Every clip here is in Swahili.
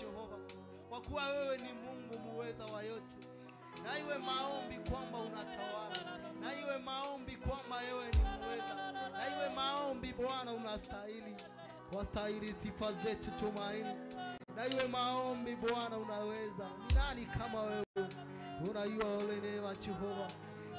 Jehova, kwa kuwa wewe ni Mungu muweza wa yote. Na iwe maombi kwamba unatawala, na iwe maombi kwamba wewe ni muweza, na iwe maombi Bwana unastahili, wastahili sifa zetu tumaini. Na iwe maombi Bwana unaweza, ni nani kama wewe? Unajua ole neema Jehova.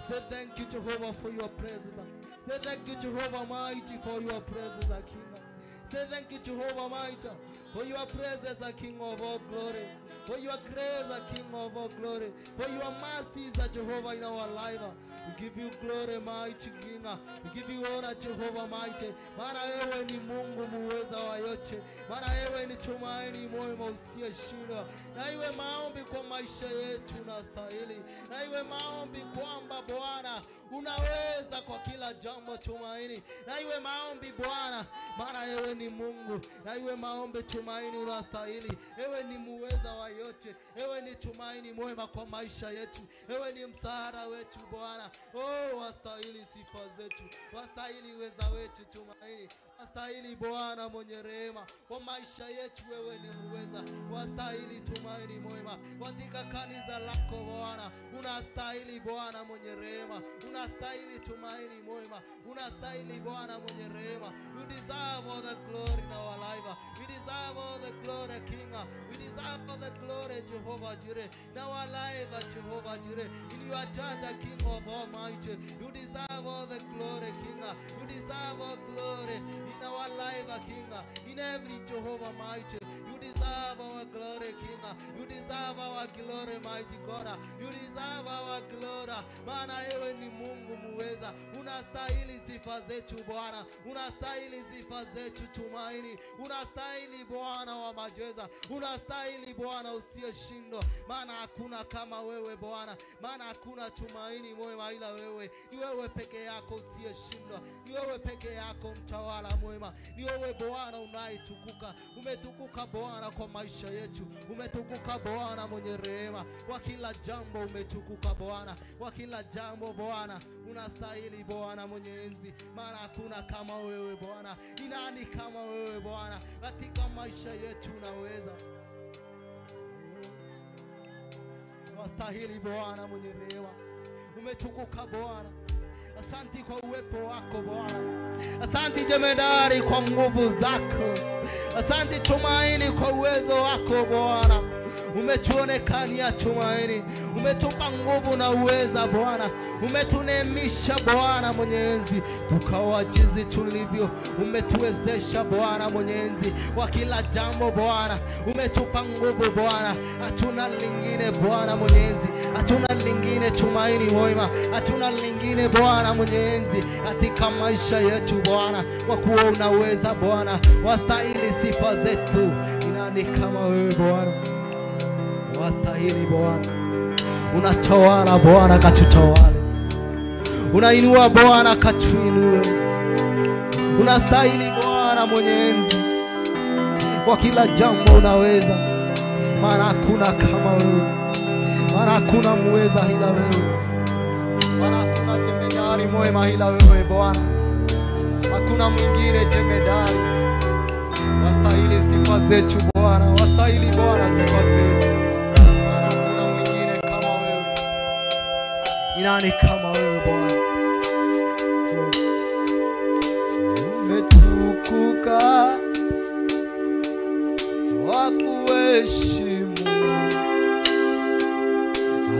Say thank you Jehovah for your presence. Say thank you Jehovah mighty for your presence, King. Say thank you Jehovah mighty for your presence, King of all glory. For your grace, King of all glory. For your mercies, Jehovah, in our life. We give you glory, mighty King. We give you honor, Jehovah mighty. Maana wewe ni Mungu muweza wa yote. Maana wewe ni tumaini mwema usiyeshindwa. Na iwe maombi kwa maisha yetu unastahili. Na iwe maombi kwamba Bwana unaweza kwa kila jambo tumaini. Na iwe maombi Bwana, maana wewe ni Mungu. Na iwe maombi tumaini unastahili. Wewe ni muweza wa yote. Wewe ni tumaini mwema kwa maisha yetu. Wewe ni msaada wetu Bwana. Oh, wastahili sifa zetu, wastahili uweza wetu tumaini, wastahili Bwana mwenye rehema kwa maisha yetu. Wewe ni muweza, wastahili tumaini mwema katika kanisa lako Bwana. Unastahili Bwana mwenye rehema, unastahili tumaini mwema, unastahili Bwana mwenye rehema. You deserve all the glory in our life. We deserve all the glory, King. We deserve all the glory, Jehovah Jireh, in our life, Jehovah Jireh, in your church, King of Almighty. You deserve all the glory, King. You deserve all glory in our life, King. In every Jehovah mighty, you deserve our glory, King. You deserve our glory, mighty God. You deserve our glory. Maana wewe ni Mungu muweza, unastahili sifa zetu Bwana, unastahili sifa zetu tumaini, unastahili Bwana wa majeza, unastahili Bwana usiyeshindwa. Maana hakuna kama wewe Bwana, maana hakuna tumaini mwema ila wewe. Ni wewe peke yako usiyeshindwa, ni wewe peke yako mtawala mwema, ni wewe Bwana unayetukuka. Umetukuka Bwana kwa maisha yetu, umetukuka Bwana mwenye rehema kwa kila jambo. Umetukuka Bwana kwa kila jambo Bwana, unastahili Bwana mwenye enzi, maana hakuna kama wewe Bwana. Ni nani kama wewe Bwana katika maisha yetu? Unaweza, wastahili Bwana mwenye rehema, umetukuka Bwana. Asante kwa uwepo wako Bwana, asante jemedari kwa nguvu zako, asante tumaini kwa uwezo wako Bwana. Umetuonekania tumaini, umetupa nguvu na uweza Bwana, umetunemisha Bwana mwenye enzi, tukawa jinsi tulivyo. Umetuwezesha Bwana mwenye enzi kwa kila jambo Bwana, umetupa nguvu Bwana. Hatuna lingine Bwana mwenye enzi, hatuna lingine tumaini mwema, hatuna lingine Bwana mwenye enzi katika maisha yetu Bwana, kwa kuwa unaweza Bwana, wastahili sifa zetu. Ni nani kama wewe Bwana? Wastahili Bwana, unatawala Bwana, katutawale. Unainua Bwana, katuinue. Unastahili Bwana mwenye enzi kwa kila jambo unaweza, maana hakuna kama wewe, maana hakuna muweza ila wewe, maana hakuna jemedari mwema ila wewe Bwana, hakuna mwingine jemedari. Wastahili sifa zetu Bwana, wastahili Bwana sifa zetu. Ni nani kama wewe Bwana? Umetukuka wa kuheshimu,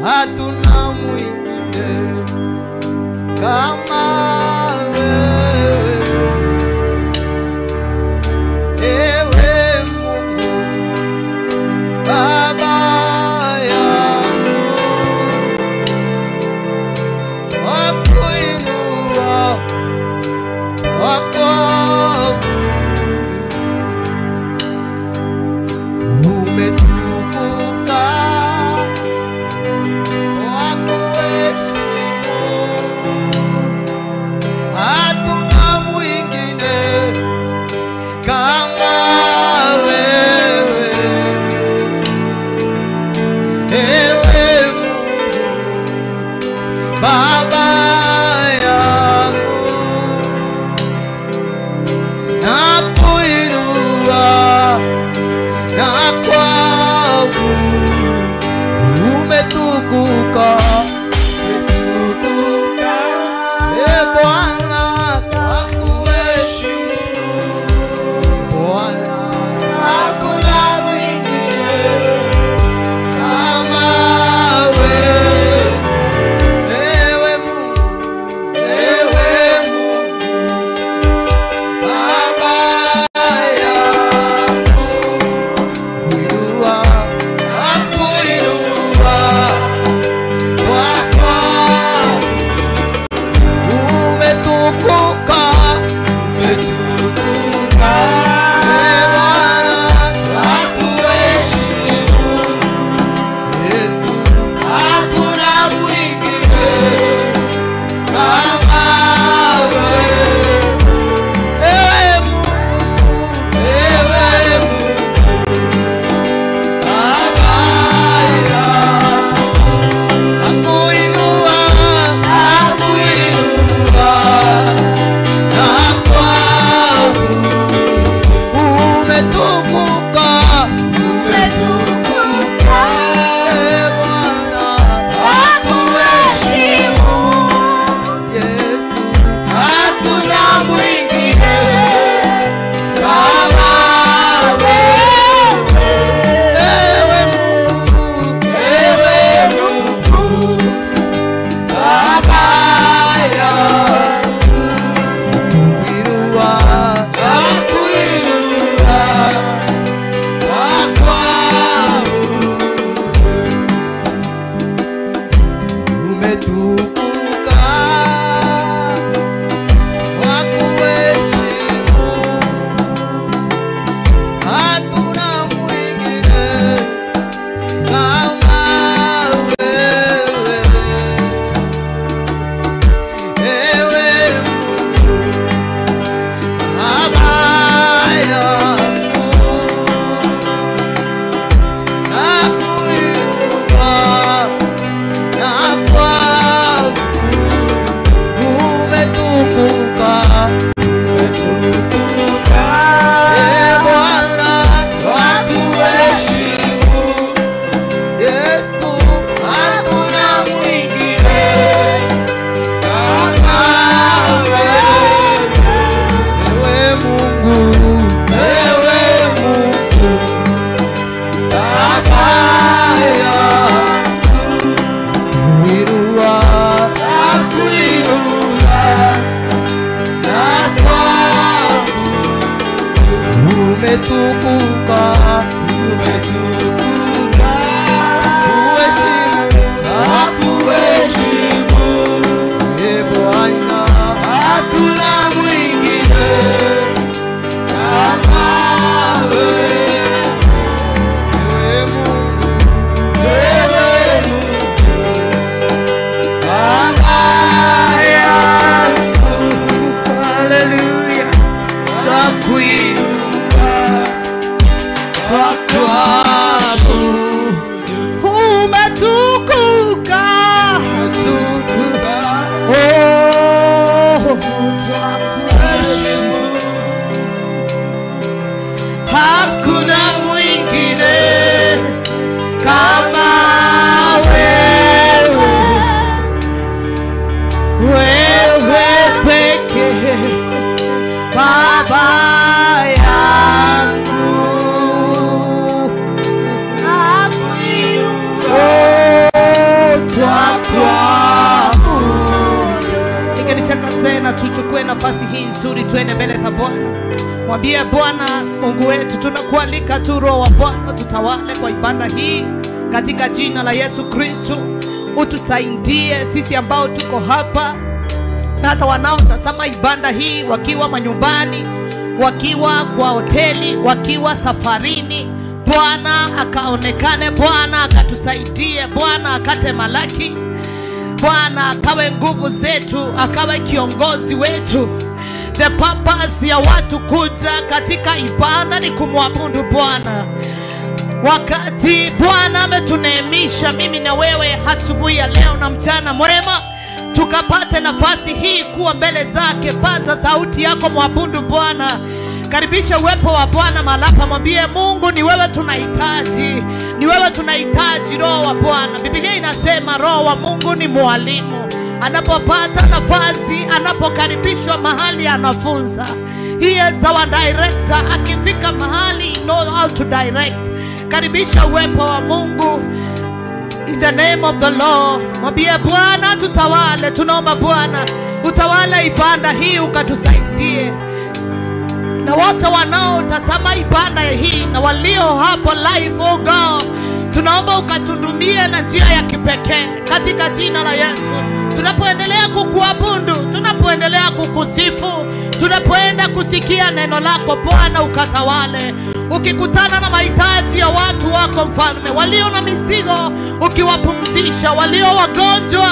hatuna mwingine kama wewe. Ewe Mungu Baba yangu, wakuinua, wakuabudu. Umetukuka, wakuheshimu, Twakuabudu. Umetukuka, oh, twakuheshimu. Hakuna mwingine kama wewe, wewe pekee Baba yangu. Oh, twakuabudu. Ningelichaka tena tuchukue nafasi hii nzuri, tuende mbele za Bwana. Mwambie Bwana Mungu wetu, tunakualika tu Roho wa Bwana tutawale kwa ibada hii katika jina la Yesu Kristo. Utusaidie sisi ambao tuko hapa na hata wanaotazama ibada hii wakiwa manyumbani, wakiwa kwa hoteli, wakiwa safarini. Bwana akaonekane, Bwana akatusaidie, Bwana akate malaki, Bwana akawe nguvu zetu, akawe kiongozi wetu. The purpose ya watu kuja katika ibada ni kumwabudu Bwana. Wakati Bwana ametuneemisha mimi na wewe asubuhi ya leo na mchana mwema, tukapate nafasi hii kuwa mbele zake. Paza sauti yako, mwabudu Bwana. Karibisha uwepo wa Bwana malapa, mwambie Mungu ni wewe tunahitaji, ni wewe tunahitaji Roho wa Bwana. Biblia inasema Roho wa Mungu ni mwalimu. Anapopata nafasi, anapokaribishwa mahali anafunza. He is our director. Akifika mahali he knows how to direct. Karibisha uwepo wa Mungu. In the name of the Lord. Mwambie Bwana tutawale. Tunaomba Bwana utawale ibada hii, ukatusaidie. Na wote wanaotazama ibada hii na walio hapo live, oh God, tunaomba ukatundumie na njia ya kipekee katika jina la Yesu. Tunapoendelea kukuabudu, tunapoendelea kukusifu, tunapoenda kusikia neno lako Bwana, ukatawale. Ukikutana na mahitaji ya watu wako Mfalme, walio na mizigo ukiwapumzisha, walio wagonjwa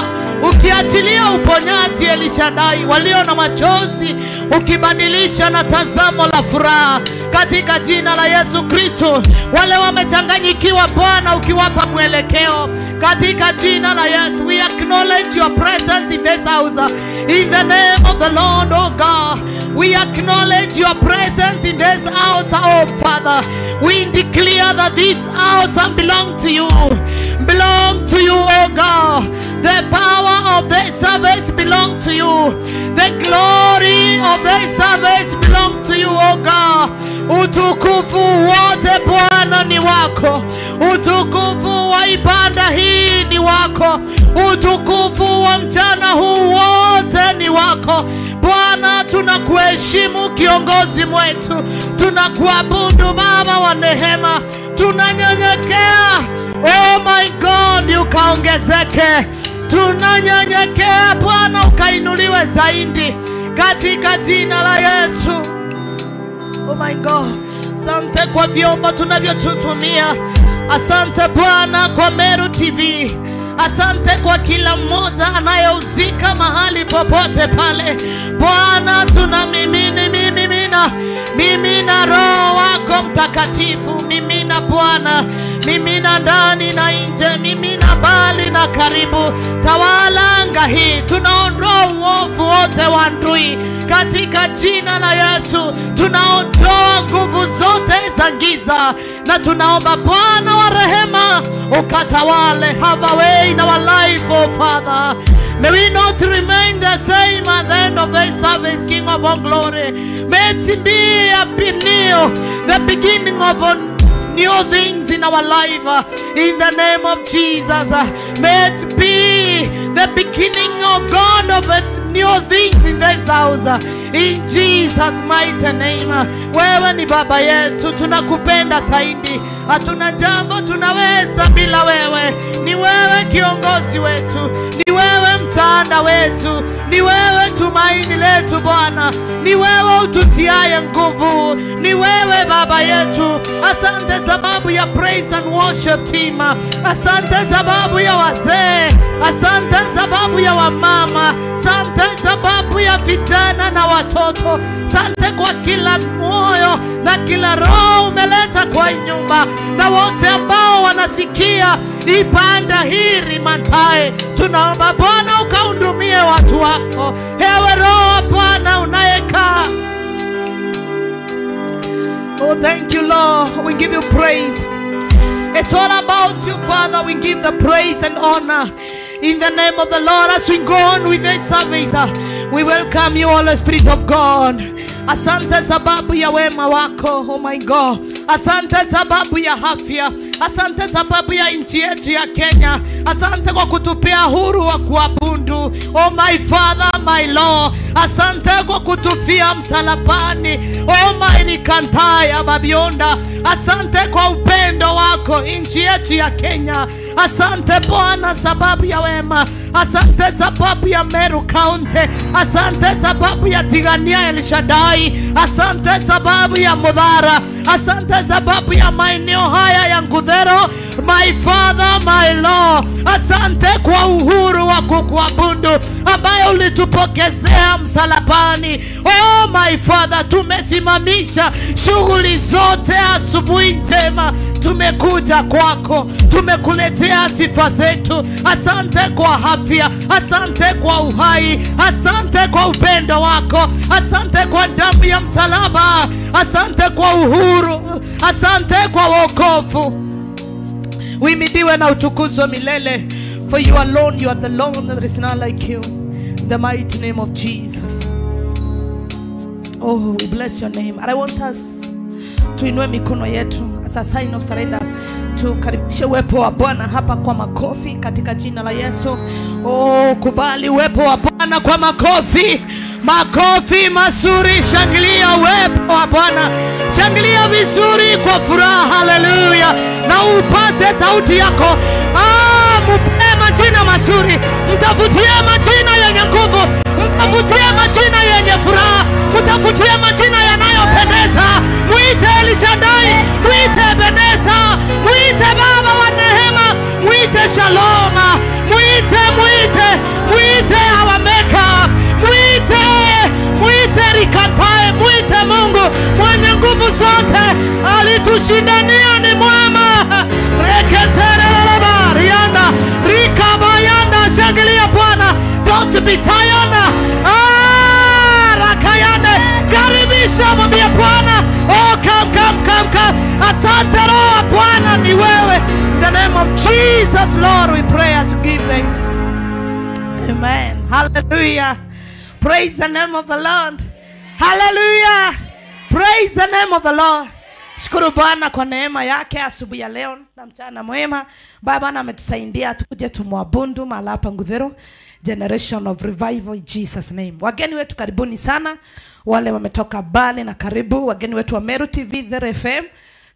ukiachilia uponyaji Elishadai, walio na machozi ukibadilisha na tazamo la furaha katika jina la Yesu Kristo. Wale wamechanganyikiwa Bwana ukiwapa mwelekeo katika jina la Yesu. We acknowledge your presence in this house. In the name of the Lord, oh God, we acknowledge your presence in this altar, oh Father. We declare that this altar belongs to you. Belong to you, oh God. The power of this service belongs to you. The glory of this service belongs to you, oh God. Utukufu wote Bwana ni wako. Utukufu wa ibada hii ni wako. Utukufu wa mchana huu wote ni wako. Bwana tunakuheshimu kiongozi mwetu. Tunakuabudu Baba wa neema. Tunanyenyekea. Oh my God, ukaongezeke. Tunanyenyekea Bwana, ukainuliwe zaidi katika jina la Yesu. Oh my God, asante kwa vyombo tunavyotutumia. Asante Bwana kwa Meru TV. Asante kwa kila mmoja anayehusika mahali popote pale. Bwana tunamimini, mimina Roho wako Mtakatifu. Mimina Bwana, mimina ndani na nje, mimina mbali na karibu. Tawala anga hii. Tunaondoa uovu wote wa adui katika jina la Yesu. Tunaondoa nguvu zote za giza na tunaomba Bwana wa rehema ukatawale. Have a way in our life, oh Father. May we not remain the same at the end of this service, King of all glory. May it be a new, the beginning of a new things in our life, in the name of Jesus. May it be the beginning, oh God, of a new things in this house, in Jesus mighty name. Wewe ni baba yetu, tunakupenda zaidi. Hatuna jambo tunaweza bila wewe. Ni wewe kiongozi wetu, ni wewe msaada wetu, ni wewe tumaini letu Bwana, ni wewe ututiaye nguvu, ni wewe baba yetu. Asante sababu ya praise and worship team, asante sababu ya wazee, asante sababu ya wamama, asante sababu ya vijana na watoto. watoto. Asante kwa kila moyo na kila roho umeleta kwa nyumba, na wote ambao wanasikia ibada hii rimantae. Tunaomba Bwana ukahudumie watu wako. Ewe Roho Bwana unayekaa. Oh, thank you, Lord. We give you praise. It's all about you, Father. We give the praise and honor in the name of the Lord. As we go on with this service, we welcome you, Holy Spirit of God. Asante sababu ya wema wako, oh my God. Asante sababu ya afya. Asante sababu ya nchi yetu ya Kenya. Asante kwa kutupea huru wa kuabudu. Oh my Father, my Lord. Asante kwa kutufia msalabani. Oh my Nikantaya Babionda. Asante kwa upendo wako nchi yetu ya Kenya. Asante Bwana sababu ya wema. Asante sababu ya Meru County. Asante sababu ya Tigania El Shaddai. Asante sababu ya Mudhara. Asante sababu ya maeneo haya ya Nguthero. My Father, my Lord. Asante kwa uhuru wa kukuabudu ambaye ulitupokezea msalabani. Oh my Father, tumesimamisha shughuli zote asubuhi njema. Tumekuja kwako, tumekuletea sifa zetu. Asante kwa afya, asante kwa uhai, asante kwa upendo wako, asante kwa damu ya msalaba, asante kwa uhuru, asante kwa wokovu. Uimidiwe na utukuzwe milele. For you alone, you are the Lord, there is none like you. In the mighty name of Jesus. Oh, we bless your name. And I want us tuinue mikono yetu as a sign of surrender. Tukaribishe uwepo wa Bwana hapa kwa makofi katika jina la Yesu. Oh, kubali uwepo wa Bwana kwa makofi. Makofi mazuri, shangilia uwepo wa Bwana. Shangilia vizuri kwa furaha, haleluya. Na upase sauti yako. Mpe majina mazuri, mtafutie majina yenye nguvu, mtafutie majina yenye furaha, mtafutie majina yanayopendeza. Muite El Shaddai, muite Ebeneza, muite Baba wa neema, muite Shaloma, muite, muite, muite our maker, muite, muite Rikatae, muite Mungu mwenye nguvu zote, alitushindania ni mwema. Reketerereba rianda rikabayanda, shangilia Bwana. Don't be tired. Rakayande, karibisha, mwambie Bwana, oh come, come, come, come. Asante Roho Bwana ni wewe. In the name of Jesus, Lord, we pray as we give thanks. Amen. Hallelujah. Praise the name of the Lord. Hallelujah. Praise the name of the Lord. Shukuru Bwana kwa neema yake asubuhi ya leo na mchana mwema. Baba ametusaidia tukuje tumwabudu mahali hapa Nguthero, generation of revival in Jesus name. Wageni wetu karibuni sana, wale wametoka mbali na karibu, wageni wetu wa Meru TV, There FM,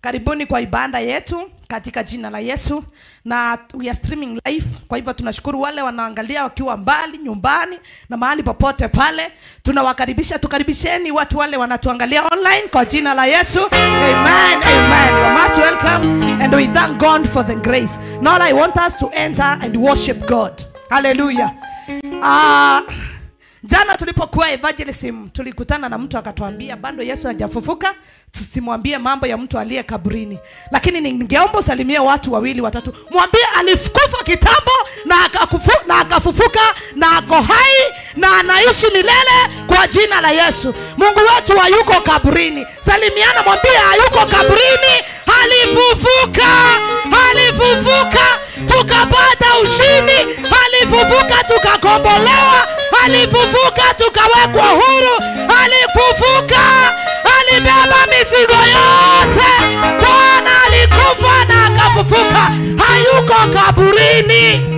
karibuni kwa ibada yetu katika jina la Yesu. Na we are streaming live, kwa hivyo tunashukuru wale wanaangalia wakiwa mbali nyumbani na mahali popote pale. Tunawakaribisha, tukaribisheni watu wale wanatuangalia online kwa jina la Yesu. Amen, amen. You are much welcome and we thank God for the grace. Now I want us to enter and worship God. Hallelujah. Jana tulipokuwa evangelism tulikutana na mtu akatuambia bado Yesu hajafufuka, tusimwambie mambo ya mtu aliye kaburini. Lakini ningeomba usalimie watu wawili watatu, mwambie alikufa kitambo na akafufuka na ako hai na anaishi milele kwa jina la Yesu. Mungu wetu hayuko kaburini. Salimiana, mwambie hayuko kaburini, alifufuka, alifufuka tukapata ushindi, alifufuka tukakombolewa, alifufuka tukawekwa huru, alifufuka, alibeba mizigo yote. Bwana alikufa na akafufuka, hayuko kaburini.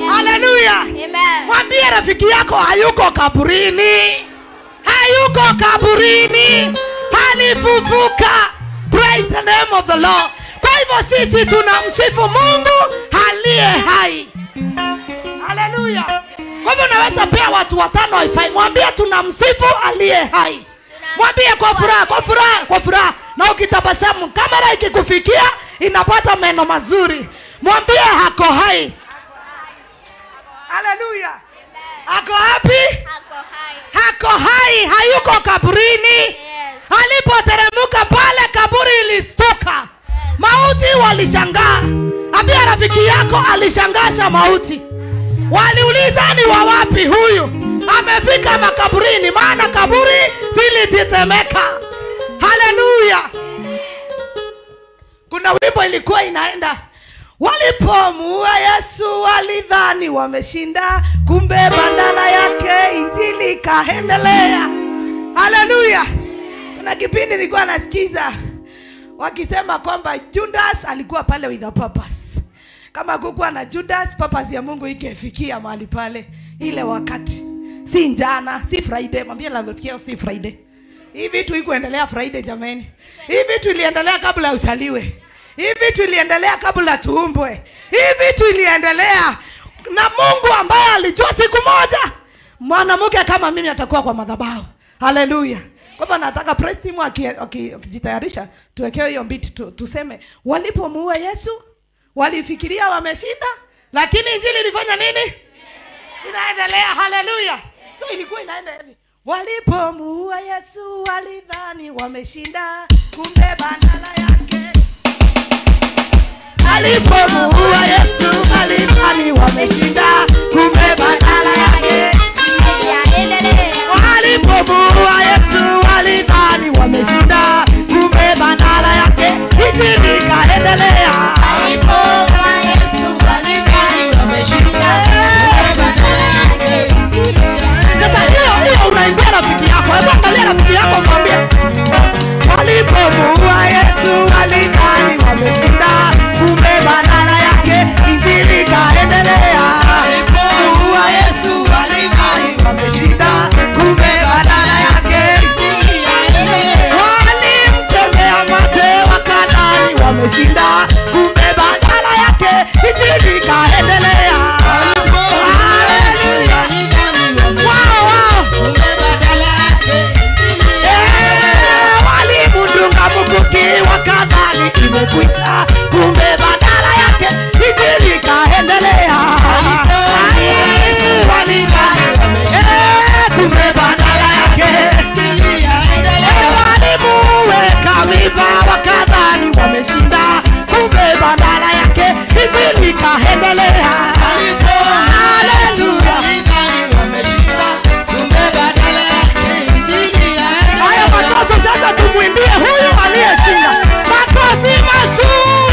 Hallelujah. Amen. Mwambie rafiki yako hayuko kaburini, hayuko kaburini, alifufuka. Praise the name of the Lord. Kwa hivyo sisi tunamsifu Mungu aliye hai. Hallelujah. Kwa hivyo unaweza pia watu watano haifai. Mwambie tunamsifu aliye hai. Mwambie kwa furaha, kwa furaha, kwa furaha. Na ukitabasamu, kamera ikikufikia inapata meno mazuri. Mwambie hako hai. Hallelujah. Ako wapi? Ako hai. Ako hai, hayuko kaburini. Yes. Alipoteremka pale kaburi ilistuka. Yes. Mauti walishangaa. Ambia rafiki yako alishangasha mauti. Waliuliza ni wa wapi huyu? Amefika makaburini, maana kaburi zilitetemeka. Haleluya. Kuna wimbo ilikuwa inaenda, walipomuua Yesu walidhani wameshinda, kumbe badala yake injili kaendelea. Haleluya. Kuna kipindi nilikuwa nasikiza wakisema kwamba Judas alikuwa pale with a purpose. Kama kukuwa na Judas, purpose ya Mungu ingefikia mahali pale ile wakati. Si njana, si Friday. Mwambie rafiki si Friday. Hii vitu ikuendelea Friday jameni. Hii vitu iliendelea kabla usaliwe. Hii vitu iliendelea kabla tuumbwe. Hii vitu iliendelea na Mungu ambaye alijua siku moja mwanamke kama mimi atakuwa kwa madhabahu. Haleluya. Kwa hivyo nataka praise team wakijitayarisha tuwekewe hiyo beat tuseme walipomuua Yesu walifikiria wameshinda, lakini injili ilifanya nini? Inaendelea. Haleluya. So ilikuwa inaenda hivi. Walipomuua Yesu walidhani wameshinda, kumbe badala yake. Alipomuua Yesu walidhani wameshinda, kumbe badala yake. Walipomuua Yesu walidhani wameshinda, kumbe badala yake injili ikaendelea. Alipomuua Yesu walidhani wameshinda, kumbe badala yake injili ikaendelea. Sasa hiyo unaimbia rafiki yako. Hebu angalia rafiki yako mwambie, walipomuua Yesu walidhani wameshinda, kumbe badala yake injili ikaendelea. Walipomuua Yesu walidhani wameshinda, kumbe badala yake injili ikaendelea. Walimtemea mate wakadhani wameshinda, kumbe badala yake injili ikaendelea. Walipomuua Yesu walidhani wameshinda, kumbe badala yake injili ikaendelea. Walimdunga mkuki wakadhani imekwisha, kumbe badala yake injili ikaendelea. Walipomuua Yesu walidhani wameshinda, Kumbe badala yake injili ikaendelea. Walimuweka miba wakadhani wameshinda, kumbe badala yake injili ikaendelea. Walipomuua Yesu walidhani wameshinda, kumbe badala yake injili ikaendelea. Haya makofi sasa tumwimbie huyu aliyeshinda. Makofi mazuri.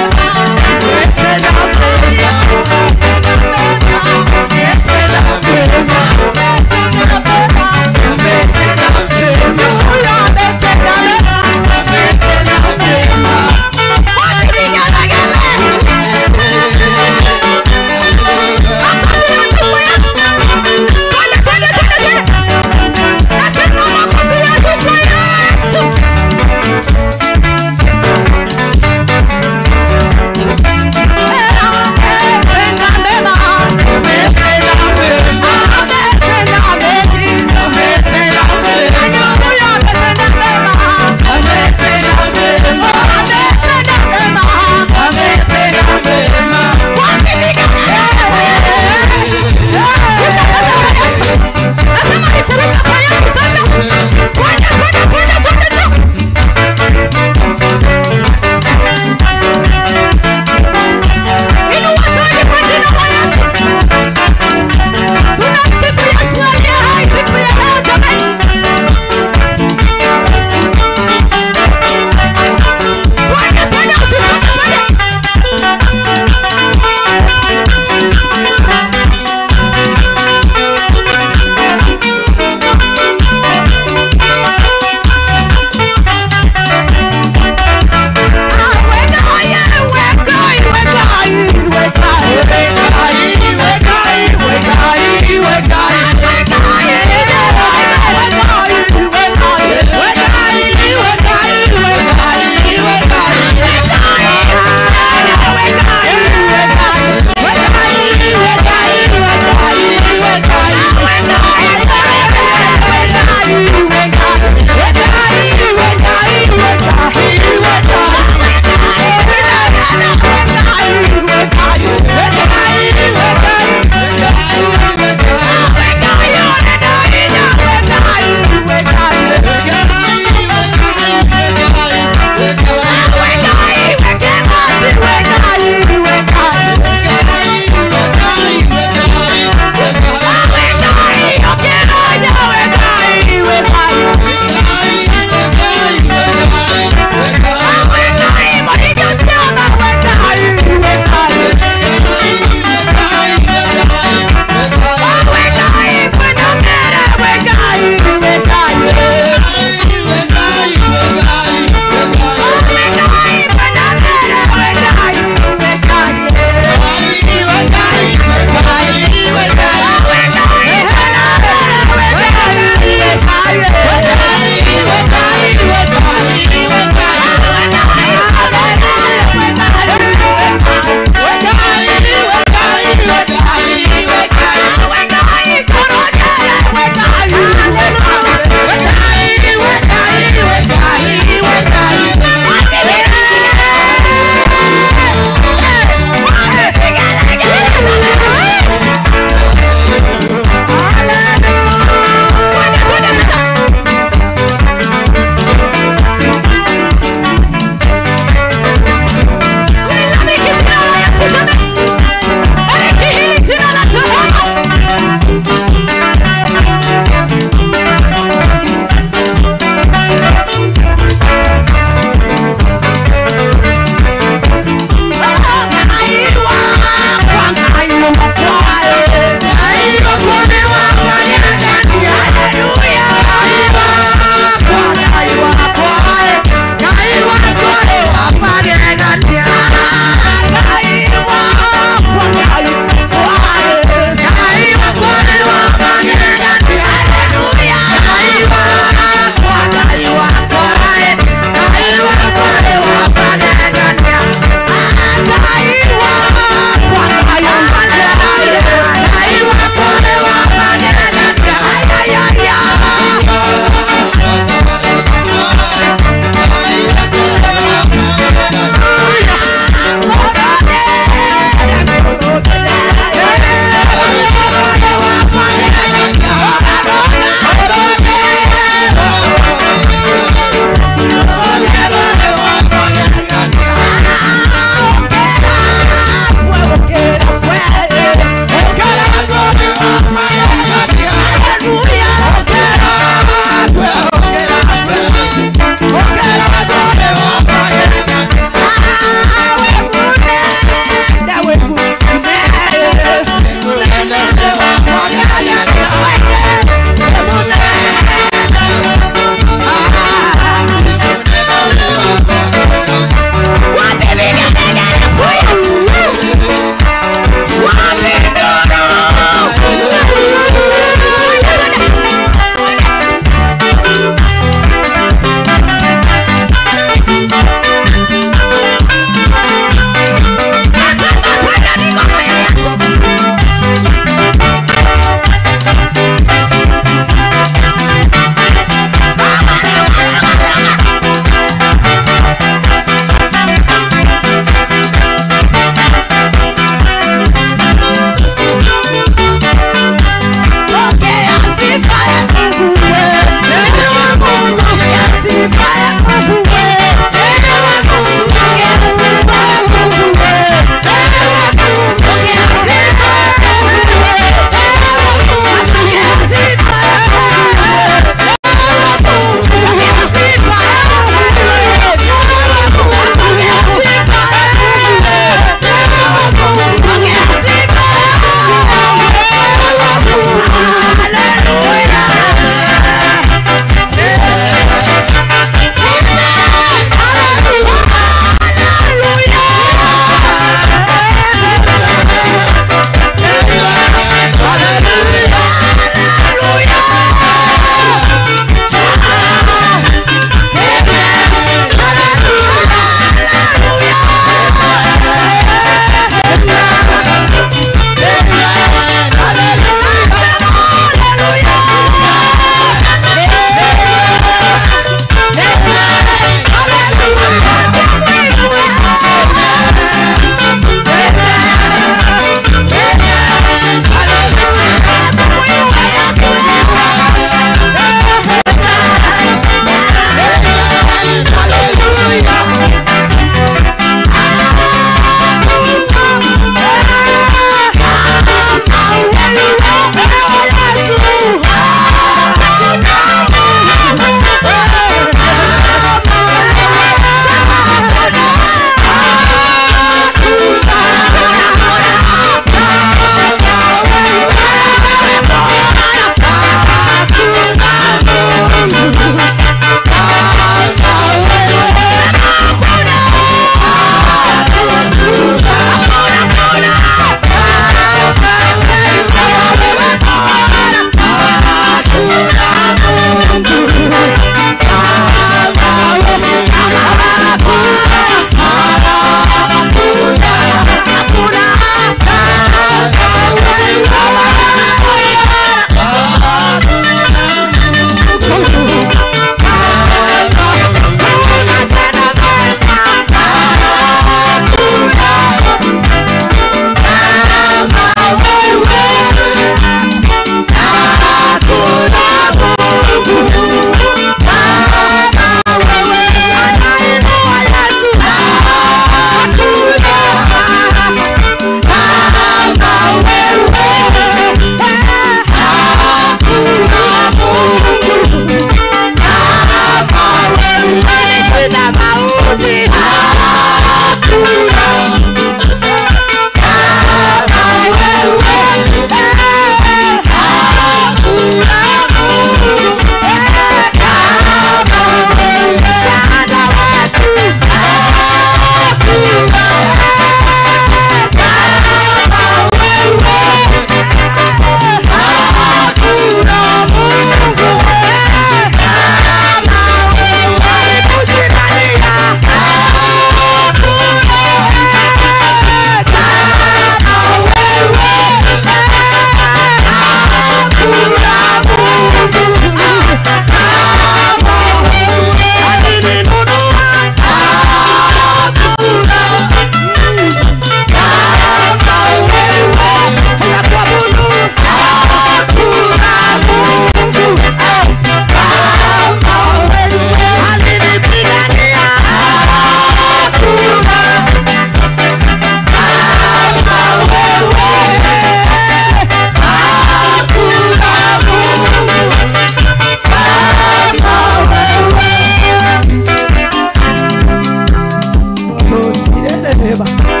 Baba.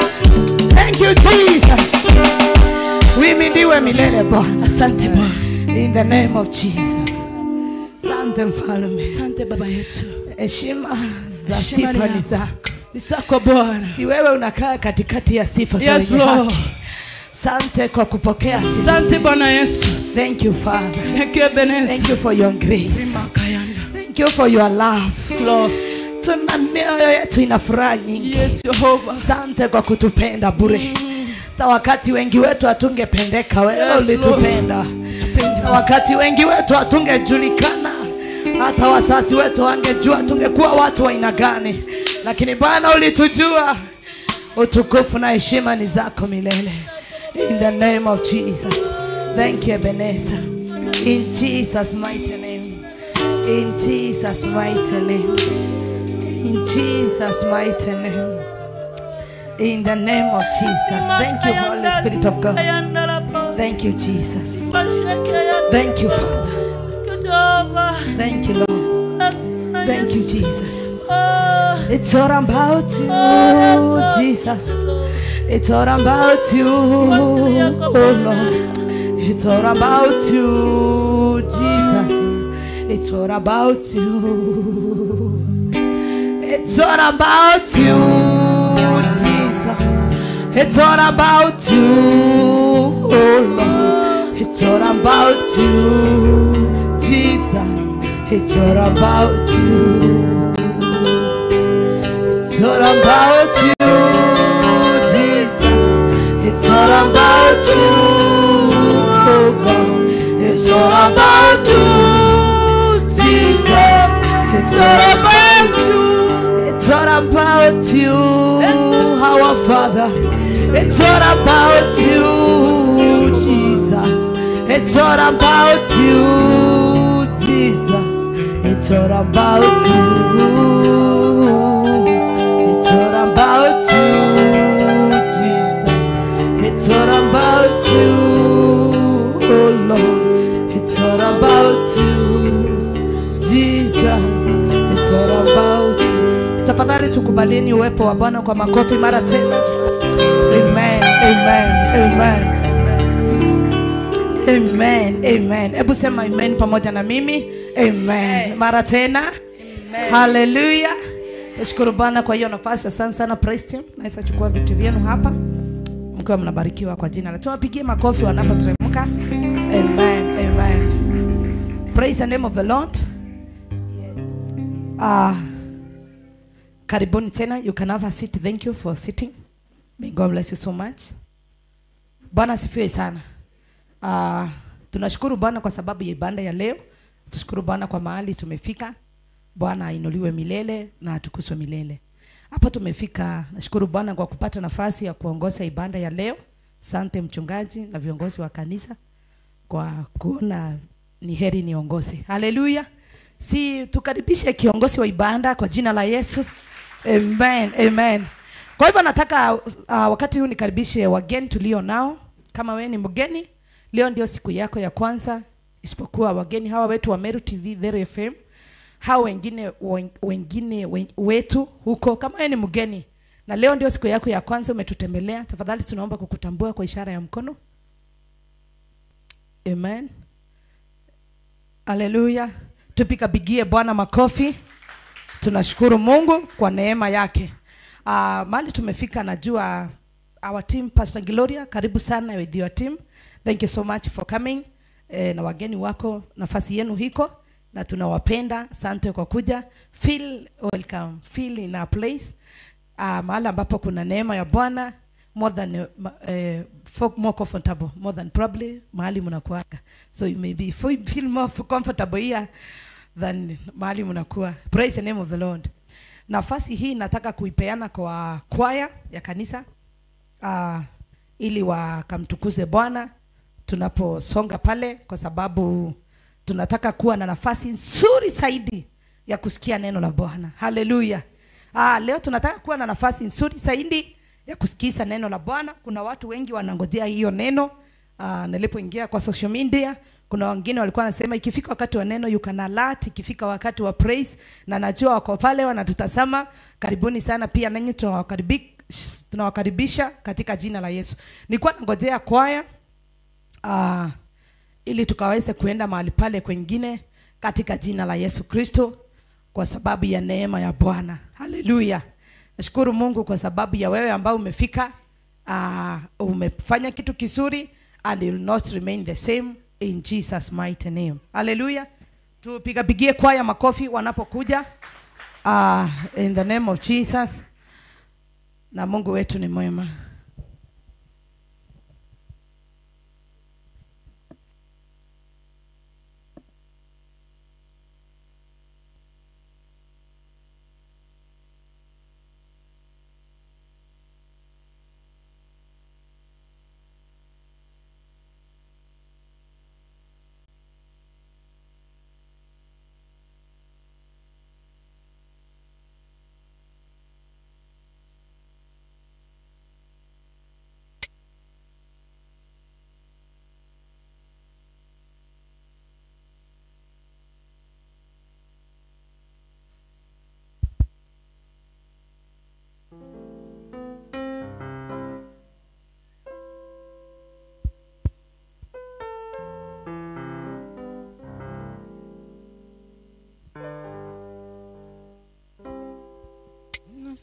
Thank you Jesus. Uimidiwe milele Bwana. Asante Bwana. In the name of Jesus. Asante mfalme. Asante baba yetu. Heshima za sifa ni zako. Ni zako Bwana. Si wewe unakaa katikati ya sifa za Yes, wenye Lord. haki. Asante kwa kupokea sifa. Asante Bwana Yesu. Thank you Father. Thank you Ebenezer. Thank you for your grace. Thank you for your love. Lord. Tuna mioyo yetu ina furaha nyingi. Yes, Jehovah. Asante kwa kutupenda bure. Hata wakati wengi wetu hatungependeka, wewe Yes, ulitupenda. Hata wakati wengi wetu hatungejulikana, hata wasasi wetu wangejua tungekuwa watu wa aina gani, lakini Bwana ulitujua. Utukufu na heshima ni zako milele. In the name of Jesus. Thank you Ebenezer. In Jesus mighty name. In Jesus mighty name. In Jesus mighty name. In the name of Jesus. Thank you Holy Spirit of God. Thank you Jesus. Thank you Father. Thank you Lord. Thank you Jesus. It's all about you Jesus. It's all about you, oh Lord. It's all about you Jesus. It's all about you. It's all about you Jesus. It's all about you, oh Lord. It's all about you Jesus. It's all about you. It's all about you Jesus. It's all about you, oh God. It's all about you Jesus. It's all about you. It's all about you, our Father. It's all about you Jesus. It's all about you Jesus. It's all about you. It's all about you Jesus. It's all about you, oh Lord. It's all about you Jesus. It's all about you. Tafadhali tukubalieni uwepo wa Bwana kwa makofi mara tena. Amen, amen, amen. Amen, amen. Hebu sema amen pamoja na mimi. Amen. Mara tena. Amen. Hallelujah. Nashukuru Bwana kwa hiyo nafasi. Asante sana praise team. Naweza chukua vitu vyenu hapa. Mkiwa mnabarikiwa kwa jina la. Tuwapigie makofi wanapoteremka. Amen, amen. Praise the name of the Lord. Yes. Karibuni tena. You can have a seat. Thank you for sitting. May God bless you so much. Bwana asifiwe sana. Tunashukuru Bwana kwa sababu ya ibada ya leo. Tushukuru Bwana kwa mahali tumefika. Bwana ainuliwe milele na atukuzwe milele. Hapa tumefika. Nashukuru Bwana kwa kupata nafasi ya kuongoza ibada ya leo. Asante mchungaji na viongozi wa kanisa kwa kuona ni heri niongoze. Haleluya. Si tukaribishe kiongozi wa ibada kwa jina la Yesu. Amen, amen. Kwa hivyo nataka wakati huu nikaribishe wageni tulio nao. Kama wewe ni mgeni, leo ndio siku yako ya kwanza, isipokuwa wageni hawa wetu wa Meru TV, Vero FM, hao wengine wetu huko. Kama wewe ni mgeni na leo ndio siku yako ya kwanza umetutembelea, tafadhali tunaomba kukutambua kwa ishara ya mkono. Amen. Haleluya. Tupikapigie Bwana makofi. Tunashukuru Mungu kwa neema yake. Mahali tumefika, najua our team, Pastor Gloria, karibu sana with your team. Thank you so much for coming. Na wageni wako, nafasi yenu hiko na tunawapenda. Asante kwa kuja. Feel welcome. Feel in our place. Mahali ambapo kuna neema ya Bwana, more than more comfortable, more than probably mahali mnakuaga. So you may be feel more comfortable here than mahali mnakuwa. Praise the name of the Lord. Nafasi hii nataka kuipeana kwa kwaya ya kanisa, ili wakamtukuze Bwana tunaposonga pale, kwa sababu tunataka kuwa na nafasi nzuri zaidi ya kusikia neno la Bwana. Haleluya. Leo tunataka kuwa na nafasi nzuri zaidi ya kusikiza neno la Bwana. Kuna watu wengi wanangojea hiyo neno. Nilipoingia kwa social media, kuna wengine walikuwa wanasema ikifika wakati wa neno you can alert, ikifika wakati wa praise, na najua wako pale wanatutazama. Karibuni sana pia nanyi, Tunawakaribisha katika jina la Yesu. Nilikuwa nangojea kwaya ili tukaweze kuenda mahali pale kwingine katika jina la Yesu Kristo, kwa sababu ya neema ya Bwana. Haleluya. Nashukuru Mungu kwa sababu ya wewe ambao umefika, umefanya kitu kizuri, and it will not remain the same in Jesus mighty name. Haleluya. Tupigapigie kwaya makofi wanapokuja. In the name of Jesus. Na Mungu wetu ni mwema.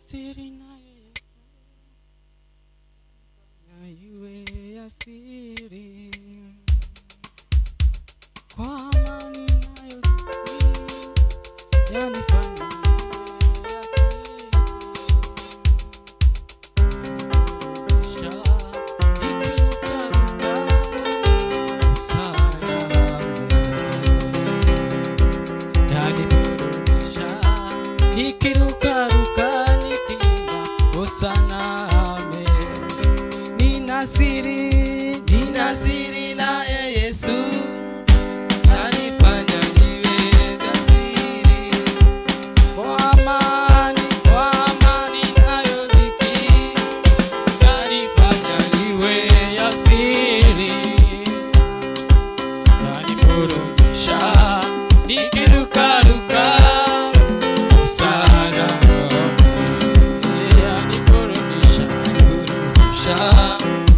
Siri na Yesu na iwe ya siri, kwa amani nayo yanifanya ya siri, sha ikiruka usaya yaniburudisha nikiruka sana amen. Nina siri naye Yesu anifanya niwe jasiri, kwa amani nayo dhiki yanifanya niwe jasiri, yaniburudisha nikirukaruka sana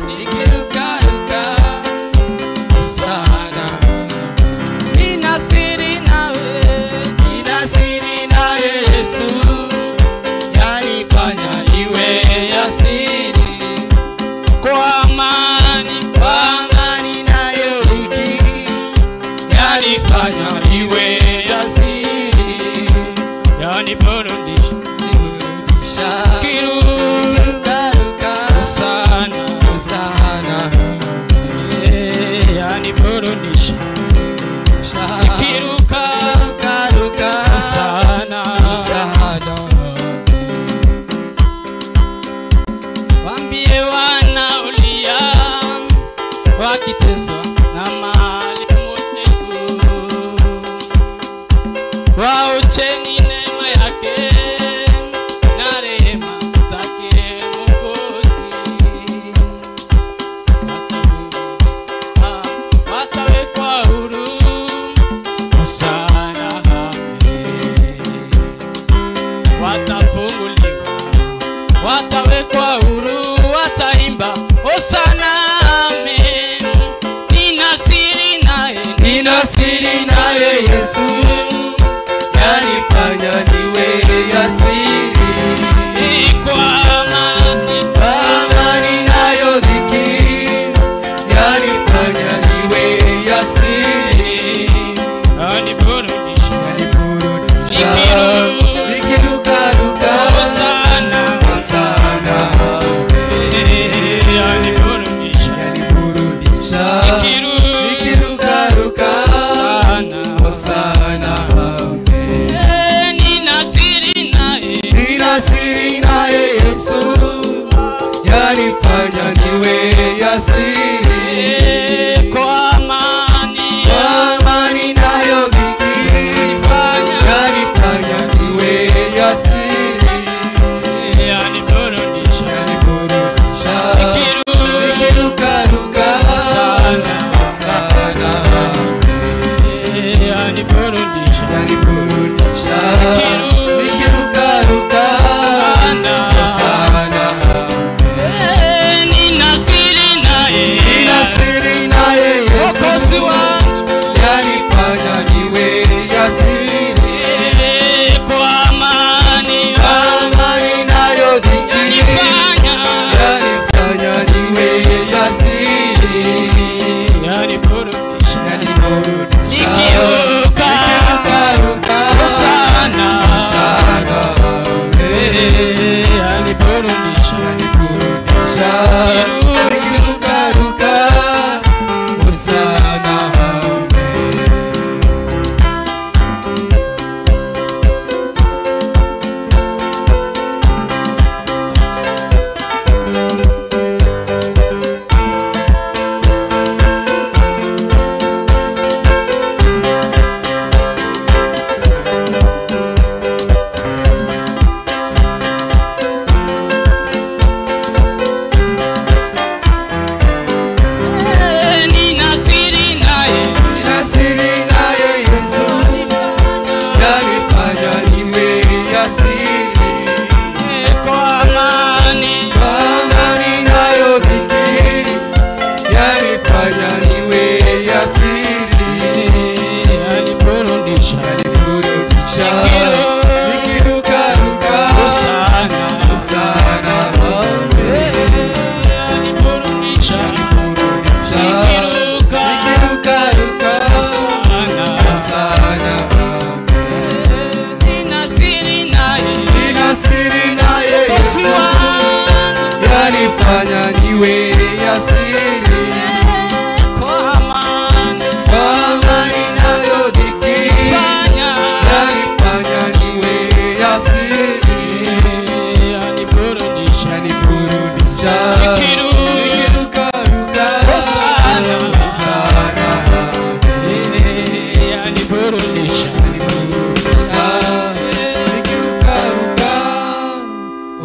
nikirukaruka sana. Nina siri nawe Yesu yanifanya niwe jasiri, kwa amani nayo dhiki yanifanya niwe jasiri, yaniburudisha nikirukaruka sana yaniburudisha nikirukaruka sana. Waambie wanaolia wakiteswa na mali mwenyewe, waocheni neema yake na rehema zake Mwokozi, watawekwa huru sana amen, watafunguliwa, watawekwa huru, wataimba hosana amen. Nina siri naye Yesu yanifanya niwe jasiri, kwa amani nayo dhiki yanifanya niwe jasiri, yaniburudisha nikirukaruka sana yaniburudisha nikirukaruka sana. Nina siri naye Yesu yanifanya niwe jasiri, kwa amani nayo dhiki yanifanya niwe jasiri, yaniburudisha nikirukaruka sana yaniburudisha yaniburudisha nikirukaruka sana.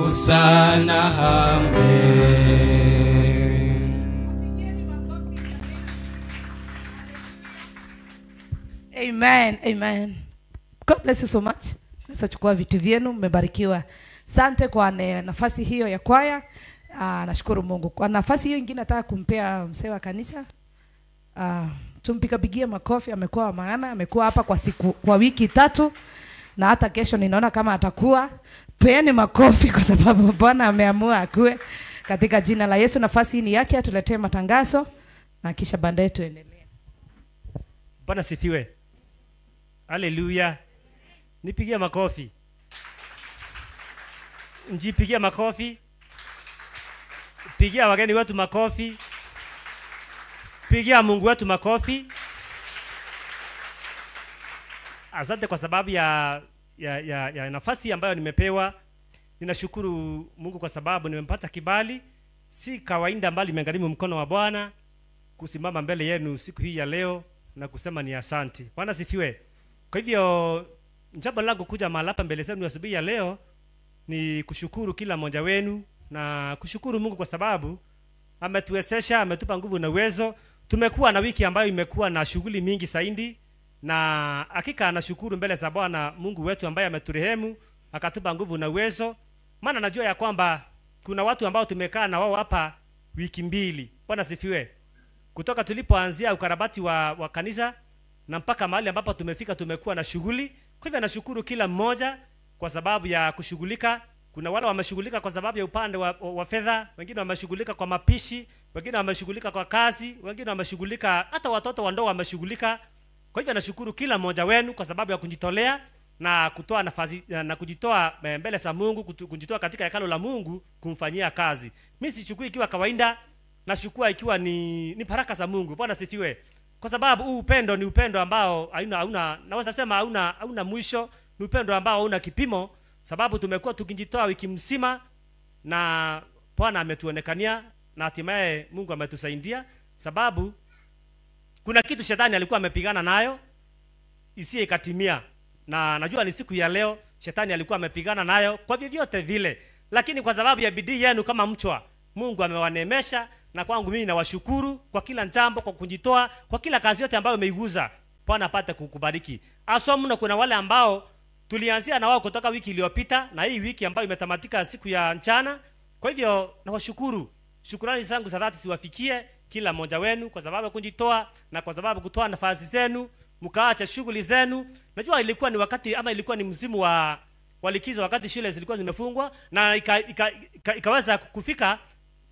Hosana, amen. Amen, amen. God bless you so much. Sasa chukua vitu vyenu, mmebarikiwa. Asante kwa nafasi hiyo ya kwaya. Nashukuru Mungu. Kwa nafasi hiyo nyingine nataka kumpea mzee wa kanisa. Tumpikapigie makofi, amekuwa maana, amekuwa hapa kwa siku, kwa wiki 3 na hata kesho ninaona kama atakuwa. Peeni makofi kwa sababu Bwana ameamua akue. Katika jina la Yesu, nafasi hii ni yake, atuletee matangazo na kisha baadaye tuendelee. Bwana sifiwe. Haleluya. Nipigie makofi. Njipigie makofi. Pigia wageni wetu makofi. Pigia Mungu wetu makofi. Asante kwa sababu ya nafasi ambayo nimepewa. Ninashukuru Mungu kwa sababu nimempata kibali. Si kawaida mbali nimegharimu mkono wa Bwana kusimama mbele yenu siku hii ya leo na kusema ni asante. Bwana sifiwe. Kwa hivyo jambo langu kuja mahali hapa mbele zenu asubuhi ya leo ni kushukuru kila mmoja wenu na kushukuru Mungu kwa sababu ametuwezesha, ametupa nguvu na uwezo. Tumekuwa na wiki ambayo imekuwa na shughuli mingi zaidi, na hakika anashukuru mbele za Bwana Mungu wetu ambaye ameturehemu akatupa nguvu na uwezo. Maana najua ya kwamba kuna watu ambao tumekaa na wao hapa wiki 2. Bwana sifiwe. Kutoka tulipoanzia ukarabati wa kanisa na mpaka mahali ambapo tumefika tumekuwa na shughuli. Kwa hivyo nashukuru kila mmoja kwa sababu ya kushughulika. Kuna wale wameshughulika kwa sababu ya upande wa fedha, wengine wameshughulika kwa mapishi, wengine wameshughulika kwa kazi, wengine wameshughulika hata watoto wa ndoa wameshughulika. Kwa hivyo nashukuru kila mmoja wenu kwa sababu ya kujitolea na kutoa nafasi na kujitoa mbele za Mungu, kujitoa katika hekalu la Mungu kumfanyia kazi. Mimi sichukui ikiwa kawaida, nashukua ikiwa ni baraka za Mungu. Bwana sifiwe. Kwa sababu huu upendo ni upendo ambao hauna, naweza sema hauna mwisho, ni upendo ambao hauna kipimo, sababu tumekuwa tukijitoa wiki mzima na Bwana ametuonekania na hatimaye Mungu ametusaidia, sababu kuna kitu shetani alikuwa amepigana nayo isiye ikatimia. Na najua ni siku ya leo shetani alikuwa amepigana nayo kwa vyovyote vile, lakini kwa sababu ya bidii yenu kama mchwa, Mungu amewaneemesha. Na kwangu mimi nawashukuru kwa kila jambo, kwa kujitoa, kwa kila kazi yote ambayo umeiguza. Bwana apate kukubariki. Aso mno kuna wale ambao tulianzia na wao kutoka wiki iliyopita na hii wiki ambayo imetamatika siku ya mchana. Kwa hivyo nawashukuru. Shukrani zangu za dhati siwafikie kila mmoja wenu kwa sababu ya kujitoa na kwa sababu kutoa nafasi zenu, mkaacha shughuli zenu. Najua ilikuwa ni wakati ama ilikuwa ni msimu wa likizo, wakati shule zilikuwa zimefungwa na ikaweza kufika,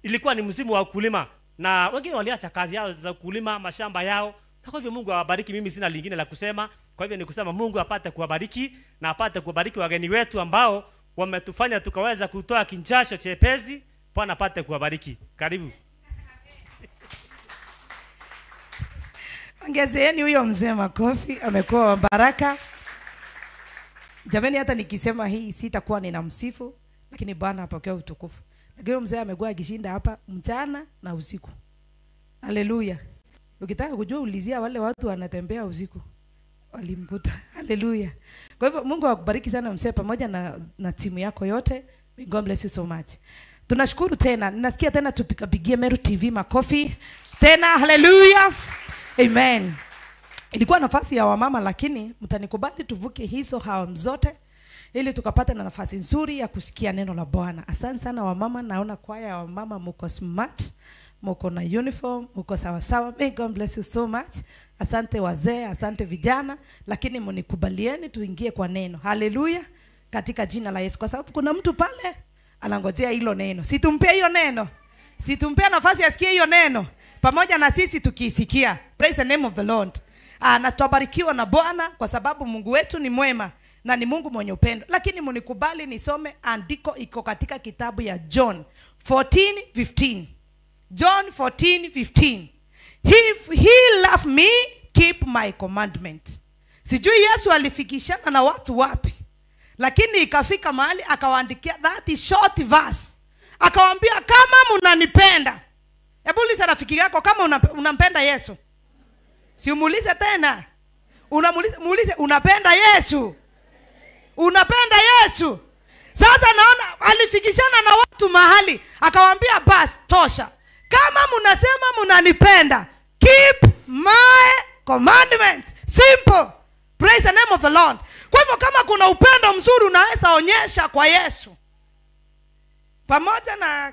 ilikuwa ni msimu wa kulima na wengine waliacha kazi yao za kulima mashamba yao. Kwa hivyo Mungu awabariki. Mimi sina lingine la kusema. Kwa hivyo ni kusema Mungu apate kuwabariki na apate kuwabariki wageni wetu ambao wametufanya tukaweza kutoa kinjasho chepesi. Bwana apate kuwabariki. Karibu. Ongezeeni huyo mzee makofi, amekuwa baraka. Jamani, hata nikisema hii sitakuwa ninamsifu, lakini Bwana apokee utukufu. Lakini mzee amekuwa akishinda hapa mchana na usiku. Haleluya. Ukitaka kujua ulizia wale watu wanatembea usiku. Walimkuta. Haleluya. Kwa hivyo Mungu akubariki sana mzee pamoja na timu yako yote. May God bless you so much. Tunashukuru tena. Ninasikia tena tupigie Meru TV makofi. Tena haleluya. Amen. Ilikuwa nafasi ya wamama, lakini mtanikubali tuvuke hizo hamu zote ili tukapata na nafasi nzuri ya kusikia neno la Bwana. Asante sana wamama, naona kwaya ya wamama mko smart, mko na uniform, mko sawa sawa. May God bless you so much. Asante wazee, asante vijana, lakini mnikubalieni tuingie kwa neno. Haleluya, katika jina la Yesu, kwa sababu kuna mtu pale anangojea hilo neno. Situmpe hiyo neno. Situmpe nafasi asikie hiyo neno pamoja na sisi tukiisikia. Praise the name of the Lord. Na tutabarikiwa na Bwana kwa sababu Mungu wetu ni mwema na ni Mungu mwenye upendo. Lakini mnikubali nisome andiko iko katika kitabu ya John 14:15. John 14:15. If he love me, keep my commandment. Sijui Yesu alifikishana na watu wapi, lakini ikafika mahali akawaandikia that short verse. Akawaambia kama mnanipenda. Hebu uliza rafiki yako kama unampenda Yesu. Si umuulize tena. Unamuulize, muulize unapenda Yesu? Unapenda Yesu? Sasa naona alifikishana na watu mahali, akawaambia bas tosha. Kama mnasema mnanipenda, keep my commandments. Simple. Praise the name of the Lord. Kwa hivyo kama kuna upendo mzuri unaweza onyesha kwa Yesu. Pamoja na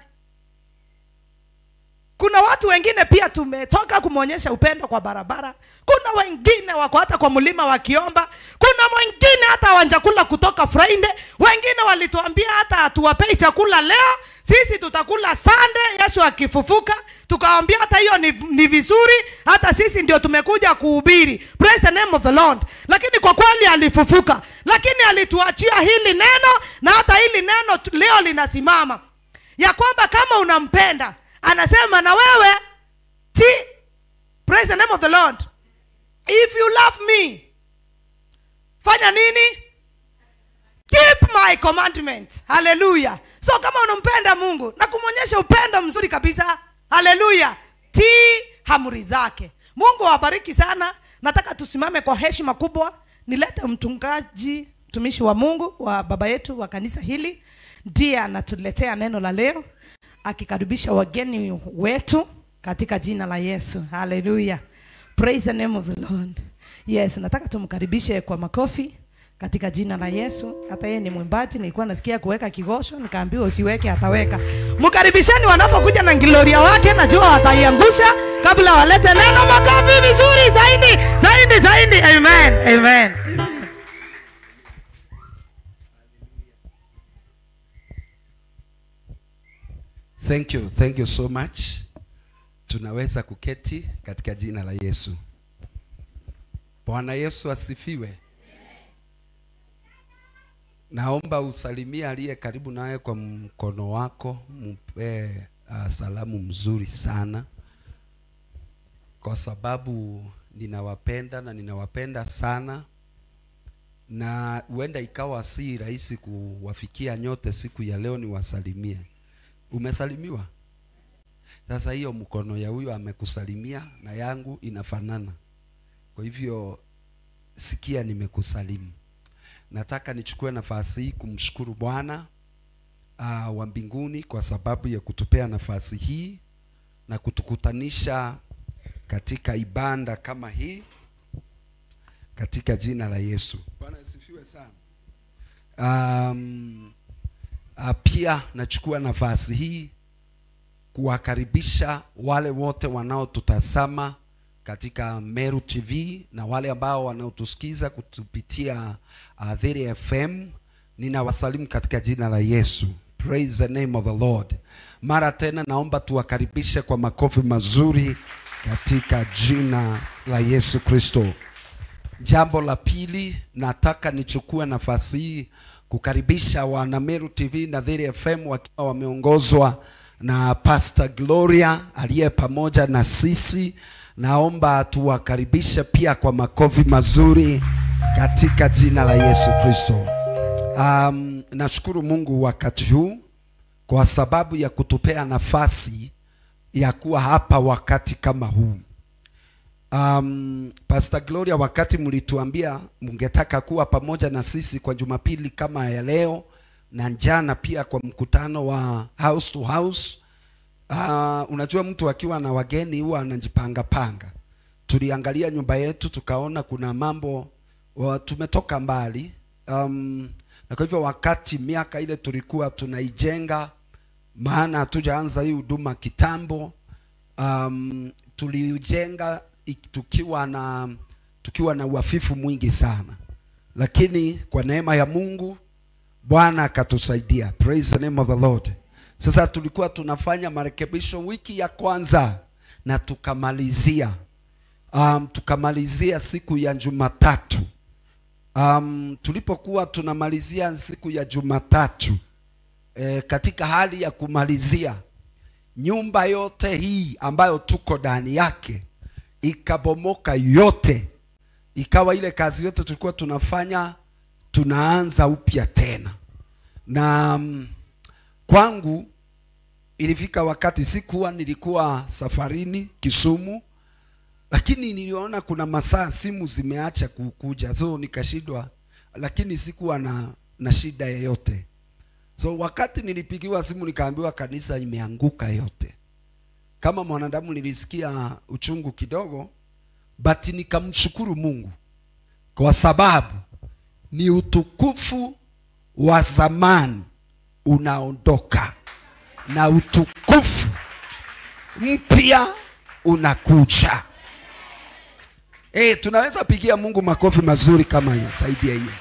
kuna watu wengine pia tumetoka kumuonyesha upendo kwa barabara. Kuna wengine wako hata kwa mlima wakiomba. Kuna wengine hata hawajakula kutoka Friday. Wengine walituambia hata hatuwapei chakula leo, sisi tutakula Sunday Yesu akifufuka. Tukawaambia hata hiyo ni vizuri, hata sisi ndio tumekuja kuhubiri. Praise the name of the Lord. Lakini kwa kweli alifufuka. Lakini alituachia hili neno, na hata hili neno leo linasimama. Ya kwamba kama unampenda, anasema na wewe ti. Praise the name of the Lord. If you love me, fanya nini? Keep my commandment. Hallelujah. So kama unampenda Mungu na kumuonyesha upendo mzuri kabisa, hallelujah, ti amri zake. Mungu awabariki sana. Nataka tusimame kwa heshima kubwa. Nilete mchungaji, mtumishi wa Mungu, wa baba yetu wa kanisa hili, ndiye anatuletea neno la leo, akikaribisha wageni wetu katika jina la Yesu. Hallelujah. Praise the name of the Lord. Yes, nataka tumkaribishe kwa makofi katika jina la Yesu. Hata yeye ni mwimbaji, nilikuwa nasikia kuweka kigosho, nikaambiwa usiweke, ataweka. Mkaribisheni wanapokuja na gloria wake, najua wataiangusha kabla walete neno. Makofi vizuri zaidi, zaidi, zaidi. Amen. Amen. Thank you. Thank you so much. Tunaweza kuketi katika jina la Yesu. Bwana Yesu asifiwe. Naomba usalimie aliye karibu nawe kwa mkono wako, mpe salamu mzuri sana, kwa sababu ninawapenda na ninawapenda sana, na huenda ikawa si rahisi kuwafikia nyote siku ya leo niwasalimie. Umesalimiwa? Sasa hiyo mkono ya huyo amekusalimia na yangu inafanana. Kwa hivyo sikia nimekusalimu. Nataka nichukue nafasi hii kumshukuru Bwana wa mbinguni kwa sababu ya kutupea nafasi hii na kutukutanisha katika ibada kama hii katika jina la Yesu. Bwana asifiwe sana. Pia nachukua nafasi hii kuwakaribisha wale wote wanaotutazama katika Meru TV na wale ambao wanaotusikiza kutupitia Dheri FM. Ninawasalimu katika jina la Yesu. Praise the name of the Lord. Mara tena naomba tuwakaribishe kwa makofi mazuri katika jina la Yesu Kristo. Jambo la pili, nataka nichukue nafasi hii kukaribisha wana Meru TV na Dheri FM wakiwa wameongozwa na Pastor Gloria aliye pamoja na sisi. Naomba tuwakaribishe pia kwa makofi mazuri katika jina la Yesu Kristo. Nashukuru Mungu wakati huu kwa sababu ya kutupea nafasi ya kuwa hapa wakati kama huu. Pastor Gloria, wakati mlituambia mungetaka kuwa pamoja na sisi kwa Jumapili kama ya leo na jana pia kwa mkutano wa house to house, unajua mtu akiwa na wageni huwa anajipanga panga. Tuliangalia nyumba yetu tukaona kuna mambo, tumetoka mbali. Na kwa hivyo wakati miaka ile tulikuwa tunaijenga, maana hatujaanza hii huduma kitambo, tulijenga tukiwa na uafifu mwingi sana. Lakini kwa neema ya Mungu Bwana akatusaidia. Praise the name of the Lord. Sasa tulikuwa tunafanya marekebisho wiki ya kwanza na tukamalizia. Tukamalizia siku ya Jumatatu. Tulipokuwa tunamalizia siku ya Jumatatu, katika hali ya kumalizia, nyumba yote hii ambayo tuko ndani yake ikabomoka yote. Ikawa ile kazi yote tulikuwa tunafanya tunaanza upya tena. Na kwangu ilifika wakati sikuwa, nilikuwa safarini Kisumu, lakini niliona kuna masaa simu zimeacha kukuja, so nikashindwa, lakini sikuwa na shida yoyote. So wakati nilipigiwa simu nikaambiwa kanisa imeanguka yote, kama mwanadamu nilisikia uchungu kidogo, but nikamshukuru Mungu kwa sababu ni utukufu wa zamani unaondoka na utukufu mpya unakuja. Tunaweza pigia Mungu makofi mazuri kama hiyo, zaidi ya hiyo.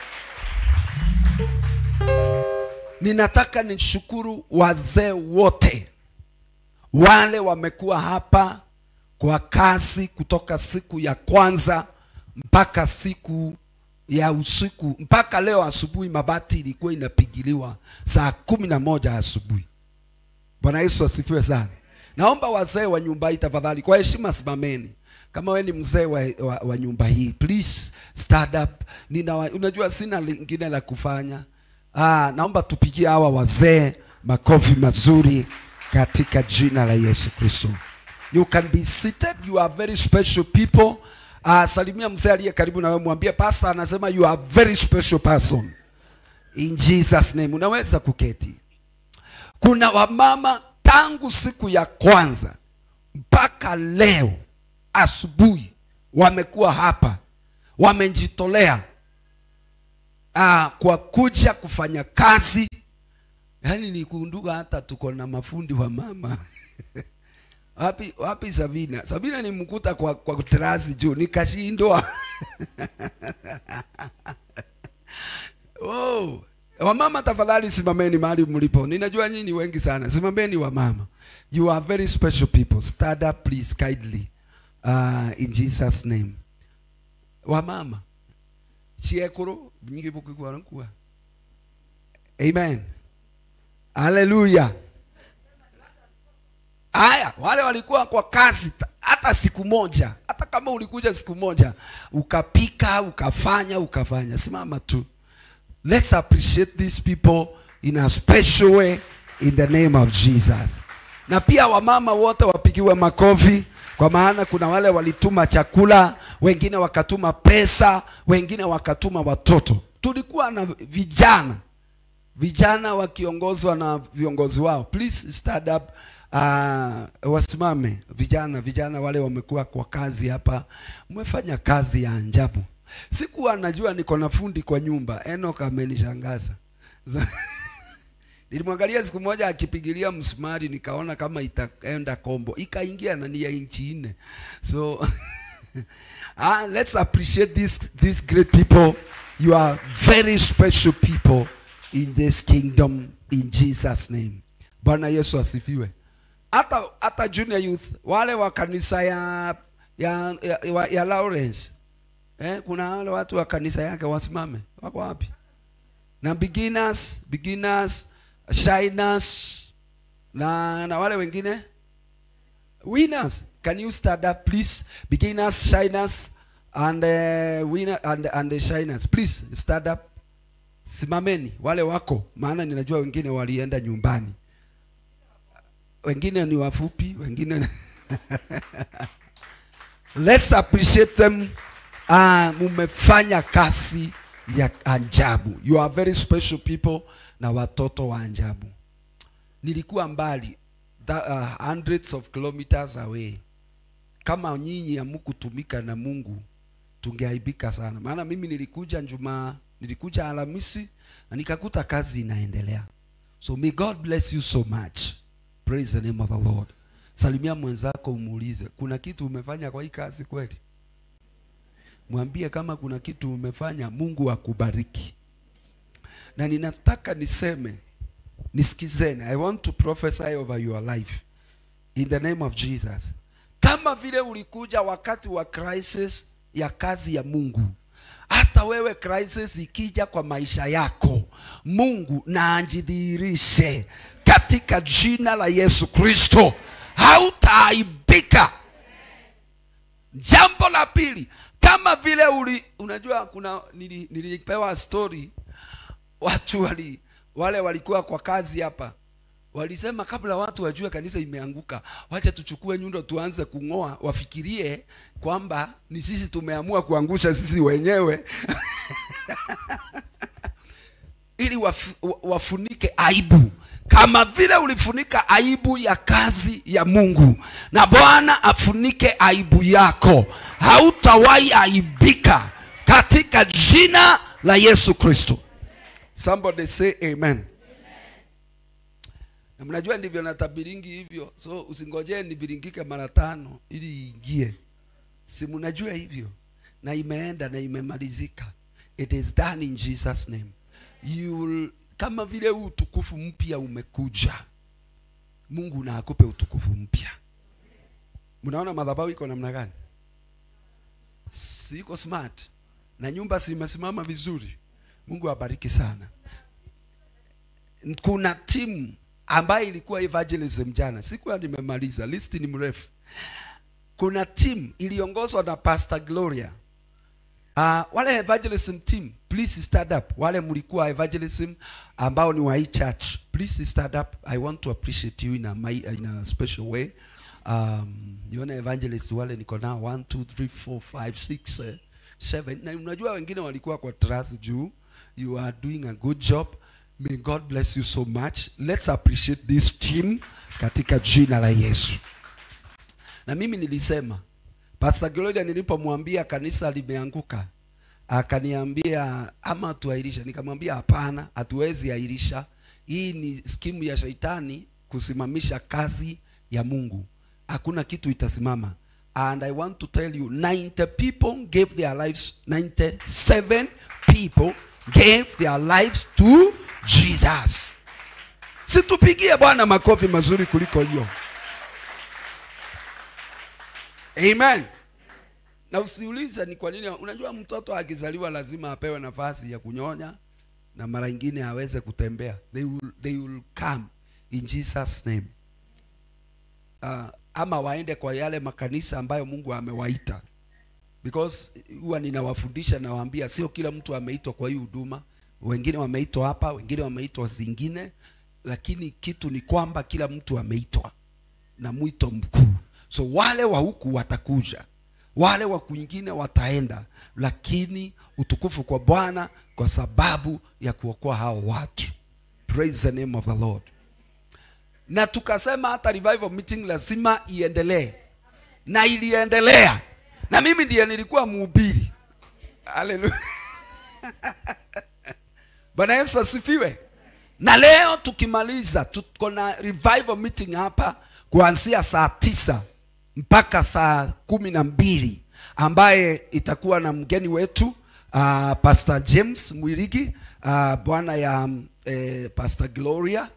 Ninataka nishukuru wazee wote wale wamekuwa hapa kwa kazi kutoka siku ya kwanza mpaka siku ya usiku, mpaka leo asubuhi. Mabati ilikuwa inapigiliwa saa 11 asubuhi. Bwana Yesu asifiwe sana. Naomba wazee wa nyumba hii tafadhali, kwa heshima simameni. Kama wewe ni mzee wa nyumba hii, please stand up. Unajua sina lingine la kufanya. Naomba tupigie hawa wazee makofi mazuri katika jina la Yesu Kristo. You can be seated. You are very special people. Salimia mzee aliye karibu na wewe, mwambie pastor anasema you are very special person. In Jesus name. Unaweza kuketi. Kuna wamama tangu siku ya kwanza mpaka leo asubuhi wamekuwa hapa, wamejitolea kwa kuja kufanya kazi. Yaani nikunduka hata tuko na mafundi wa mama. Wapi Sabina? Sabina nimkuta kwa terasi juu nikashindwa. Oh, wamama tafadhali simameni mahali mlipo. Ninajua nyinyi wengi sana. Simameni wamama. You are very special people. Stand up please kindly. In Jesus name. Wamama. Chiekuru nyingi bukikuwa nkuwa. Amen. Hallelujah. Aya, wale walikuwa kwa kazi hata siku moja, hata kama ulikuja siku moja, ukapika, ukafanya, simama tu. Let's appreciate these people in a special way in the name of Jesus. Na pia wamama wote wapigiwe makofi, kwa maana kuna wale walituma chakula, wengine wakatuma pesa, wengine wakatuma watoto. Tulikuwa na vijana wakiongozwa na viongozi wao. Please stand up. Wasimame vijana wale wamekuwa kwa kazi hapa. Mmefanya kazi ya ajabu. Sikuwa najua niko na fundi kwa nyumba. Enoch amenishangaza. Nilimwangalia siku moja akipigilia msumari, nikaona kama itaenda kombo. Ikaingia na ni ya inchi 4. So let's appreciate these great people. You are very special people in this kingdom in Jesus name. Bwana Yesu asifiwe. Hata junior youth wale wa kanisa ya Lawrence. Kuna wale watu wa kanisa yake wasimame. Wako wapi? Na beginners, shiners na wale wengine winners. Can you stand up please? Beginners, shiners and winner and the shiners. Please stand up. Simameni wale wako, maana ninajua wengine walienda nyumbani. Wengine ni wafupi, wengine Let's appreciate them. Mumefanya kazi ya ajabu. You are very special people na watoto wa ajabu. Nilikuwa mbali, hundreds of kilometers away. Kama nyinyi hamkutumika na Mungu, tungeaibika sana. Maana mimi nilikuja nilikuja Alhamisi na nikakuta kazi inaendelea. So may God bless you so much. Praise the name of the Lord. Salimia mwenzako umuulize, kuna kitu umefanya kwa hii kazi kweli? Mwambie kama kuna kitu umefanya, Mungu akubariki. Na ninataka niseme, nisikizeni. I want to prophesy over your life in the name of Jesus. Kama vile ulikuja wakati wa crisis ya kazi ya Mungu, hata wewe crisis ikija kwa maisha yako, Mungu na ajidhihirishe katika jina la Yesu Kristo. Hautaaibika. Jambo la pili, kama vile unajua kuna nilipewa story, watu wale walikuwa kwa kazi hapa walisema kabla watu wajue kanisa imeanguka, wacha tuchukue nyundo tuanze kungoa, wafikirie kwamba ni sisi tumeamua kuangusha sisi wenyewe. ili wafunike aibu, kama vile ulifunika aibu ya kazi ya Mungu, na Bwana afunike aibu yako. Hautawahi aibika katika jina la Yesu Kristo. Somebody say amen. Na mnajua ndivyo natabiringi hivyo, so usingojee nibiringike mara 5 ili iingie. Si mnajua hivyo? Na imeenda na imemalizika. It is done in Jesus name. You will, kama vile utukufu mpya umekuja, Mungu na akupe utukufu mpya. Mnaona madhabahu iko namna gani? Siko smart. Na nyumba simesimama vizuri. Mungu abariki sana. Kuna timu ambayo ilikuwa evangelism jana. Siku nimemaliza, list ni mrefu. Kuna team iliongozwa na Pastor Gloria. Wale evangelism team, please stand up. Wale mlikuwa evangelism ambao ni wa church, please stand up. I want to appreciate you in a special way. Nione evangelist wale niko nao 1 2 3 4 5 6 7. Na unajua wengine walikuwa kwa trust juu. You are doing a good job. May God bless you so much. Let's appreciate this team katika jina la Yesu. Na mimi nilisema, Pastor Gloria nilipomwambia kanisa limeanguka, akaniambia ama tuahirisha. Nikamwambia hapana, hatuwezi ahirisha. Hii ni skimu ya shaitani kusimamisha kazi ya Mungu. Hakuna kitu itasimama. And I want to tell you, 90 people gave their lives, 97 people gave their lives to Jesus. Situpigie Bwana makofi mazuri kuliko hiyo. Amen. Na usiulize ni kwa nini. Unajua mtoto akizaliwa lazima apewe nafasi ya kunyonya na mara nyingine aweze kutembea. They will come in Jesus name. Ama waende kwa yale makanisa ambayo Mungu amewaita. Because huwa ninawafundisha na waambia sio kila mtu ameitwa kwa hii huduma. Wengine wameitwa hapa, wengine wameitwa zingine, lakini kitu ni kwamba kila mtu ameitwa na mwito mkuu. So wale wa huku watakuja, wale wa kwingine wataenda, lakini utukufu kwa Bwana kwa sababu ya kuokoa hao watu. Praise the name of the Lord. Na tukasema hata revival meeting lazima iendelee. Na iliendelea. Na mimi ndiye nilikuwa mhubiri. Hallelujah. Bwana Yesu asifiwe. Na leo tukimaliza tuko na revival meeting hapa kuanzia saa 9 mpaka saa 12, ambaye itakuwa na mgeni wetu Pastor James Mwirigi, bwana ya Pastor Gloria.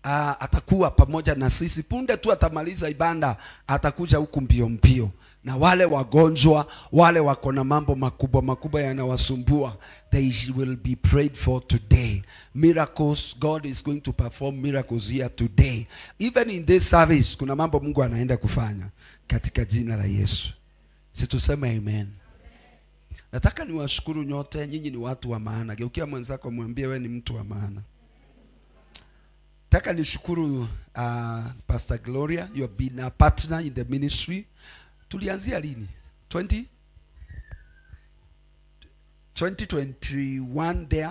Atakuwa pamoja na sisi. Punde tu atamaliza ibada atakuja huku mbio mbio. Na wale wagonjwa, wale wako na mambo makubwa makubwa yanawasumbua, they will be prayed for today. Miracles, God is going to perform miracles here today. Even in this service, kuna mambo Mungu anaenda kufanya katika jina la Yesu. Situseme amen. Nataka niwashukuru nyote, nyinyi ni watu wa maana. Geukia mwenzako mwambie wewe ni mtu wa maana. Nataka nishukuru Pastor Gloria, you have been a partner in the ministry. Tulianzia lini? 2021 there.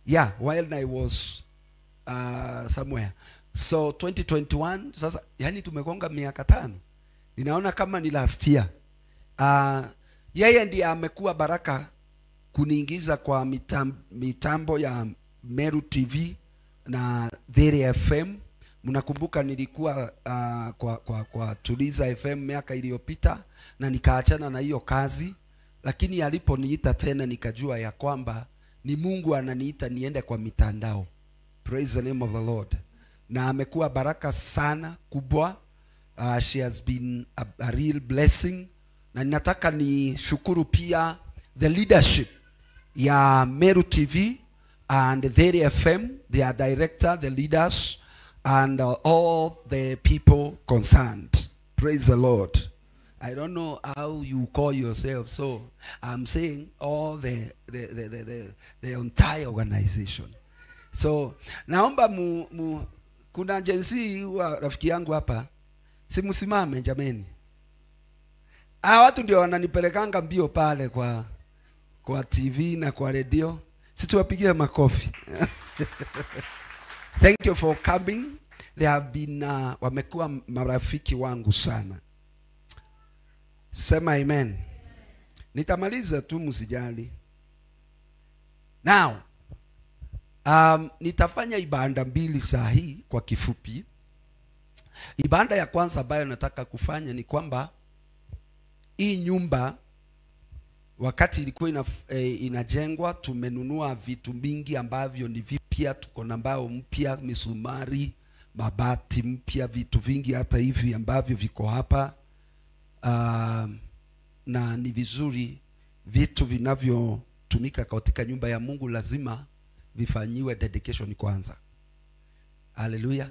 Yeah, while I was somewhere. So 2021, sasa yani tumegonga miaka 5. Ninaona kama ni last year. Yeye ndiye amekuwa baraka kuniingiza kwa mitambo ya Meru TV na Dhere FM. Mnakumbuka nilikuwa kwa Tuliza FM miaka iliyopita na nikaachana na hiyo kazi, lakini aliponiita tena nikajua ya kwamba ni Mungu ananiita niende kwa mitandao. Praise the name of the Lord. Na amekuwa baraka sana kubwa. She has been a real blessing. Na ninataka nishukuru pia the leadership ya Meru TV and Dhere FM, their director, the leaders, and all the people concerned. Praise the Lord. I don't know how you call yourself, so I'm saying all the entire organization. So naomba kuna agency wa rafiki yangu hapa, simusimame jameni. Hawa watu ndio wananipelekanga mbio pale kwa TV na kwa radio. Situwapigie makofi. Thank you for coming. They have been wamekuwa marafiki wangu sana. Sema amen. Nitamaliza tu, msijali. Now, nitafanya ibada mbili saa hii kwa kifupi. Ibada ya kwanza ambayo nataka kufanya ni kwamba hii nyumba wakati ilikuwa inajengwa, tumenunua vitu mingi ambavyo ni vipya. Tuko na mbao mpya, misumari, mabati mpya, vitu vingi hata hivi ambavyo viko hapa. Na ni vizuri vitu vinavyotumika katika nyumba ya Mungu lazima vifanyiwe dedication kwanza. Hallelujah.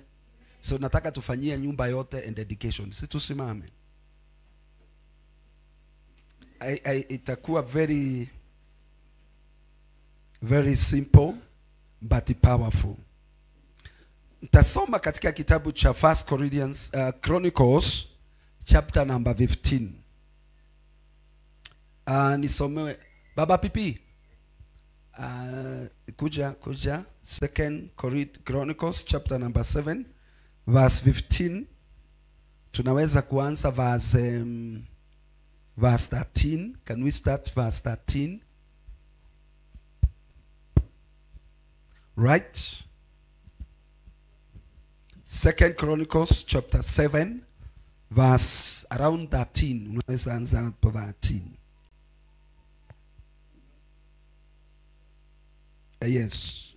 So nataka tufanyie nyumba yote and dedication. Si tusimame. Itakuwa very very simple but powerful. Nitasoma katika kitabu cha 1 Corinthians Chronicles chapter number 15. Nisomewe Baba Pipi. Kuja 2 Chronicles chapter number 7 verse 15. Tunaweza kuanza verse 13. Can we start verse 13? Right? 2 Chronicles chapter 7 verse around 13. Unaweza anza hapo 13. Yes.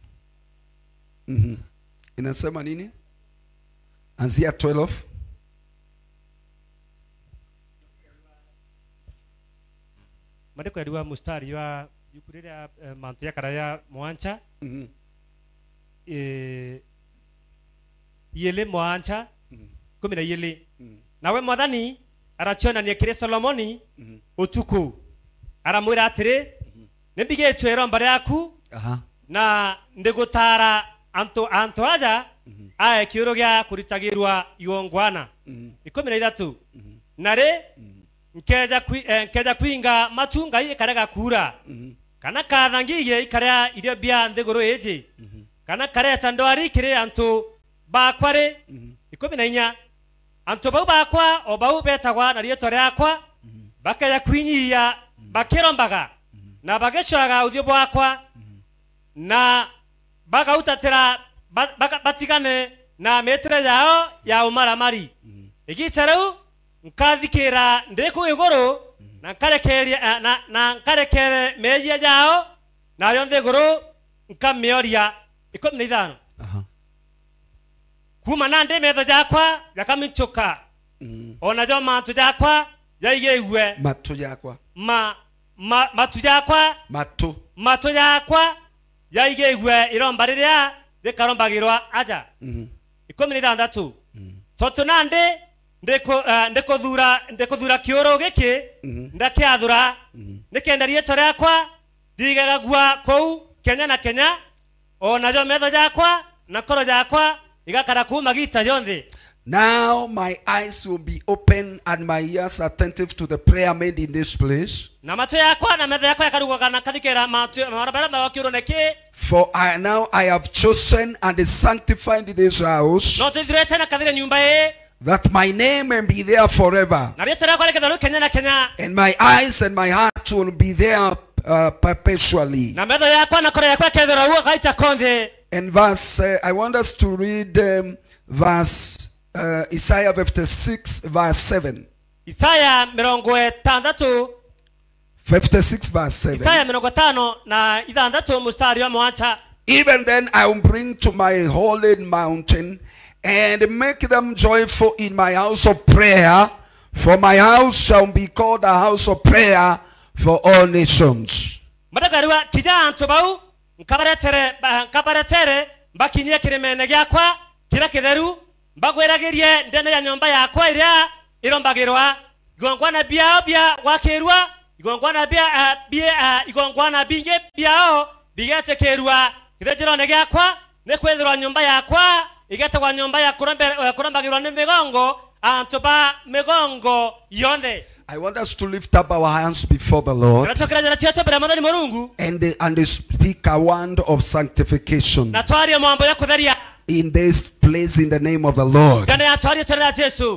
Inasema nini? Anzia 12. Mandiko yaliwa mustari wa yukurira mantu ya karaya mwancha. Yele mwancha kumi na yele. Nawe mwathani arachonania kiri Solomoni utuku aramwira atiri nimbigitwe iromba riaku na ndigutara antu aja ae kiuro gia kuritagirwa igongwana 13 nari nkeja kwinga matu ngai ikarega kura kana kathangigie ikaria irio bia nthiguru iji kana kareta ndwari kiri antu bakwa ri 14 antu bau bakwa o bau betagwa na rietwa riakwa bakeja kwinyia bakirombaga na bagecoaga uthio bwakwa na bagautatira batigane na metire yao ya umaramari igicha riu nkathikira ndi kuu iguru na nkarekeria na nkarekere mehia yao nayo nthiguru nkamioria 15 kuma na ndi metho jakwa yakamichuka ona jo matu jakwa yaigeigwe matu jakwa matu jakwa matu jakwa yaigeigwe iromba riria rikarombagirwa aja 16 toto nandi ndikuthura kiuro giki ndakiathura nikenda rietwa riakwa rigagagua kuu Kenya na Kenya ona jo metho jakwa na koro jakwa igakara kuma gita yonthe. Now my eyes will be open and my ears attentive to the prayer made in this place. Na matu yakwa na metho yakwa yakarugaga na kathikira matu marabara ma kiuro neki. For I now I have chosen and sanctified this house, no tuthirete na kathire nyumba ii, that my name may be there forever, na rietwa riakwa riketha Kenya na Kenya, and my eyes and my heart will be there perpetually. Na metho yakwa na koro yakwa kethira uo gaita konthe. And verse, I want us to read verse Isaiah 56 verse 7. Isaiah 56 56 verse 7. Isaiah 56 mstari wa mwancha. Even then I will bring to my holy mountain and make them joyful in my house of prayer, for my house shall be called a house of prayer for all nations. Madakarua kija antu bau nkabaretere mbakinyie kirimene giakwa kira kitheru mbagwiragirie ndene ya nyomba yakwa iria irombagirwa igongwana biao bia gwakirwa igongwana bia bia igongwana binge biao bigetekirwa kithenjerone giakwa ni kwithirwa nyomba yakwa igetagwa nyomba ya kurombagirwa ni migongo antu ba migongo yonthe. I want us to lift up our hands before the Lord and speak a word of sanctification in this place in the name of the Lord.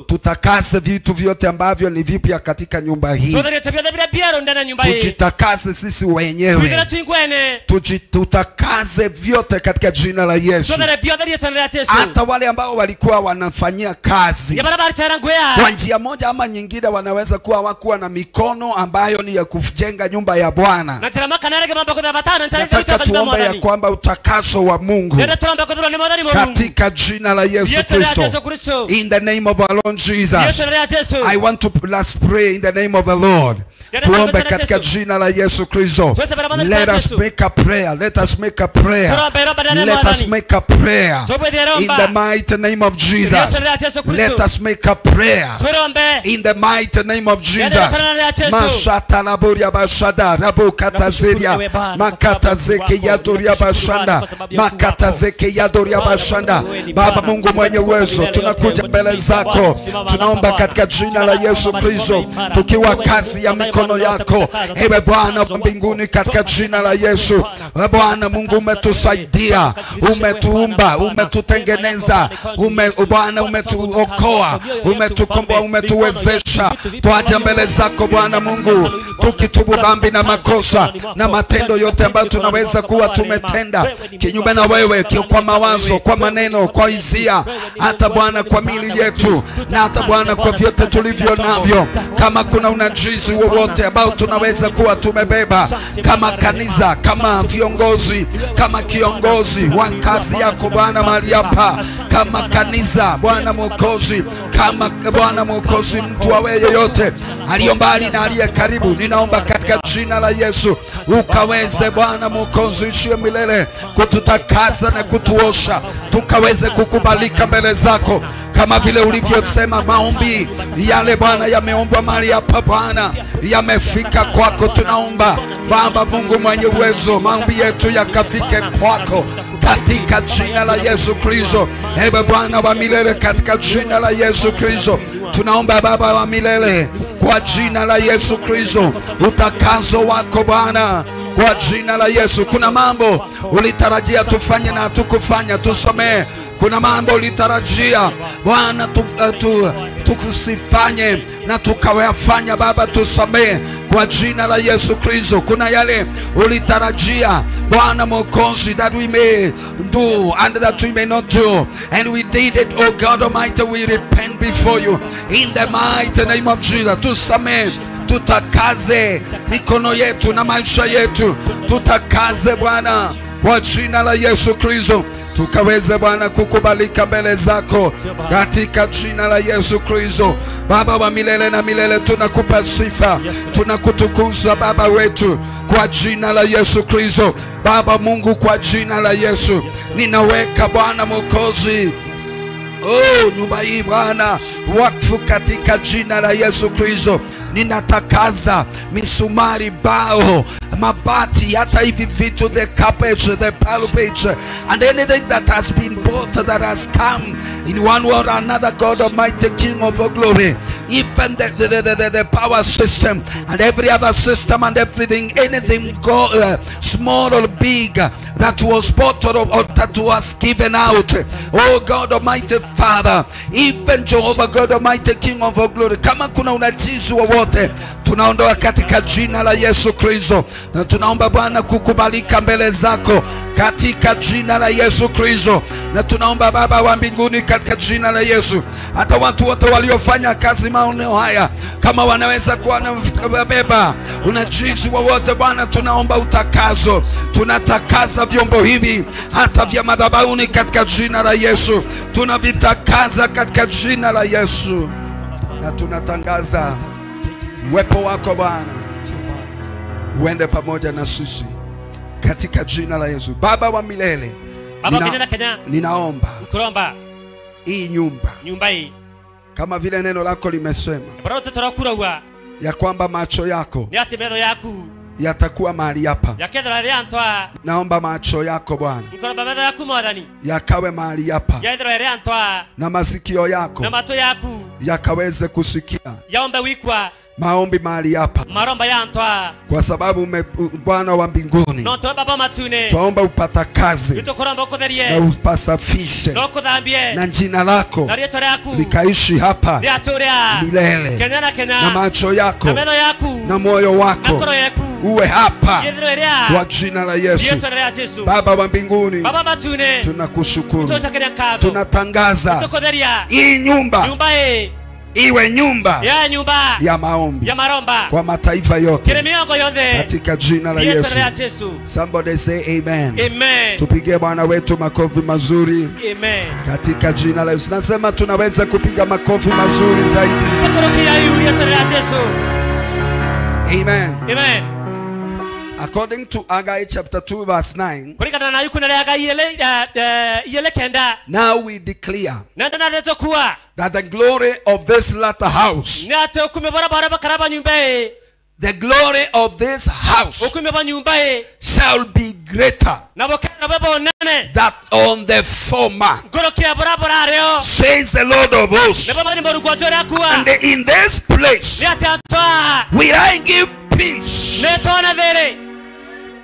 Tutakase vitu vyote ambavyo ni vipya katika nyumba hii. Tujitakase sisi wenyewe. Tutakase vyote katika jina la Yesu. Hata wale ambao walikuwa wanafanyia kazi kwa njia moja ama nyingine, wanaweza kuwa hawakuwa na mikono ambayo ni ya kujenga nyumba ya Bwana. Nataka tuombe ya kwamba utakaso wa Mungu katika jina la Yesu Kristo. In the name of our Lord Jesus, I want to last pray in the name of the Lord. Tuombe katika jina la Yesu Kristo. Let us make a prayer. Let us make a prayer. Let us make a prayer. In the mighty name of Jesus. Let us make a prayer. In the mighty name of Jesus. Mashata laburia bashada rabu katazeria makata zeke yadoria bashanda makata zeke yadoria bashanda. Baba Mungu mwenye uwezo, tunakuja mbele zako, tunaomba katika jina la Yesu Kristo, tukiwa kazi ya mikono yako. Ewe Bwana wa mbinguni, katika jina la Yesu, Bwana Mungu umetusaidia, umetuumba, umetutengeneza, Bwana umetuokoa, umetukomboa, umetuwezesha. Twaja mbele zako Bwana Mungu tukitubu dhambi na makosa na matendo yote ambayo tunaweza kuwa tumetenda kinyume na wewe, kwa mawazo, kwa maneno, kwa hisia, hata Bwana kwa mili yetu, na hata Bwana kwa vyote tulivyo navyo. Kama kuna unajisi wowote ambao tunaweza kuwa tumebeba kama kanisa, kama viongozi, kama kiongozi wa kazi yako Bwana mahali hapa, kama kanisa Bwana Mwokozi, kama Bwana Mwokozi mtu awe yeyote aliyo mbali na aliye karibu, ninaomba katika jina la Yesu ukaweze Bwana Mwokozi ishie milele kututakasa na kutuosha, tukaweze kukubalika mbele zako kama vile ulivyosema. Maombi yale Bwana yameombwa mahali hapa Bwana yamefika kwako. Tunaomba Baba Mungu mwenye uwezo, maombi yetu yakafike kwako katika jina la Yesu Kristo. Ewe Bwana wa milele, katika jina la Yesu Kristo tunaomba Baba wa milele, kwa jina la Yesu Kristo, utakaso wako Bwana kwa jina la Yesu. Kuna mambo ulitarajia tufanye na hatukufanya, tusamee. Kuna mambo ulitarajia Bwana tukusifanye na tukawafanya, Baba tusamee kwa jina la Yesu Kristo. Kuna yale ulitarajia Bwana Mwokozi that we may do and that we may not do, and we did it, oh God Almighty. We repent before you in the mighty name of Jesus. Tusamee, tutakaze mikono yetu na maisha yetu, tutakaze Bwana kwa jina la Yesu Kristo, tukaweze Bwana kukubalika mbele zako katika jina la Yesu Kristo. Baba wa milele na milele, tunakupa sifa, tunakutukuza Baba wetu kwa jina la Yesu Kristo. Baba Mungu, kwa jina la Yesu ninaweka Bwana Mwokozi, oh, nyumba hii Bwana wakfu katika jina la Yesu Kristo. Ninatakaza misumari, bao, mabati, hata hivi vitu, the carpet, the pulpit, and anything that has been bought, that has come in one way or another, God Almighty, King of all glory, even the power system and every other system and everything, anything go, small or big, that was bought or that was given out, oh God Almighty Father, even Jehovah God Almighty, King of all glory, kama kuna unajisi wowote tunaondoa katika jina la Yesu Kristo, na tunaomba Bwana kukubalika mbele zako katika jina la Yesu Kristo. Na tunaomba Baba wa mbinguni katika jina la Yesu, hata watu wote waliofanya kazi maoneo haya, kama wanaweza kuwa wanabeba unajisi wowote Bwana, tunaomba utakaso. Tunatakaza vyombo hivi hata vya madhabahuni katika jina la Yesu, tunavitakaza katika jina la Yesu, na tunatangaza uwepo wako Bwana uende pamoja na sisi katika jina la Yesu. Baba wa milele, ninaomba hii nyumba hii, kama vile neno lako limesema ya kwamba macho yako yatakuwa mahali hapa, naomba macho yako Bwana yakawe mahali hapa, na masikio yako yakaweze kusikia Maombi mahali hapa, Maromba yantwa. kwa sababu Bwana wa mbinguni, No to baba matune. twaomba upatakaze Nitukoromba ukutherie. na upasafishe, No kuthambie. na jina lako Na rĩtwa rĩaku likaishi hapa rĩatũũrĩa milele, Kenya na Kenya, na macho yako na metho yaku na moyo na wako ngoro yaku uwe hapa yethirwo ĩrĩa kwa jina la Yesu. rĩtwa rĩa Jesu. Baba wa mbinguni, Baba matune, tunakushukuru, tucokeria ngatho, tunatangaza tukutheria hii nyumba nyumba ĩ iwe nyumba ya nyumba ya maombi ya maromba kwa mataifa yote kĩrĩ mĩongo yothe katika jina la rĩtwa Yesu. rĩa Jesu. Somebody say amen. Amen. Tupigie Bwana wetu makofi mazuri Amen. katika jina la Yesu. Nasema tunaweza kupiga makofi mazuri zaidi. Tukurukia iu rĩtwa rĩa Jesu. Amen. Amen. According to Haggai chapter 2 verse 9, Kũringana na yuku na rĩa Ngai iyele kenda, now we declare na ndona nĩtũkua that the glory of this latter house, nĩ atĩ ũkumio bora bora bakaraba nyumba ĩ, the glory of this house ũkumio bwa nyumba ĩ shall be greater na bũkena bwa bonene that on the former, ngũrũkia bora bora rĩo, says the Lord of hosts. nĩ bwa Mũrungu atũrĩa akua And in this place nĩ atĩ atwa will I give peace, nĩ twana thĩrĩ,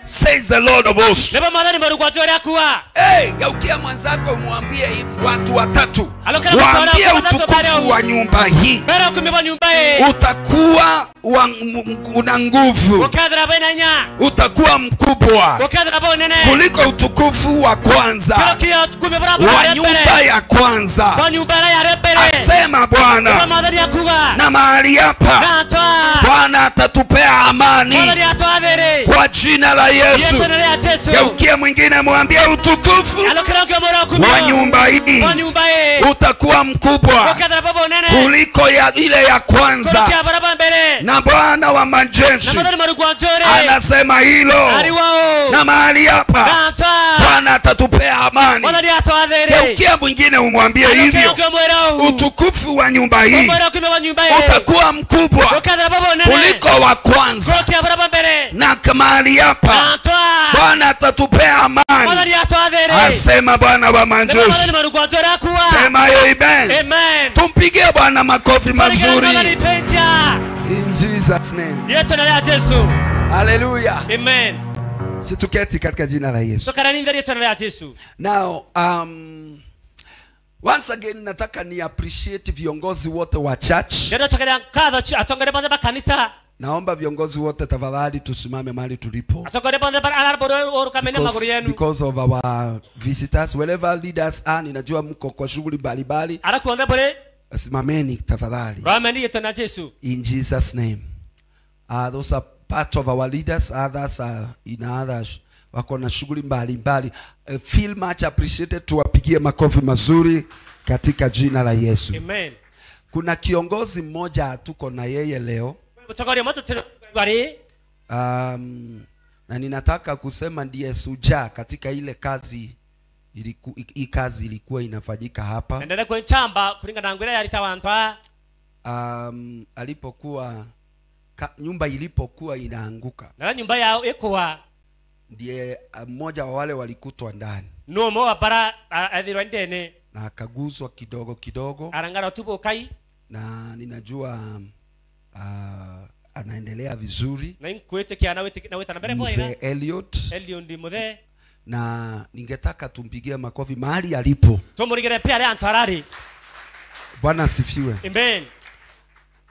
says the Lord of hosts. nĩ bwa Mwathani Mũrungu atũrĩa akua. Hey, geukia mwenzako mwambie hivi, watu watatu Alokera waambie mtoro, watatu utukufu bado. wa nyumba hii Mbere ũkumio bwa nyumba ĩ utakuwa una nguvu, ũkethira bwĩna hinya, utakuwa mkubwa ũkethira bwa ũnene kuliko utukufu wa kwanza ngũrũkia ũkumio bora bora wa rĩa nyumba mbere ya kwanza, bwa nyumba ĩrĩa yarĩ mbere, asema nĩ bwa Bwana. Mwathani akuga Na mahali hapa na atwa Bwana atatupea amani Mwathani atwa thĩrĩ kwa jina la Yesu. rĩtwa rĩa Jesu. Geukia mwingine mwambie utukufu Alokera ũkĩomora ũkumio wa nyumba hii bwa nyumba ĩ utakuwa mkubwa ũkethira bwa bonene kuliko ya ile ya kwanza. ngũrũkia bora bwa mbere Na Bwana wa na majeshi Mwathani Mũrungu wa njũrĩ anasema hilo, ari wao na mahali hapa na atwa Bwana atatupea amani. Mwathani atwa thĩrĩ. Geukia mwingine umwambie Alokera hivyo, ũkĩomwĩra ũũ utukufu wa nyumba hii ũmwĩra ũkumio wa nyumba ĩ utakuwa mkubwa ũkethira bwa bonene kuliko wa kwanza, ngũrũkia bora bwa mbere na mahali na hapa atwa Bwana atatupea amani, Mwathani atwa thĩrĩ, asema Bwana wa nĩ bwa Mwathani majeshi. Mũrungu wa njũrĩ akua. Sema amen. Amen. Tumpigie Bwana makofi mazuri Mwathani penja in Jesus name. rĩtwa rĩa Jesu. Hallelujah. Amen. Situketi katika jina la Yesu. Tukarani rĩtwa rĩa Jesu. Now, once again nataka ni appreciate viongozi wote wa church. Ndĩrocokeria ngatho atongoria bothe ba kanitha. Naomba viongozi wote tafadhali tusimame mahali tulipo. Atongoria bothe barũkamene magũrũ yenu. Because of our visitors, wherever leaders are, ninajua mko kwa shughuli mbalimbali. Arakuothe bũrĩ Simameni tafadhali. rameni rĩtwa rĩa Jesu. In Jesus name. Those are part of our leaders, others are in others wako na shughuli mbalimbali. Feel much appreciated, tuwapigie makofi mazuri katika jina la Yesu. Amen. Kuna kiongozi mmoja hatuko na yeye leo. Mũtongoria ũmwe tũtirĩ Na ninataka kusema ndiye sujaa katika ile kazi hii kazi ilikuwa inafanyika hapa. Endelea kwenchamba kulingana na ngwira yalitawantwa. Alipokuwa nyumba ilipokuwa inaanguka, na nyumba yao ikuwa, ndiye mmoja wa wale walikutwa ndani. No mo bara athirwa ndene na akaguzwa kidogo kidogo, arangara tubo kai, na ninajua anaendelea vizuri. Na nkwete na wete na weta na mbere Mzee Elliot. Elliot ndi muthe. Na ningetaka tumpigie makofi mahali alipo. Tumurigire pia ale antarari. Bwana asifiwe. Amen.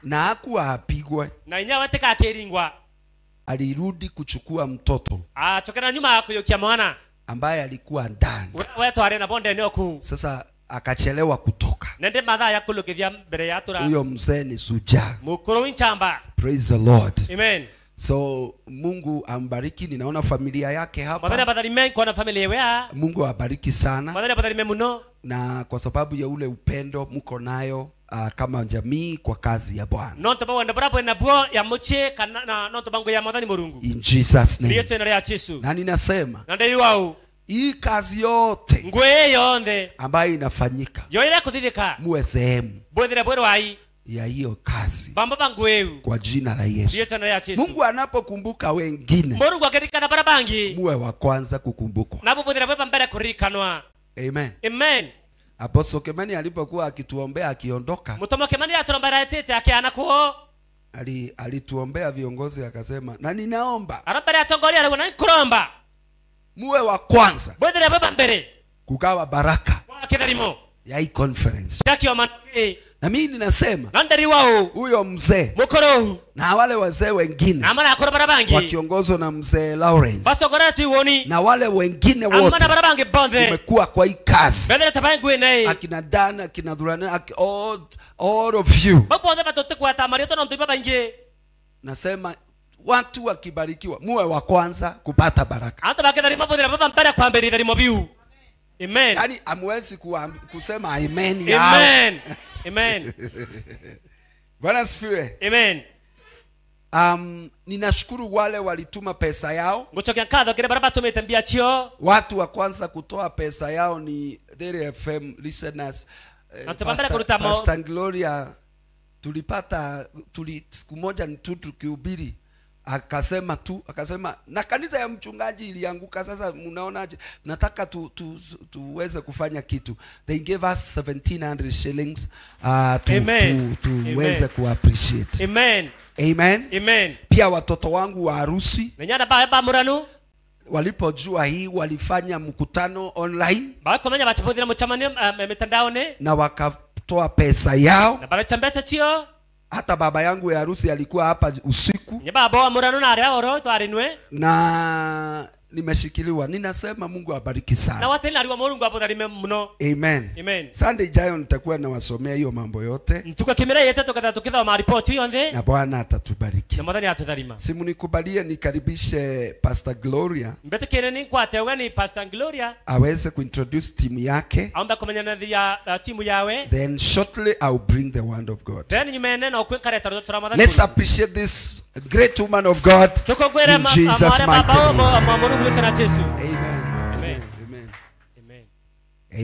Na hakuwa apigwe. Na inyawe teka akiringwa. Alirudi kuchukua mtoto. Chokera nyuma kuyukia mwana ambaye alikuwa ndani. Wewe tware na bonde ni oku. Sasa akachelewa kutoka. Nende madha ya kulukithia mbere ya tura. Huyo mzee ni sujaa. Mukuru winchamba. Praise the Lord. Amen. So Mungu ambariki, ninaona familia yake hapa. Mwathani abatharime kuona familia wea. Mungu abariki sana. Mwathani abatharime muno. Na kwa sababu ya ule upendo mko nayo kama jamii kwa kazi ya Bwana. No to bawenda bora na buo ya muche kana na no to bango ya Mwathani Murungu. In Jesus name. Ndiyo tena ya Yesu. Na ninasema na ndiyo wao hii kazi yote ngwe yonde ambayo inafanyika yoire kuthithika muwe sehemu bwethire bwerwai ya hiyo kazi bamba bangweu kwa jina la Yesu. Ndiyo tena ya Yesu. Mungu anapokumbuka wengine, Mungu akirikana bara bangi, muwe wa kwanza kukumbukwa. Nabo bwethire bwe mbere kurikanwa. Amen. Amen. Apostle Kimani alipokuwa akituombea akiondoka, Mutomo Kimani aturombera etete akiana kuo, Alituombea viongozi akasema, na ninaomba arabere atongoria arauga na nkuromba muwe wa kwanza bwethire baba mbere kugawa baraka kwa kitharimo ya hii conference. ya kiomano giki. Na mimi ninasema Na ndariwa huyo mzee mukuru na wale wazee wengine na mara akuru bara bangi wakiongozwa na mzee Lawrence batongoretie woni na wale wengine amana wote bara bangi bonthe tumekuwa kwa hii kazi, bethire tabangwi nei akina Dan, akina Dhurane, all of you. bau bonthe batutikweta marĩtwa no ntuiba baingĩ. Nasema watu wakibarikiwa muwe wa kwanza kupata baraka. Antu bakitharimo buthira baba mbere kwambĩrĩria itharimo biu. Amen. Yaani hamwezi kusema amen yao. Amen. Amen. Bwana asifiwe. Amen. Ninashukuru wale walituma pesa yao. Ngucokia nkatho kire baria batumite mbia cio. Watu wa kwanza kutoa pesa yao ni Theri FM listeners. Antu ba mbere kuruta mo- Pastor Gloria tulipata siku moja tu tukihubiri akasema na kanisa ya mchungaji ilianguka, sasa mnaonaje? Nataka tuweze kufanya kitu. They gave us 1700 shillings tuweze ku appreciate. Amen. Amen. Amen. Pia watoto wangu wa harusi Nenyana ba muranu walipojua hii walifanya mkutano online bakomenya bachibuthira muchamanio mitandaoni na wakatoa pesa yao. na baracha mbeca cio. Hata baba yangu ya harusi alikuwa hapa usiku. Nye baba wa muranu na aria oro twarinwe na nimeshikiliwa. Ninasema Mungu abariki sana. Na watena ariwa Mungu abutharime muno. Amen. Amen. Sunday ijayo nitakuwa nawasomea hiyo mambo yote. Ntuka kimira yete tukatha tukithoma report yonthe. Na Bwana atatubariki. Na Mwathani atutharima. Simunikubalie nikaribishe Pastor Gloria. Mbetekere ni nkwate ugani Pastor Gloria aweze kuintroduce timu yake. Aomba kumenyana ya timu yawe. Then shortly I will bring the word of God. Then nyumene na ukwikareta ruto Mwathani. Let's appreciate this great woman of God. In Jesus mighty name. Amen. Amen. Amen. Amen.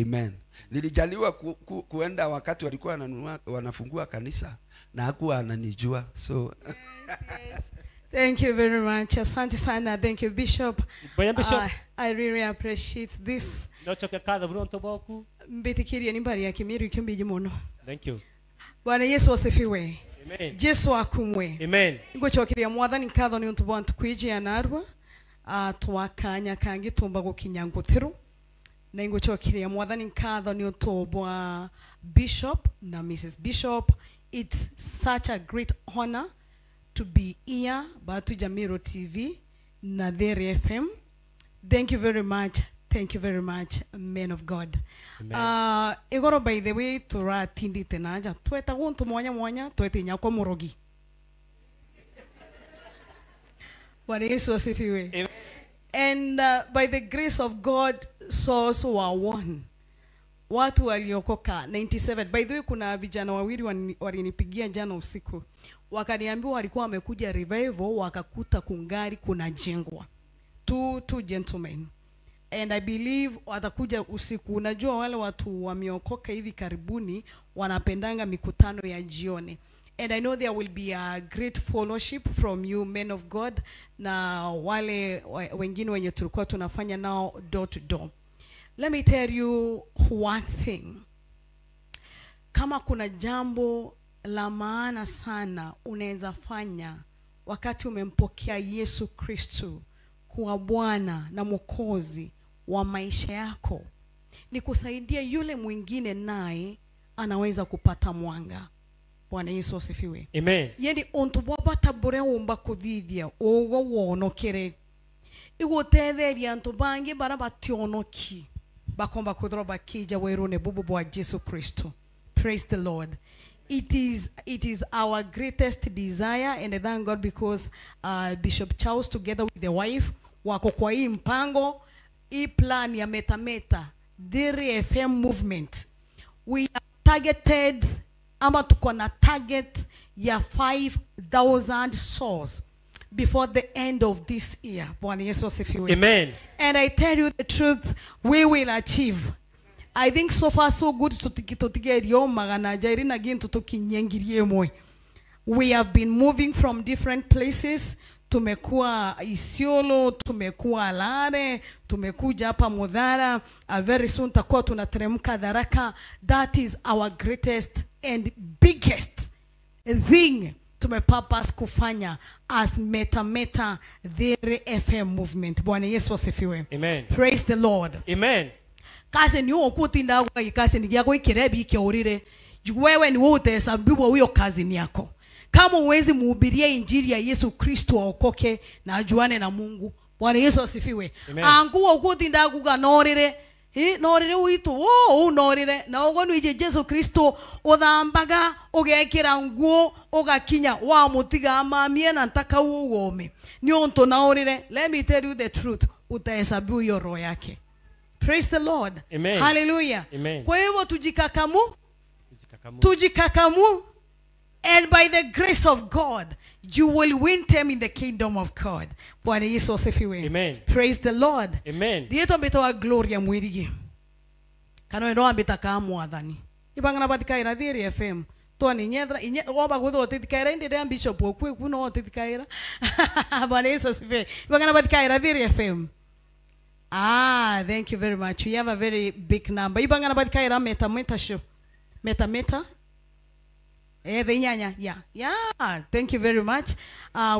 Amen. Nilijaliwa kuenda wakati walikuwa wanafungua kanisa na hakuwa ananijua. So yes. Thank you very much. Asante sana. Thank you, Bishop. Bishop. I really appreciate this. Mbitikirie nimbari ya Kimiru ikimbiji muno. Thank you. Bwana Yesu asifiwe. Amen. Jesu akumwe. Amen. Ngochokiria Mwathani nkatho ni untu bwa ntukwijia narwa. Twakanya kangi tumba gukinya nguthiru na inguchokiria Mwathani nkatho ni untu bwa Bishop na Mrs. Bishop. It's such a great honor to be here Batu Jamiro TV na Theri FM. Thank you very much. Thank you very much, men of God. Igoro by the way turatindite naja tweta guntu mwanya mwanya twetinya kwa murogi. Bwana Yesu asifiwe. And by the grace of God, souls were won. Watu waliokoka 97. By the way, kuna vijana wawili walinipigia jana usiku. Wakaniambia walikuwa wamekuja revival, wakakuta kungari kuna jengwa. Two gentlemen. And I believe watakuja usiku. Unajua wale watu wameokoka hivi karibuni wanapendanga mikutano ya jioni. And I know there will be a great fellowship from you men of God na wale wengine wenye tulikuwa tunafanya nao door to door. Let me tell you one thing. Kama kuna jambo la maana sana unaweza fanya wakati umempokea Yesu Kristo kuwa Bwana na Mwokozi wa maisha yako, ni kusaidia yule mwingine naye anaweza kupata mwanga. Bwana Yesu asifiwe. Amen. Yeni untu bwabata bure umba kuthithia ugo wonokere igutetheria antu bangi bara bationoki bakomba kuthro bakija werune bubu bwa Jesu Kristo. Praise the Lord. It is our greatest desire, and I thank God because Bishop Charles together with the wife wako kwa hii mpango, hii plan ya meta Theri FM movement. We are targeted, ama tuko na target ya 5,000 souls before the end of this year. Bwana Yesu asifiwe. Amen. And I tell you the truth, we will achieve. I think so far so good. We have been moving from different places. Tumekuwa Isiolo, tumekuwa Lare, tumekuja hapa Mudhara. Very soon takuwa tunateremka Tharaka. That is our greatest and biggest thing tumepurpose kufanya as Meta Meta Thiri FM movement. Bwana Yesu asifiwe. Amen. Praise the Lord. Amen. Kasi ni ukutinda kwa kasi ni yako ikirebi ikiorire. Wewe ni wewe utahesabiwa huyo kazi ni yako. Kama uwezi muhubiria injili ya Yesu Kristo aokoke na ajuane na Mungu. Bwana Yesu asifiwe. Anguo ukutinda kuga norire. Norire uitu o norire na ugo nije Yesu Kristo uthambaga ugekira nguo ugakinya wa mutiga mamie na ntaka uome ni onto naorire. Let me tell you the truth, utahesabiwa hiyo roho yake. Praise the Lord. Amen. Hallelujah. Amen. Kwa hivyo tujikakamu, tujikakamu, and by the grace of God you will win them in the kingdom of God. Bwana Yesu asifiwe. Amen. Praise the Lord. Amen. Rieto mbetawa Gloria Mwirigi. Kano ndo ambita ka mwathani. Ibangana batikaira Thiri FM. Twani nyethra inye oba gwithwo titikaira indi ria bishop okwe kuno titikaira. Bwana Yesu asifiwe. Ibangana batikaira Thiri FM. Ah, thank you very much. We have a very big number. Ibangana batikaira Meta Meta show. Meta Meta. The nyanya. Yeah. Yeah. Thank you very much.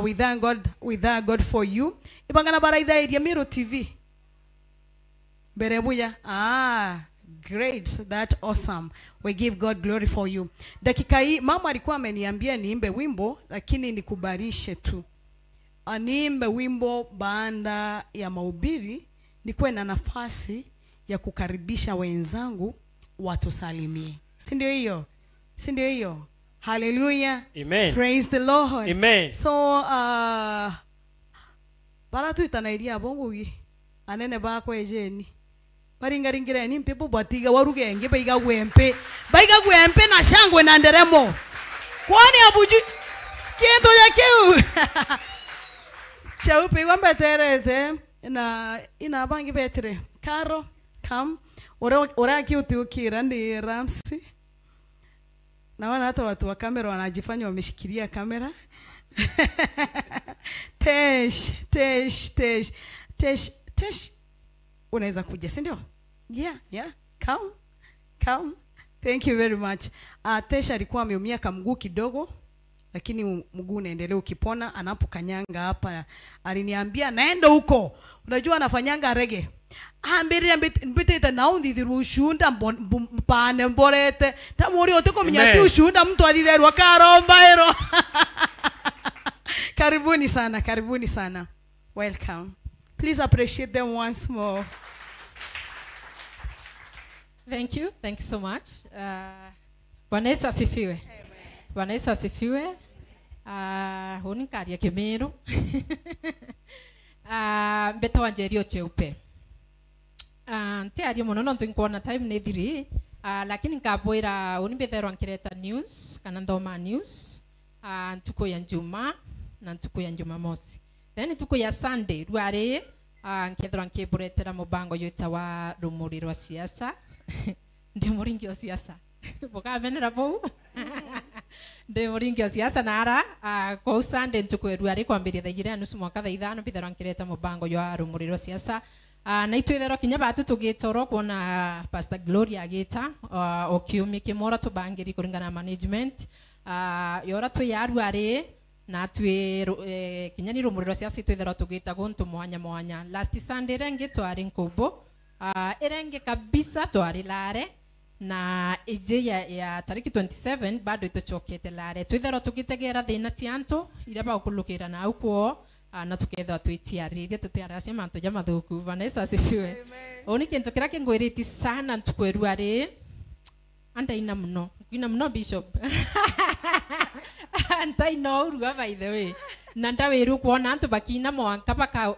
We thank God. We thank God for you. Ibangana baraitha iria Miro TV. Berebuya. Ah, great. That awesome. We give God glory for you. Dakika hii mama alikuwa ameniambia niimbe wimbo, lakini nikubarishe tu. Niimbe wimbo baada ya mahubiri, nikuwe na nafasi ya kukaribisha wenzangu watusalimie. Si ndio hiyo? Si ndio hiyo? Hallelujah. Amen. Praise the Lord. Amen. So bara tuitanairia bongugi anene bakwa ejeni baringaringire ni mpepo batiga warugenge baiga gwempe baiga gwempe na shangwe na nderemo kwani abuju kintu ya kiu chaupe wambeterete na ina bangi betere karo kam ora kiutukira ndi Ramsi. Naona hata watu wa kamera wanajifanya wameshikilia kamera. Tesh, tesh, tesh, tesh, tesh. Unaweza kuja, si ndio? Yeah, yeah. Come, come. Thank you very much. Tesh alikuwa ameumia kamguu kidogo, lakini mguu unaendelea ukipona. Anapokanyanga hapa aliniambia naenda huko. Unajua anafanyanga reggae. Ambirira mbitete naundi thirushunda mpane mborete tamuri otiko mnyati ushunda mtu athitherwa karomba ero. Karibuni sana, karibuni sana. Welcome. Please appreciate them once more. Thank you. Thank you so much. Bwana Yesu asifiwe. Bwana Yesu asifiwe. Huni karia Kimiru. Mbeta wanjerio cheupe. Ntiario muno no nkuona time ni thiri, lakini nkabwira unimbetherwa nkireta news kana nthoma news ntuku ya Njuma na ntuku ya Jumamosi, then ntuku ya Sunday rwari nkethirwa nkiburetera mubango yita wa rumuri rwa siasa. Ndi muringi wa siasa bukamenera bou. Ndi muringi wa siasa nara kou Sunday ntuku rwari kwambiria thaa igĩrĩ na nusu mwaka thaa ithano mbitherwa nkireta mubango ya rumuri rwa siasa. Na itwitherwa kinya batu tugitoro kuona Pastor Gloria agita o kiumi kimora tubangiri kuringana na management yora twiyarwari na twi kinya ni rumuri rwa siasa itwitherwa tugita guntu mwanya mwanya. Last Sunday rengi twari Nkubu, erenge kabisa twari Lare, na ije ya tariki 27 bado ituchokete Lare. Twitherwa tugitegera thina ti antu iria bagukulukira na ukuo na tukethwa twitiaririe tutiaracia mantu ja mathuku. Bwana Yesu asifiwe. Oni kintu kiria kingwiriti sana ntukwerua ri andaina muno ngwina muno bishop. Andaina urua by the way na ndawiru kuona antu bakina mwanka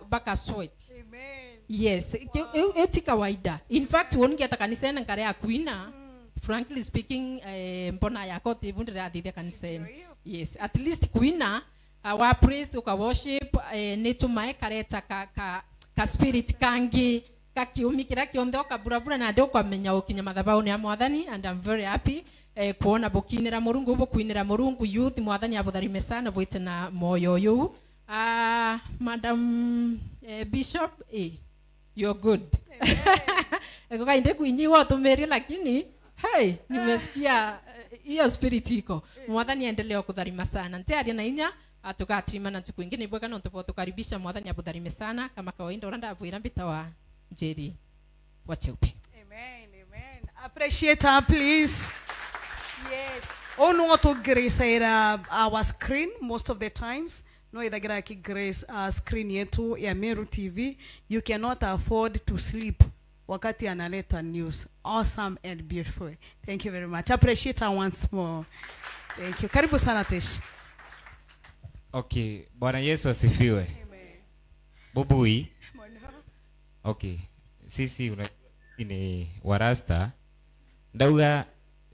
baka sweat. Amen. Yes, wow. Ti kawaida. In fact wongiata kanisa na nkare akuina. Frankly speaking, mbona yako tibundira athithia kanisa. Yes, at least kuina wa praise uka worship nitumae kareta ka spirit kangi kakiumi kira kionthe okaburabura na ndio kwamenya ukinya mathabauni ya mwathani. And I'm very happy kuona bukinira murungu bukwinira murungu youth mwathani abutharime sana bwite na moyo uyu. Madam Bishop, you're good. Ego kainde kuinyiwa utumiri lakini Hey, nimesikia hiyo spirit iko. Mwathani aendelee kudharima sana. Ntiaria na inya atugatrima na tuku ingine ibwega no tukaribisha mwathani abudharime sana kama kawaida uranda abwira mbita wa Njeri wa Cheupe. Amen, amen. Appreciate her please. Yes. Ono to grace our screen most of the times. No ithagira ki grace screen yetu ya Meru TV. You cannot afford to sleep wakati analeta news. Awesome and beautiful. Thank you very much. Appreciate her once more. Thank you. Karibu sana Tesh. Okay, Bwana Yesu asifiwe. Amen. Bubui. Okay, sisi ni warasta. Ndauga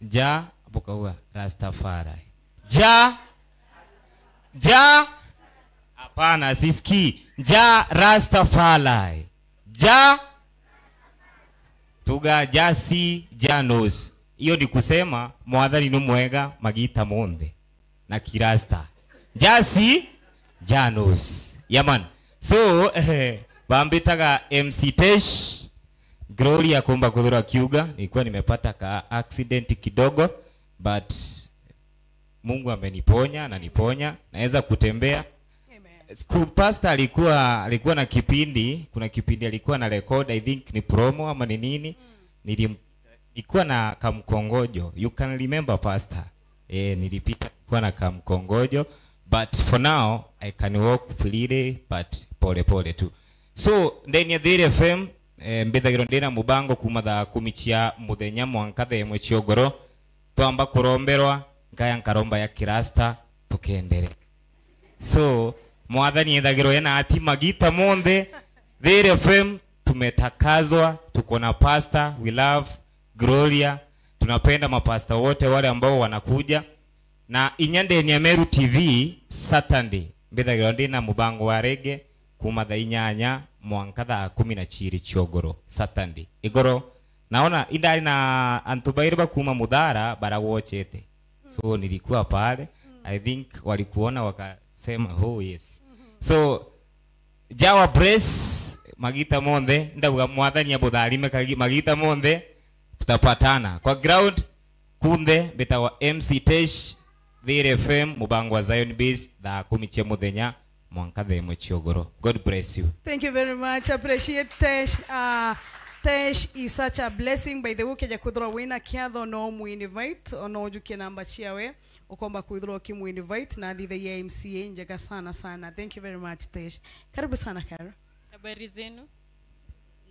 ja bukauga Rastafari. Ja ja hapana siski. Ja Rastafari. Ja tuga jasi janos. Hiyo ni kusema mwathani ni mwega magita monde na kirasta. Jasi Janos. Yaman. So bambitaga MC Tesh Gloria kumba kuthura kiuga. Nilikuwa nimepata ka accident kidogo, but Mungu ameniponya na niponya, naweza kutembea. School pastor alikuwa na kipindi, kuna kipindi alikuwa na record, I think ni promo ama ni nini. Nilikuwa na kamkongojo. You can remember pastor. Nilipita kwa na kamkongojo, but for now I can walk freely but pole pole tu. So ndeni ya Thiri FM mbithagirwo ndina mubango kuma thaa 10 cia muthenya mwanka thaa 1 ciogoro twamba kuromberwa nkaya nkaromba ya kirasta tukendere. So mwathani ethagirwo ena ati magita monthe. Thiri FM tumetakazwa, tuko na pastor, we love Gloria, tunapenda mapasta wote wale ambao wanakuja. Na inyande ya Meru TV Saturday mbithagirwo ndina mubango wa rege kuma thaa 8 mwanka thaa 12 ciogoro Saturday igoro. Naona indari na antu bairi kuma mudhara barawochete. So nilikuwa pale, I think walikuona wakasema oh yes. So Jawa bless magita monde ndavuga mwathani abutharime magita monde, tutapatana kwa ground kunde betawa MC Tesh Thiri FM mubango wa Zion Base thaa 10 cia muthenya mwanka thaa 1 ciogoro. God bless you. Thank you very much. Appreciate Tesh. Tesh is such a blessing. By the way, keja kuthura wina kiatho no mu invite ono ujukie namba ciawe ukomba kuthura kimu invite na thithe ya MCA njega sana sana. Thank you very much Tesh. Karibu sana Karo. Habari zenu.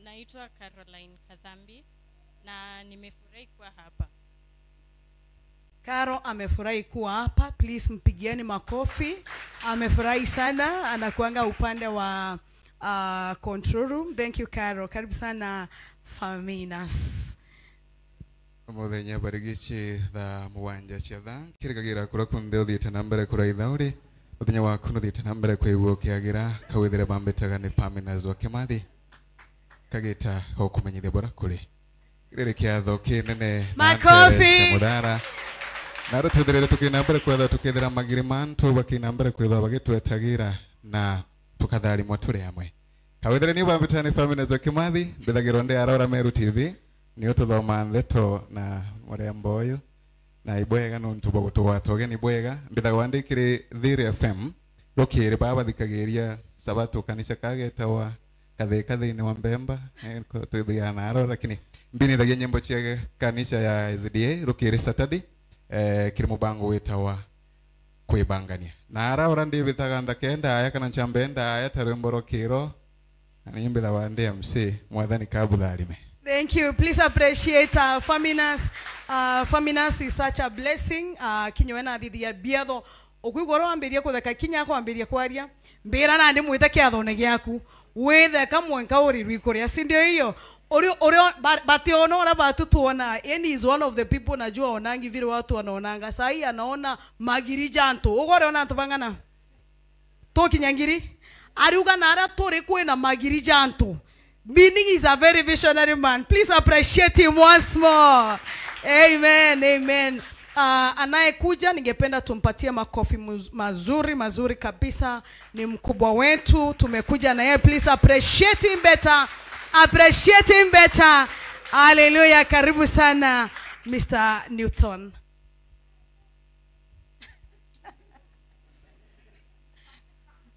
Naitwa Caroline Kathambi na nimefurahi kuwa hapa. Karo amefurahi kuwa hapa. Please mpigieni makofi. Amefurahi sana, anakuanga upande wa control room. Thank you Karo. Karibu sana Faminas. Muthenya barigici thaa 7 cia thaa kirikagira kura kunthe uthiite na mbere kuraitha uri muthenya waku nuthiite na mbere kwigua ukiagira kawithere bambitaga ni Faminas wa Kimathi kagita gokumenyithia bora kuri riri kiatho kinene. Makofi muthara na twithirire tukina mbere kwetha tukithira magiri mantu bakina mbere kwetha bagitwetagira na tukatharimwa turi hamwe. Kawithere ni bambitaga ni Faminas wa Kimathi mbithagirwo ndi arora Meru TV ni ututhoma ndeto na murembo uyu na ibwega nuntu bwagutugwatoge ni bwega mbithagwa wandikire Thiri FM rukiri babathikagiria sabato kanisa kagetawa kathika thiini wa mbemba twithiaga naro lakini mbinithagia nyimbo cia kanisa ya SDA rukiri Saturday kiri mubango witawa kwibangania na araura ndibithaga ndakenda aya kana nchambenda aya ta rwimbo rukiro na nimbithaga ndi MC mwathani kabutharime. Thank you. Please appreciate Faminas. Faminas is such a blessing. Kinyuena thithi ya biatho ukuigoro ambiria kutheka kinya kwambiria kwaria mbira na ndi mwite kiatho ne giaku witheka mwenka uri rwikuria si ndio hiyo uri uri bationa ora batu tuona yani is one of the people najua onangi vile watu wanaonanga sahi anaona magirijanto ugore ona tubangana tokinyangiri ariuga na ara turi kwina magirijanto. Meaning is a very visionary man. Please appreciate him once more. Amen, amen. Anayekuja ningependa tumpatie makofi mazuri mazuri kabisa. Ni mkubwa wetu, tumekuja na yeye. Please appreciate him better. Appreciate him better. Hallelujah. Karibu sana Mr. Newton.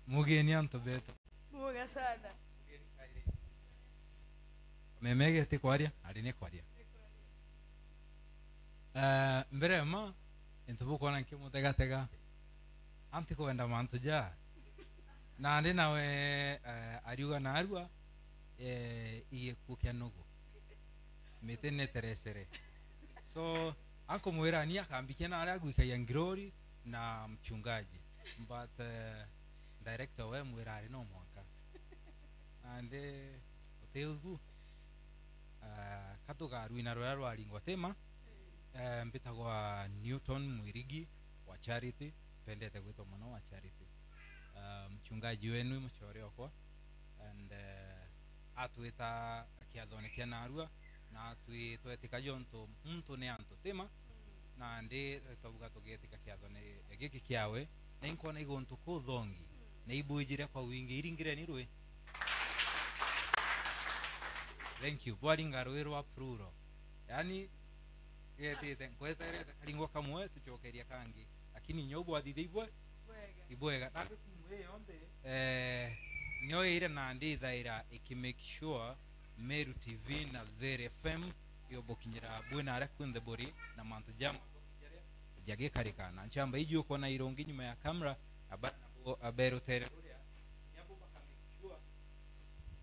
Mugeni antobeto. Muga sana. Memege ti kwaria, ari ni kwaria. Mbere ma entubukona nkimutega tega. Anti kwenda mantu ja. Na ndi nawe ariuga na arua igĩkuũ kĩa nũgũ mĩtĩ nĩ terecere so ankomwĩra ni akambikia na arĩa agwikagia ngirori na mchungaji but director we mwĩra arĩ no mwaka ande ũtĩũgu katũkaruina rũrĩa rwaringwa tĩma mbĩtagwa Newton Mwirigi wa Charity pendete gwĩtwo mũno wa Charity mchungaji wenu muchore wakwa and atwita kiathone kia narua na twetwetika jonto muntu ni antu tema na ndi twabuga tugetika kiathone giki kiawe na inkona igontu kuthongi na ibujire kwa wingi iringire ni rwe. Thank you bwaringa rwe rwa pruro yani getite nkweterete karingwa kamwe tucokeria kangi lakini nyobo athithe ibwe ibwega na nyoire na ndi thaira iki make sure Meru TV na There FM yobokinyira bwena aria kwinthe buri na mantu jam jagikarikana nchamba iju kona irongi nyuma ya camera abero tere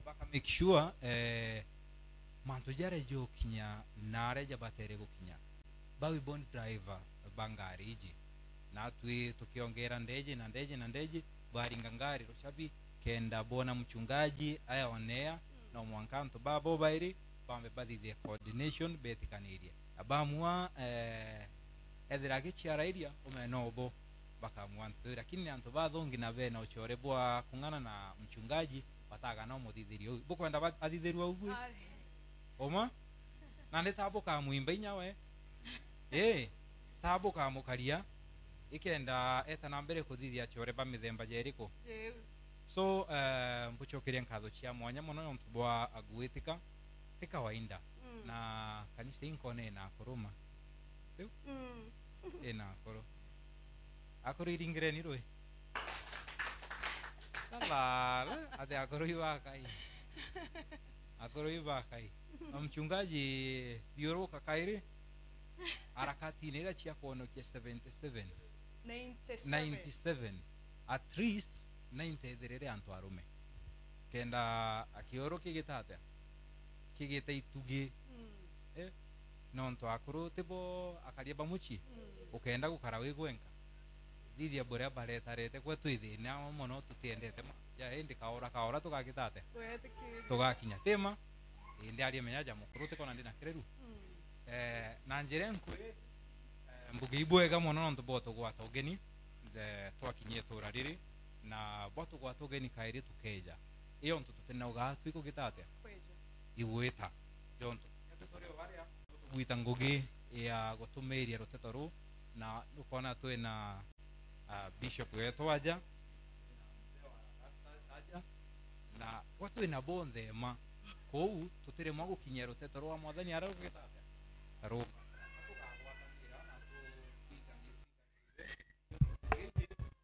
baka make sure mantu jare jokinya na aria jabatere gukinya bawi bon driver bangari iji na twi tukiongera ndeje na ndeje na ndeje baringa ngari rushabi kenda bona mchungaji aya onea na mwankanto babo bairi bambe bathithie coordination betikanirie abamua ethira gichiara iria umenobo bakamua ntu lakini antu bathongi na bena uchore bwa kung'ana na mchungaji bataga no muthithirio bukwenda athithirwa ugu oma na ni tambuka muimba inyawe tambuka mukaria ikenda eta na mbere kuthithia chore ba mithemba jeriku so mbuchokeria nkatho chia mwanya muno nontu bwa agwitika ti kawaida na kanisa inkone na kuruma riu ina akuru akuru iringire ni rwe salala ate akuru iwakai akuru iwakai na mchungaji thiuruka kairi harakati ira chia kuonokia 77 97 at least 90 antu arume kenda akioro kigitatea kigita itugi nontu akuru tibo akaria bamuchi ukenda gukara wi gwenka thithia buria baretarete kwe twithina muno tutiendete ya indi kaora kaora tugagitate tugakinya tema indi aria menya ja mukuru tikona ndina kireru na njira nkwi mbugi ibwega muno nontu bo tugwata ugeni twakinyie tura riri na bo tugwata ugeni kairi tukeja iyo ntu tutinauga twikugitatea igwita jontu gwita ngugi ya gutumiria ruteto ru na ukona twina bishop wetu aja na gwatwina bonthe ma kou tutiremwa gukinyia ruteto rwa mwathani aria rugitatea ru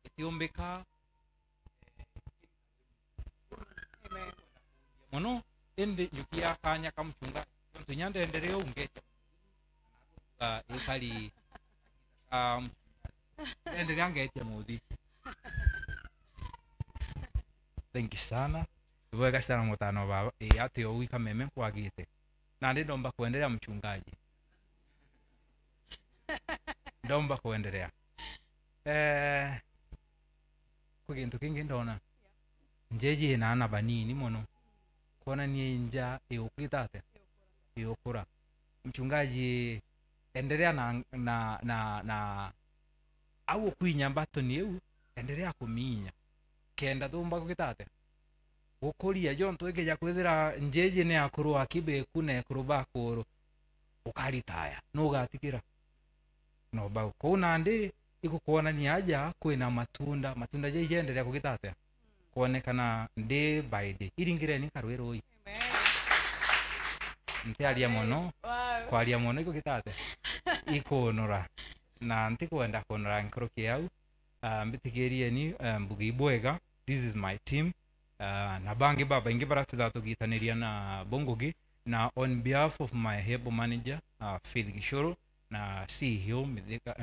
itiumbika muno indi njukia kanya kamchunga ntunyandendereo ungeja ikali endelea ngetia muthi. Thank you sana wega sana mutano baba ati owika meme kwagite na ndi ndomba kuendelea mchungaji ndomba kuendelea kugintu kingi ndona njeji na ana banini muno kuona ni nja iukitate iukura mchungaji endelea na na na na au kwinya mbato ni eu endelea kuminya kenda tumba kugitate gukuria jontu ikeja kwithira njeji ni akuru akibeku na akuru bakuru ukaritaya no gatikira no ba kuna ndi ikukuonania aja kwina matunda matunda jeje endelea kugitate kuonekana day by day iringire ni karwiroi. Ntiaria mono. Kwaria mono igugitate. Ikunora. Na ntikwenda kunora nkoro kiau. Mbitigirie ni mbugi bwega. This is my team. Na bangi baba ingi baratutha tugitaniria na Bongogi na on behalf of my head manager Faith Gishoro na CEO Mithika,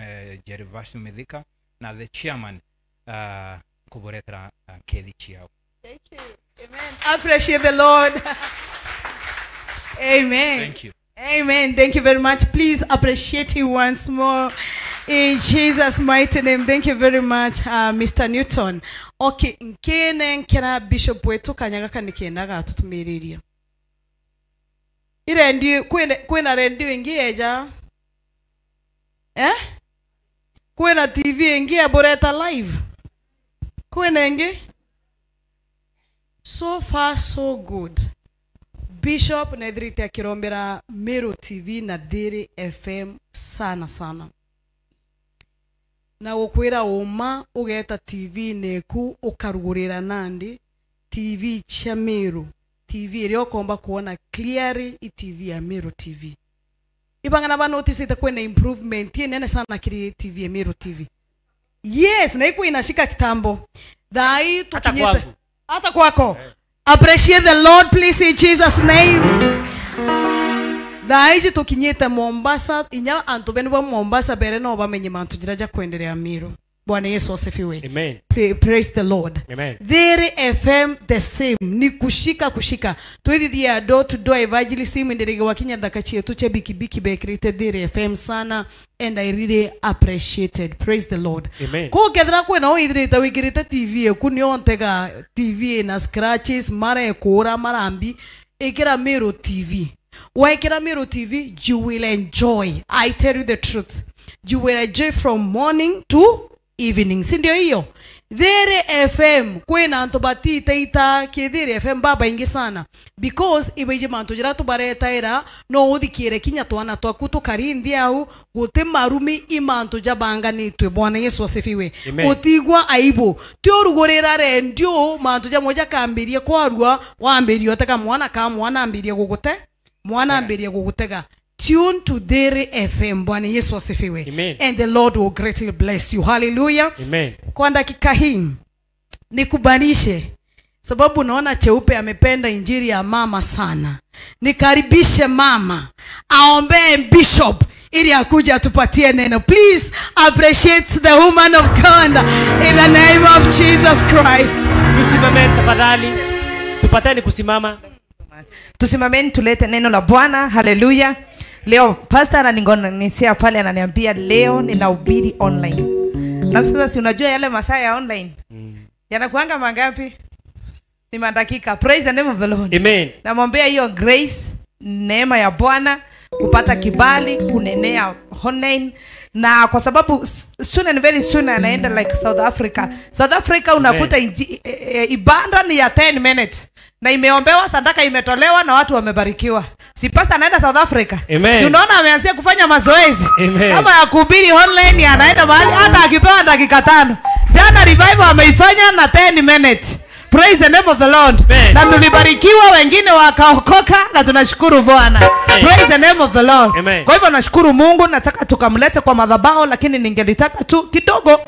Jerry Vasu Mithika na the chairman kuboretera kethi chiao. Thank you. Amen. Appreciate the Lord. Amen. Thank you. Amen. Thank you very much. Please appreciate him once more in Jesus' mighty name. Thank you very much, Mr. Newton. Okay, nkene nkera bishop wetu kanyaga kanikendaga atutumiriria. Irendi kwena rendi ingi eja. Eh? Kwena TV ingi aboreta live. Kwena ingi? So far so good. Bishop nethirite akirombera Meru TV na Thiri FM sana sana. Na gukwira uma ugeta TV neku ukarugurira nandi TV cha Meru TV iria ukomba kuona clearly i TV ya Meru TV. Ibangana ba notice itakuwa improvement nene sana kiri TV ya Meru TV. Yes, na iko inashika kitambo. Dai tukinyeta hata kwako. Appreciate the Lord, please, in Jesus' name. Daiji tukinyeta Mombasa, inya antu benu wa Mombasa bere no bamenye mantu jiraja kuendelea Meru. Bwana Yesu asifiwe. Amen. Praise the Lord. Amen. Thiri FM the same. Ni kushika kushika. Twithithia door to door evangelism ndirige wakinya ndakachi tuche biki biki bekirite Thiri FM sana and I really appreciated. Praise the Lord. Amen. Ko kethira kwina uithirite wikirite TV eku ni ontega TV na scratches mara ekura marambi ikira Meru TV. Waikira Meru TV you will enjoy. I tell you the truth. You will enjoy from morning to evening. Si ndio hiyo? Thiri FM kwina antu batite ita ki Thiri FM baba ingi sana because ibeje mantu jira tubareta ira no uthikire kinya twana twaku tukarinthi au guti marumi imantu jabanganitwe. Bwana Yesu asifiwe. Utigwa aibu ti urugurira rendio mantu ja moja kambirie kwarua wambirie oteka mwana ka mwana ambirie gugute mwana ambirie gugutega. Tune to Thiri FM. Bwana Yesu asifiwe. Amen. And the Lord will greatly bless you. Hallelujah. Amen. Kwa dakika hii nikubanishe sababu naona Cheupe amependa injili ya mama sana. Nikaribishe mama aombee bishop ili akuje atupatie neno. Please appreciate the woman of God in the name of Jesus Christ. Tusimame tafadhali. Tupatane kusimama. Tusimameni tulete neno la Bwana. Hallelujah. Leo pastor ananingonisia pale ananiambia leo ninahubiri online. Na sasa si unajua yale masaa ya online. Yanakuanga mangapi? Ni madakika. Praise the name of the Lord. Amen. Namwombea hiyo grace, neema ya Bwana, kupata kibali, kunenea online. Na kwa sababu soon and very soon anaenda like South Africa. South Africa unakuta ibada ni ya 10 minutes. Na imeombewa, sadaka imetolewa na watu wamebarikiwa. Si pastor anaenda South Africa. Amen. Si unaona ameanzia kufanya mazoezi. Amen. Kama ya kuhubiri online anaenda mahali hata akipewa dakika 5. Jana revival ameifanya na 10 minutes. Praise the name of the Lord. Amen. Na tulibarikiwa, wengine wakaokoka na tunashukuru Bwana. Praise the name of the Lord. Amen. Kwa hivyo nashukuru Mungu, nataka tukamlete kwa madhabahu, lakini ningelitaka tu kidogo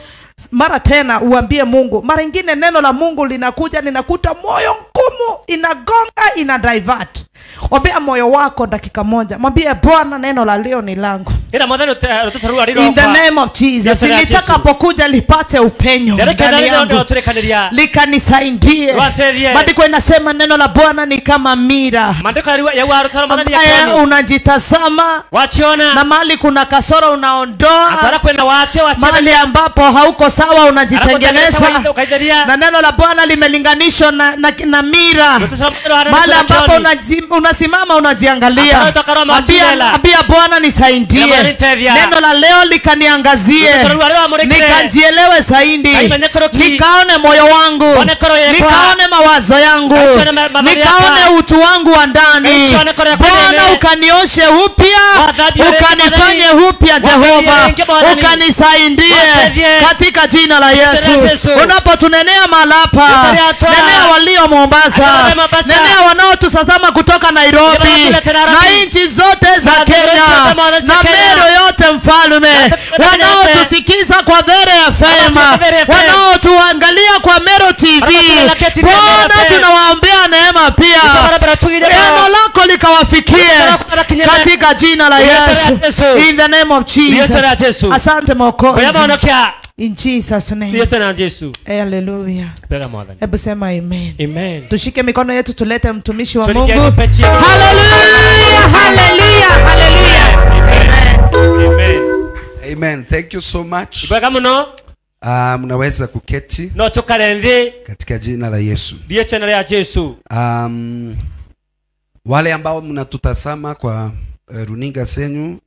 mara tena uambie Mungu. Mara nyingine neno la Mungu linakuja linakuta moyo ngumu, inagonga, ina divert. Ombea moyo wako dakika moja. Mwambie Bwana neno la leo ni langu. In the name of Jesus. Nitakapokuja lipate upenyo ndani yangu. Likanisaidie. Maandiko inasema neno la Bwana ni kama mira. Unajitazama na mahali kuna kasoro unaondoa. Mahali ambapo hauko sawa unajitengeneza. Na neno la Bwana limelinganishwa na mira. Mahali ambapo unasimama unajiangalia. Ambia Bwana nisaidie. Neno la leo likaniangazie, nikajielewe zaidi, nikaone moyo wangu, nikaone mawazo yangu, nikaone utu wangu wa ndani. Bwana ukanioshe upya, ukanifanye upya Jehova, ukanisaidie katika jina la Yesu. Unapotunenea malapa, nenea walio Mombasa, nenea wanaotutazama kutoka Nairobi na nchi zote za Kenya na Meru yote mfalme, wanaotusikiza kwa There FM, wanaotuangalia kwa Meru TV, Bwana tunawaombea neema pia, neno lako likawafikie katika jina la Yesu. In the name of Jesus. Asante Mwokozi. In Jesus name. Hallelujah. Hebu sema amen. Amen. Tushike mikono yetu tulete mtumishi wa Mungu. Hallelujah, hallelujah, hallelujah. Amen. Amen. Thank you so much. Mnaweza kuketi katika jina la Yesu. Wale ambao mnatutazama kwa runinga zenu,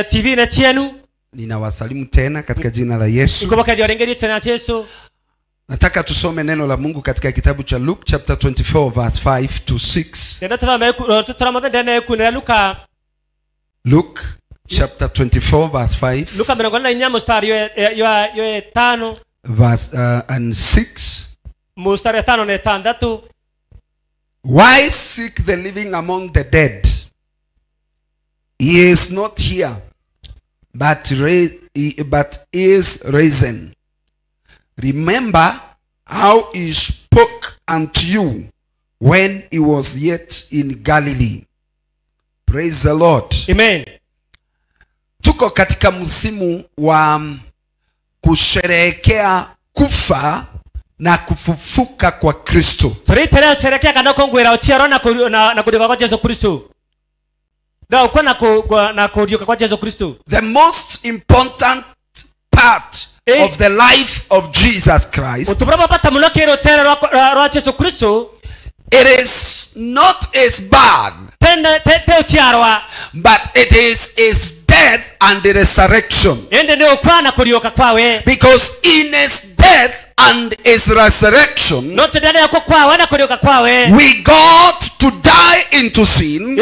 TV na chenu, ninawasalimu tena katika jina la Yesu. Nataka tusome neno la Mungu katika kitabu cha Luke chapter 24 verse 5 to 6. Luke chapter 24 verse 5. Verse and 6. Why seek the living among the dead? He is not here, but is risen. Remember how he spoke unto you when he was yet in Galilee. Praise the Lord. Amen. Tuko katika msimu wa kusherehekea kufa na kufufuka kwa Kristo. The most important part of the life of Jesus Christ, it is not his birth, but it is his death and the resurrection. Because in his death and his resurrection, we got to die into sin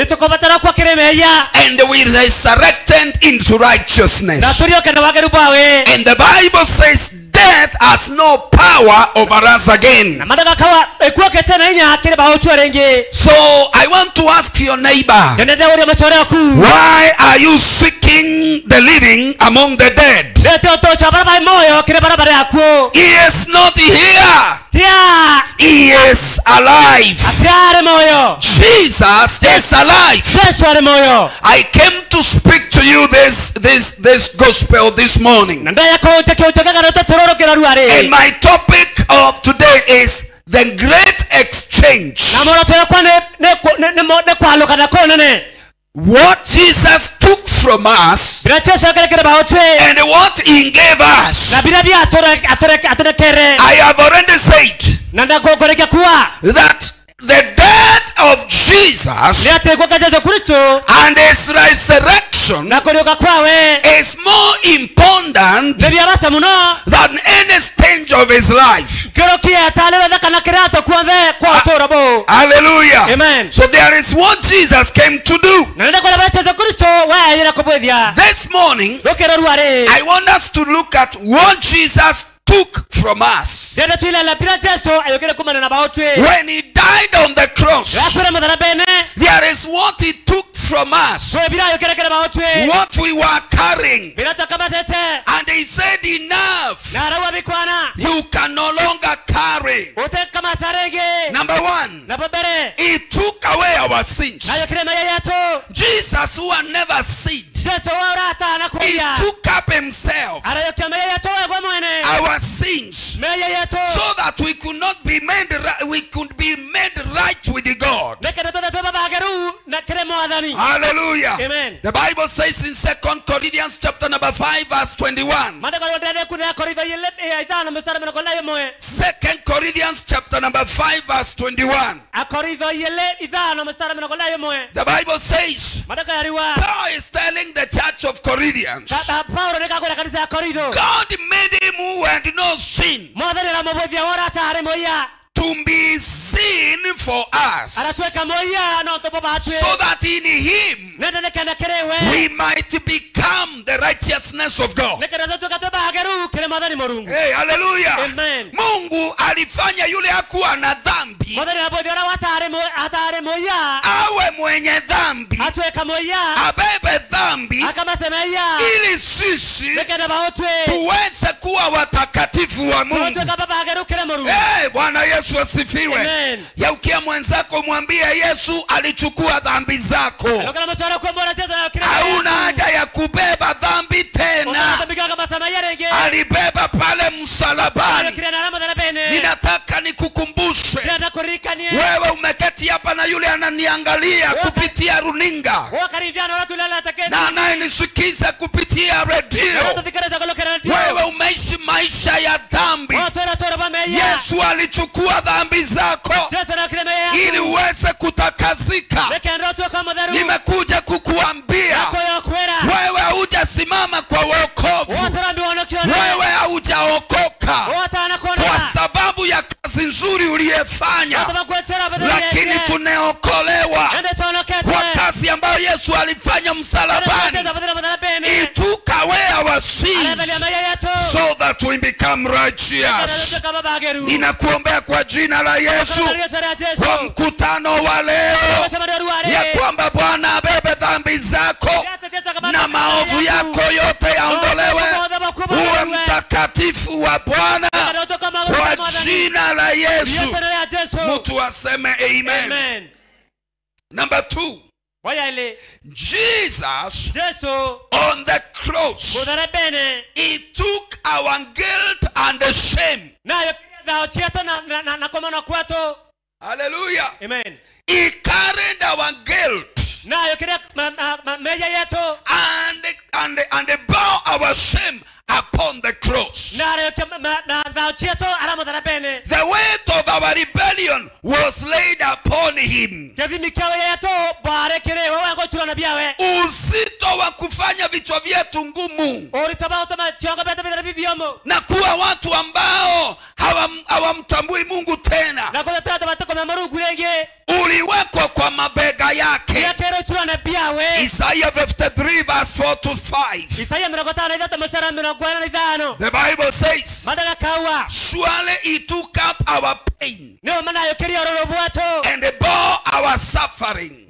and we resurrected into righteousness. And the Bible says death has no power over us again. So I want to ask your neighbor, why are you seeking the living among the dead? He is not here. He is alive. Jesus is alive. I came to speak to you this gospel this morning. And my topic of today is the great exchange. What Jesus took from us and what he gave us. I have already said that the death of Jesus and his resurrection is more important than any stage of his life. Hallelujah. Amen. So there is what Jesus came to do. This morning, I want us to look at what Jesus took from us. When he died on the cross, there is what he took from us, what we were carrying. And he said, enough. You can no longer carry. Number one, he took away our sins. Jesus, who had never sinned, he took up himself our sins, so that we could not be made right, we could be made right with God. Hallelujah. Amen. The Bible says in 2 Corinthians chapter number 5 verse 21. 2 Corinthians chapter number 5 verse 21. The Bible says, Paul is telling the church of Corinthians, God made him who had no sin to be sin for us, so that in him we might become the righteousness of God. Hey, hallelujah. Amen. Mungu alifanya yule hakuwa na dhambi awe mwenye dhambi, abebe dhambi, ili sisi tuweze kuwa watakatifu wa Mungu. Hey, Bwana Yesu asifiwe. Yaukia mwenzako mwambie Yesu alichukua dhambi zako. Hauna haja ya kubeba dhambi tena. Alibeba pale msalabani. Ninataka nikukumbushe, wewe umeketi hapa na yule ananiangalia kupitia runinga na anayenisikiza kupitia redio, wewe umeishi maisha ya dhambi. Yesu alichukua dhambi zako ili uweze kutakasika. Nimekuja kukuambia, wewe haujasimama kwa wokovu, wewe haujaokoka kwa sababu ya kazi nzuri uliyefanya, lakini tuneokolewa kwa kazi ambayo Yesu alifanya msalabani. He took away our sins so that we become righteous. Ninakuombea kwa jina la Yesu kwa mkutano wa leo, ya kwamba Bwana abebe dhambi zako na maovu yako yote yaondolewe, uwe mtakatifu wa Bwana kwa jina la Yesu. Mtu aseme amen. Amen. Number 2, Jesus on the cross, he took our guilt and the shame. Hallelujah. Amen. He carried our guilt and bore our shame upon the cross. The weight of our rebellion was laid upon him. Uzito wa kufanya vichwa vyetu ngumu na kuwa watu ambao hawamtambui Mungu tena uliwekwa kwa mabega yake. Isaiah 53 verse 4 to 5. The Bible says, surely he took up our pain and bore our suffering.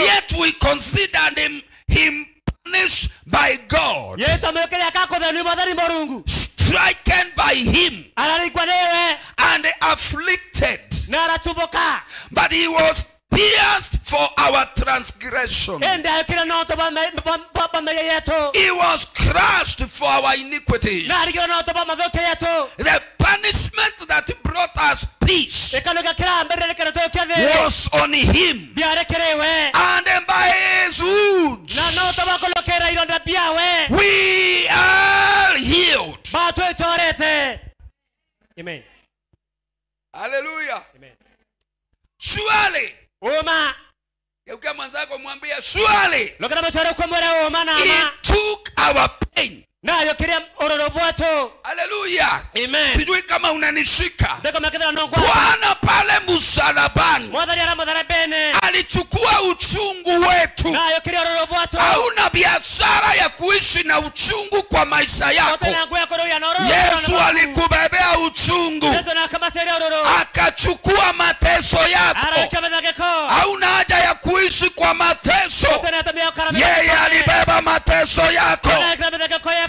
Yet we considered him punished by God, stricken by him, and afflicted. But he was pierced for our transgression. He was crushed for our iniquities. The punishment that brought us peace was on him. And by his wounds we are healed. Amen. Hallelujah. Amen. Surely, geukia mwenzako mwambie, surely he took our pain. Hallelujah. Amen. Sijui kama unanishika. Bwana pale msalabani alichukua uchungu wetu. Hauna biashara ya kuishi na uchungu kwa maisha yako. Yesu alikubebea uchungu, akachukua mateso yako. Hauna haja ya kuishi kwa mateso. Yeye alibeba mateso yako.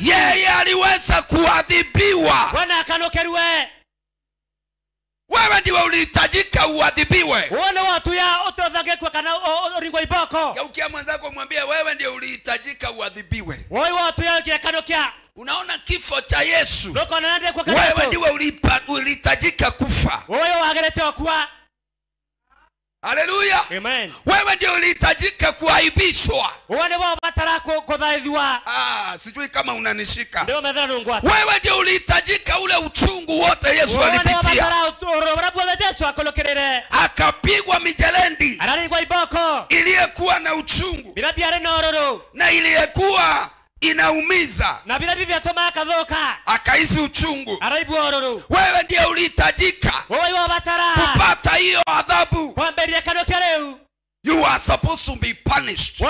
Yeye aliweza kuadhibiwa. Wewe ndiwe ulihitajika uadhibiwe. Geukia mwenzako mwambie, wewe ndiye ulihitajika uadhibiwe. Unaona kifo cha Yesu, wewe ndiwe ulihitajika kufa. Haleluya. Amen. Wewe ndio ulihitajika kuaibishwa. Wewe ndio batara kuthaithwa. Sijui kama unanishika. Ndio methera nungwata. Wewe ndio ulihitajika ule uchungu wote Yesu alipitia. Akapigwa mijelendi iliyekuwa na uchungu na iliyekuwa inaumiza, akahisi uchungu. Wewe ndiye ulihitajika kupata hiyo adhabu. You are supposed to be punished. You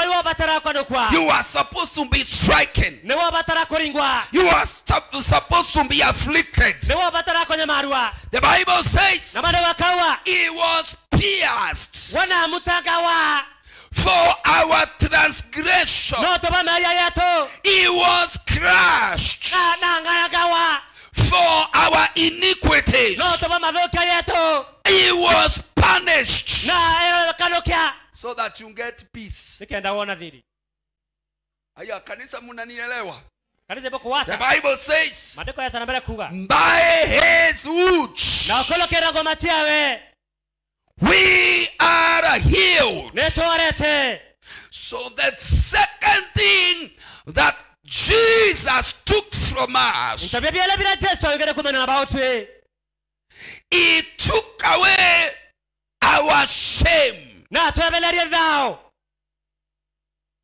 are supposed to be stricken. You are supposed to be afflicted. The Bible says he was pierced for our transgression. He was crushed for our iniquities. He was punished so that you get peace. Aya, kanisa munanielewa? The Bible says by his wounds we are healed. So the second thing that Jesus took from us, he took away our shame.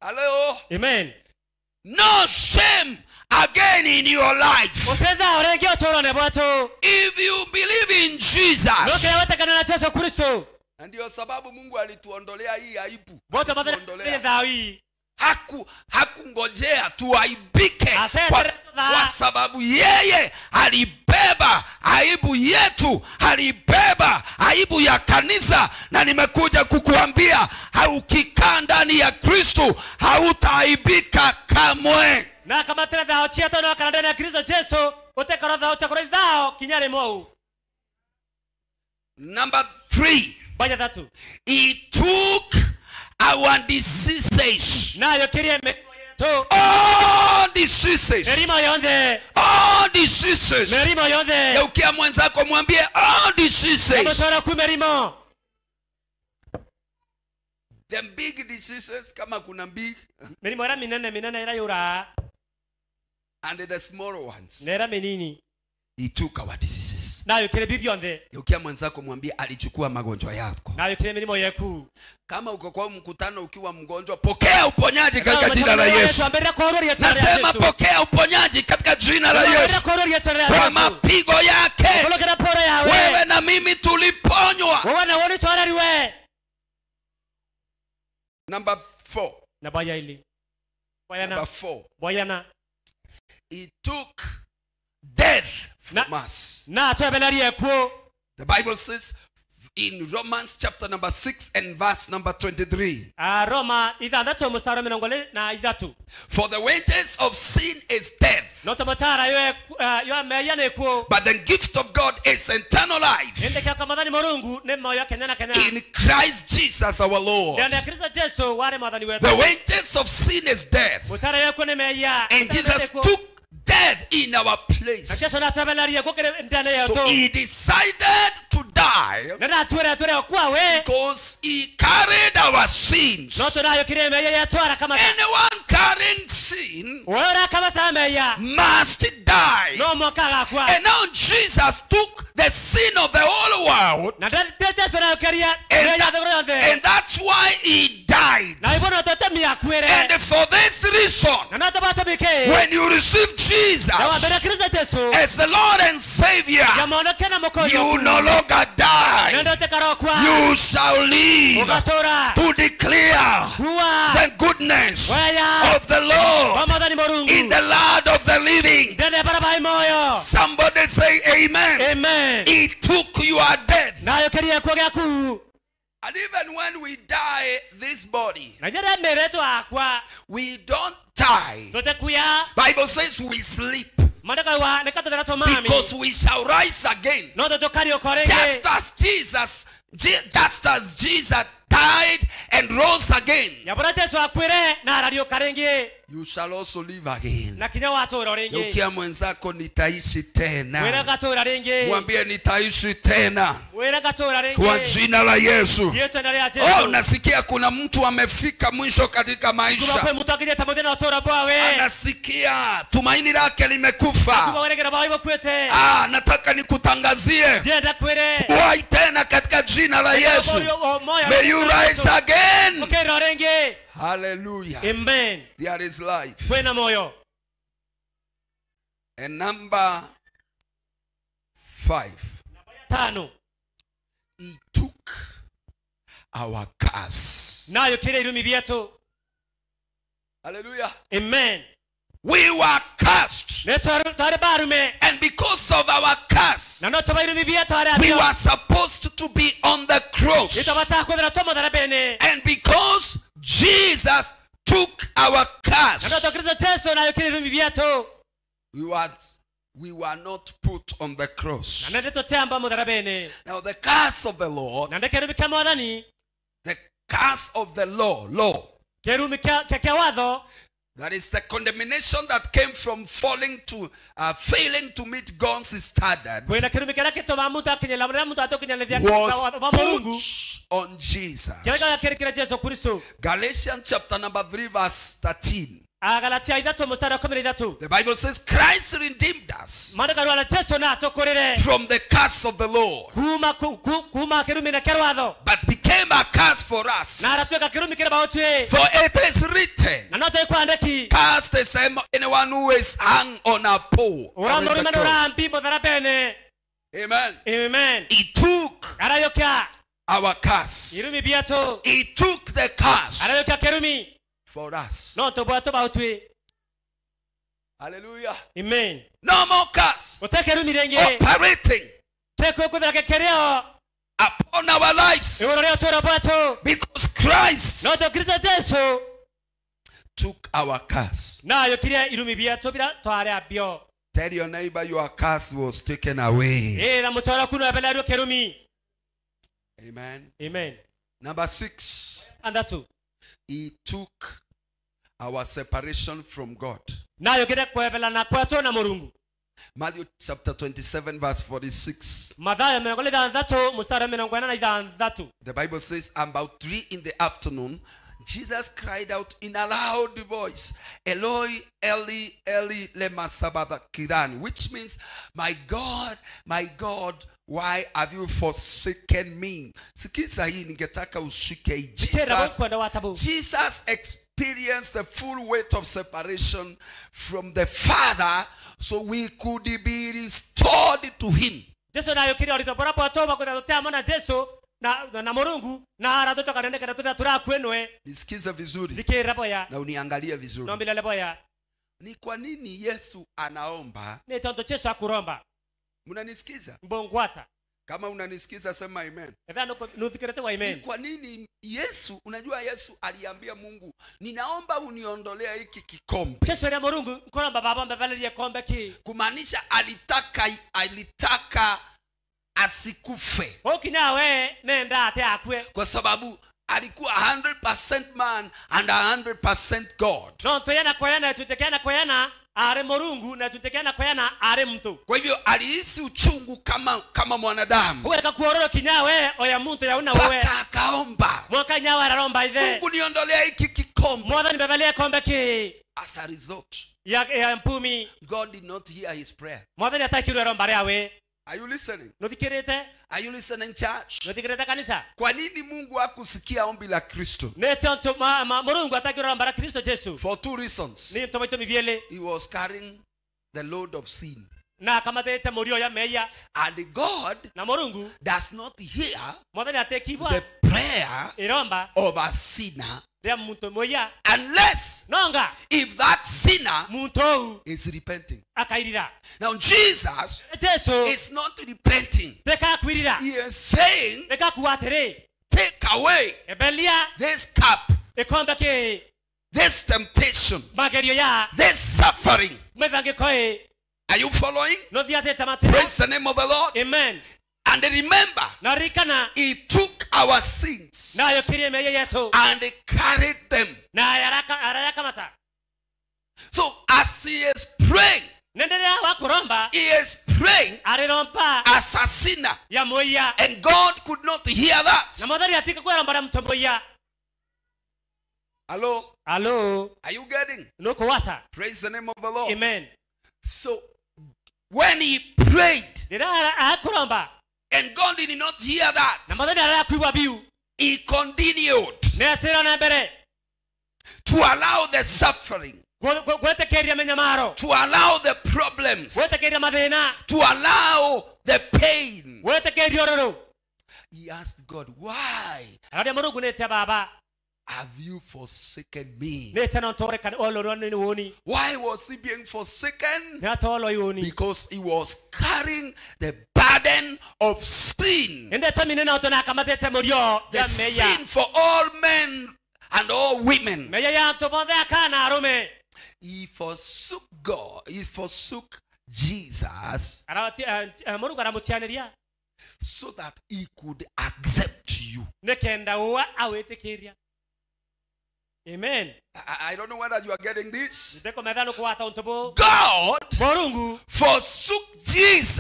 Hello? Amen. No shame again in your life. If you believe in Jesus. Na ndio sababu Mungu alituondolea hii aibu. Hakungojea tuaibike, kwa sababu yeye alibeba aibu yetu, alibeba aibu ya kanisa. Na nimekuja kukuambia, ukikaa ndani ya Kristo hautaaibika kamwe. Na kama tena dhao chetu na kana ndani ya Kristo Yesu, utekara dhao chakora dhao kinyare mwau. Number 3. He took our diseases. All diseases. All diseases. Geukia mwenzako mwambie all diseases. The big diseases, kama kuna big, and the small ones. He took our diseases. Geukia mwenzako mwambie alichukua magonjwa yako. Kama uko kwa mkutano ukiwa mgonjwa, pokea uponyaji katika jina la Yesu. Nasema pokea uponyaji katika jina la Yesu. Kwa mapigo yake wewe na mimi tuliponywa. Number 4. Number 4. He took death from us. The Bible says in Romans chapter number 6 and verse number 23. For the wages of sin is death, but the gift of God is eternal life in Christ Jesus our Lord. The wages of sin is death, and Jesus took death in our place. So he decided to die because he carried our sins. Anyone carrying sin must die. And now Jesus took the sin of the whole world, and that's why he died. And for this reason, when you receive Jesus as the Lord and Savior, you no longer die. You shall live to declare the goodness of the Lord in the land of the living. Somebody say amen. Amen. He took your death. And even when we die, this body, we don't die. Bible says we sleep, because we shall rise again. Just as Jesus died and rose again, Ya bora Jesu akwire na arariũka rĩngĩ. you shall also live again. Na kinya watũũra rĩngĩ. Geukia mwenzako, nitaishi Wĩra tena. ngatũũra rĩngĩ. Mwambie nitaishi tena Wĩra ngatũũra rĩngĩ. kwa jina la Yesu. Yesu endelea Jesu. Oh, nasikia kuna mtu amefika mwisho katika Kuma maisha. kwe mtu akinyita muthenya wa ũtũũro bwawe. Anasikia tumaini lake limekufa. Kuma weregera bawe bakwete. Ah, nataka nikutangazie Ndienda kwire. uhai tena katika jina la Yesu. May you rise again. Ukĩra rĩngĩ. Hallelujah. Amen. There is life. Kwĩna moyo. And number 5. Tano. He took our curse. Nayo kile irumi bietu. Hallelujah. Amen. We were cursed. Nĩ twarĩ barume. And because of our curse, Na no tũba irumi bietu arĩa we were supposed to be on the cross. Nĩtũbataga kwĩthĩra tũ mũtharaba-inĩ. And because Jesus took our Na no curse, tũ Kristo Jesu nayo kile irumi bietu. we were not put on the cross. Na nĩ tũtiamba mũtharaba-inĩ. Now the curse of the Lord, Na ndĩ kĩrumi kĩa Mwathani, the curse of the law, kĩrumi kĩa watho, that is the condemnation that came from failing to meet God's standard, kwĩna kĩrumi kĩrĩa gĩtũmaga mũndũ akinyĩra rĩrĩa mũndũ atũkinyanĩria was watho wa Mũrungu, put on Jesus. kĩrĩa gĩakĩrĩkĩra Jesu Kristo. Galatians chapter number 3 verse 13. Agalatia ithatũ mũstari wa ikũmi na ithatũ. The Bible says Christ redeemed us Maandĩko marauga Jesu na atũkũrĩre from the curse of the law, kuma kuma kĩrumi-inĩ kĩa watho, but became a curse for us. na aratuĩka kĩrumi kĩrĩa baũtuĩ. For it is written, Na no tũkwandĩki, cursed is anyone who is hung on a pole. Or in the ũramũruma nĩ cross. ũrambi mũtharaba-inĩ. Amen. Amen. He took Arayũkia our curse. irumi biatũ. He took the curse Arayũkia kĩrumi for us. no tũbwa tũbaũtuĩ. Hallelujah. Amen. No more curse Gũtirĩ kĩrumi rĩngĩ operating tĩkwĩkwĩthĩra gĩkĩrĩo upon our lives, igũrũ rĩa ũtũũro bwatũ. because Christ No tũ Kristo Jesu took our curse. na ayũkirie irumi biatũ bira twarĩambio. Tell your neighbor your curse was taken away. Ĩra mũtũũro waku nĩwehererio kĩrumi. Amen. Amen. Number 6. Ithatũ. He took our separation from God. Na ayũkire kweherana gwatũ na Mũrungu. Matthew chapter 27 verse 46. Mathayo mĩrongo ĩna ithathatũ mũstari wa mĩrongo ĩna na ithathatũ. The Bible says about 3 in the afternoon, Jesus cried out in a loud voice, Eloi, Eli, Eli, lema sabachthani, which means, my God, my God, why have you forsaken me? Sikiza hii, ningetaka ushike hii. Jesus experienced the full weight of separation from the Father so we could be restored to him. Jesu na yũkire ũritũ bũrĩa bwatũma kwĩthĩra tũteamo na Jesu na Mũrungu na aratũtoka nendekera twĩthĩra tũrakuĩnwe. Nisikize vizuri Thikĩrĩra boya. na uniangalie vizuri. Nombilele boya. Ni kwa nini Yesu anaomba? Nĩ tondũ Jesu akuromba. Mnanisikiza? Mbongwata. Kama unanisikiza sema amen. Etha nuthikirĩte wa amen. Ni kwa nini Yesu, unajua Yesu aliambia Mungu, ninaomba uniondolee hiki kikombe. Jesu aria Mũrungu nkoromba baba mbebelerie kombe ki. Kumaanisha alitaka asikufe. Okinya we nenda ate akue. Kwa sababu alikuwa 100% man and 100% God. No toyana koyana tutekana koyana are Mũrungu na tutekana koyana are mtu. Kwa hivyo alihisi uchungu kama mwanadamu. Huweka kuororo kinya we oya mtu ya una wewe. Paka akaomba. Mwaka nyawa araromba ithe. Mungu niondolee hiki kikombe. Mwathani bebelie kombe ki. As a result, ya mpumi. God did not hear his prayer. Mwathani atakirwe aromba rĩawe. Are you listening? Nuthikirite? Are you listening, church? Nuthikirite kanisa? Kwa nini Mungu hakusikia ombi la Kristo? Nĩ tondu Mũrungu atakirwe aromba la Kristo Jesu. For 2 reasons. Nĩ tondu itũmi bielĩ. He was carrying the load of sin. Na akamatete mũrio ya meya. And God na Mũrungu does not hear Mwathani atekibwa the prayer iromba of a sinner rĩa muntu moya unless nonga if that sinner muntu is repenting. Akairira. Now Jesus Jesu is not repenting. Tekakwirira. He is saying, Tekakuwa atĩrĩ, take away Ebelia this cup, ikombe ki, this temptation, magerio ya, this suffering. Mĩthangĩko ĩ. Are you following? Nũthiatĩte matĩra. Praise the name of the Lord. Amen. And remember, he took our sins and carried them. So as he is praying, he is praying as a sinner. And God could not hear that. Hello? Hello? Are you getting? Praise the name of the Lord. Amen. So when he prayed, and God did not hear that, he continued to allow the suffering, to allow the problems, to allow the pain. He asked God, why have you forsaken me? Why was he being forsaken? Because he was carrying the burden of sin. The sin for all men and all women. He forsook God. He forsook Jesus so that he could accept you. Amen. I don't know whether you are getting this. God forsook Jesus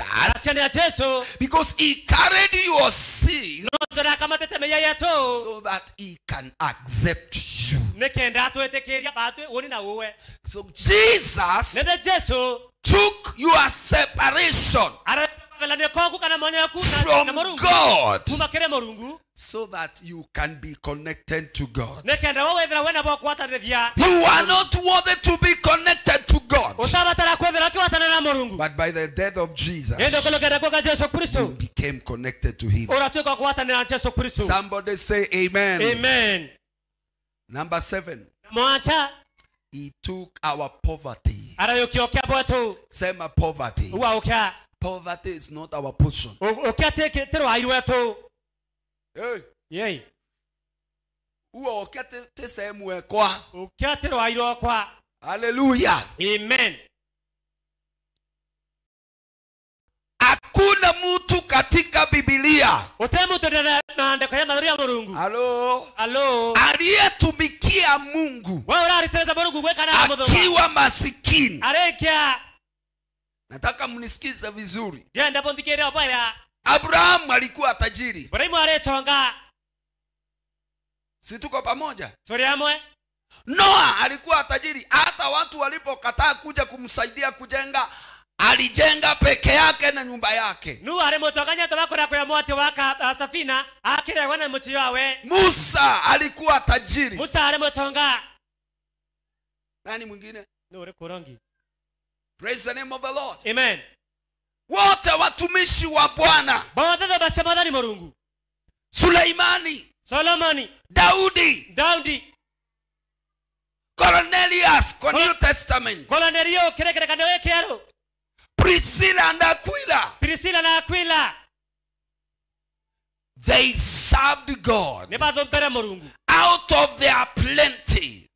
because he carried your sin so that he can accept you. So Jesus took your separation from God so that you can be connected to God. You are not worthy to be connected to God, but by the death of Jesus, you became connected to him. Somebody say amen. Amen. Number 7. He took our poverty. Sema poverty. Poverty is not our portion. Hey. Yay. Hallelujah. Amen. Hakuna mtu katika Biblia. Hello. Hello. Aliyetumikia Mungu akiwa masikini. Nataka mnisikize vizuri. Abraham alikuwa tajiri. Si tuko pamoja? Noah alikuwa tajiri. Hata watu walipokataa kuja kumsaidia kujenga, alijenga peke yake na nyumba yake. Musa alikuwa tajiri. Nani mwingine? Praise the name of the Lord. Amen. Wote watumishi wa Bwana. Suleimani, Solomoni, Daudi, Cornelius kwa New Testament, Priscilla and Aquila. They served God out of their plenty.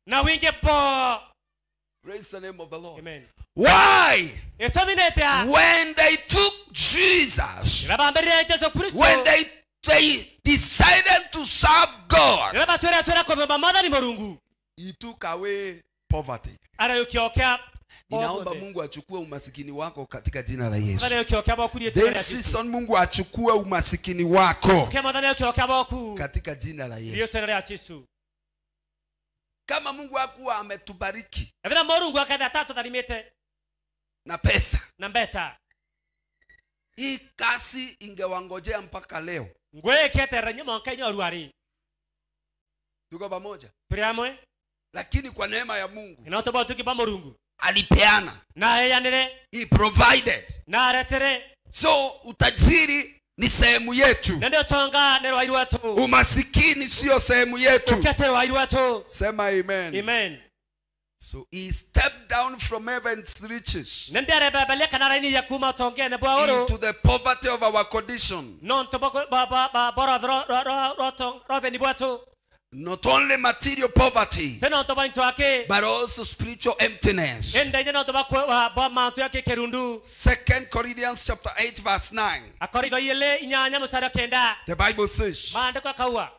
Praise the name of the Lord. Amen. Why? When they took Jesus, when they decided to serve God, he took away poverty. Ninaomba Mungu achukue umasikini wako katika jina la Yesu. This season Mungu achukue umasikini wako katika jina la Yesu. Kama Mungu hakuwa ametubariki na pesa, hii kasi ingewangojea mpaka leo. Tuko pamoja? Lakini kwa neema ya Mungu alipeana. He provided. So utajiri ni sehemu yetu. Umasikini sio sehemu yetu. Sema amen. Amen. So he stepped down from heaven's riches into the poverty of our condition. Not only material poverty, but also spiritual emptiness. 2 Corinthians chapter 8 verse 9. The Bible says,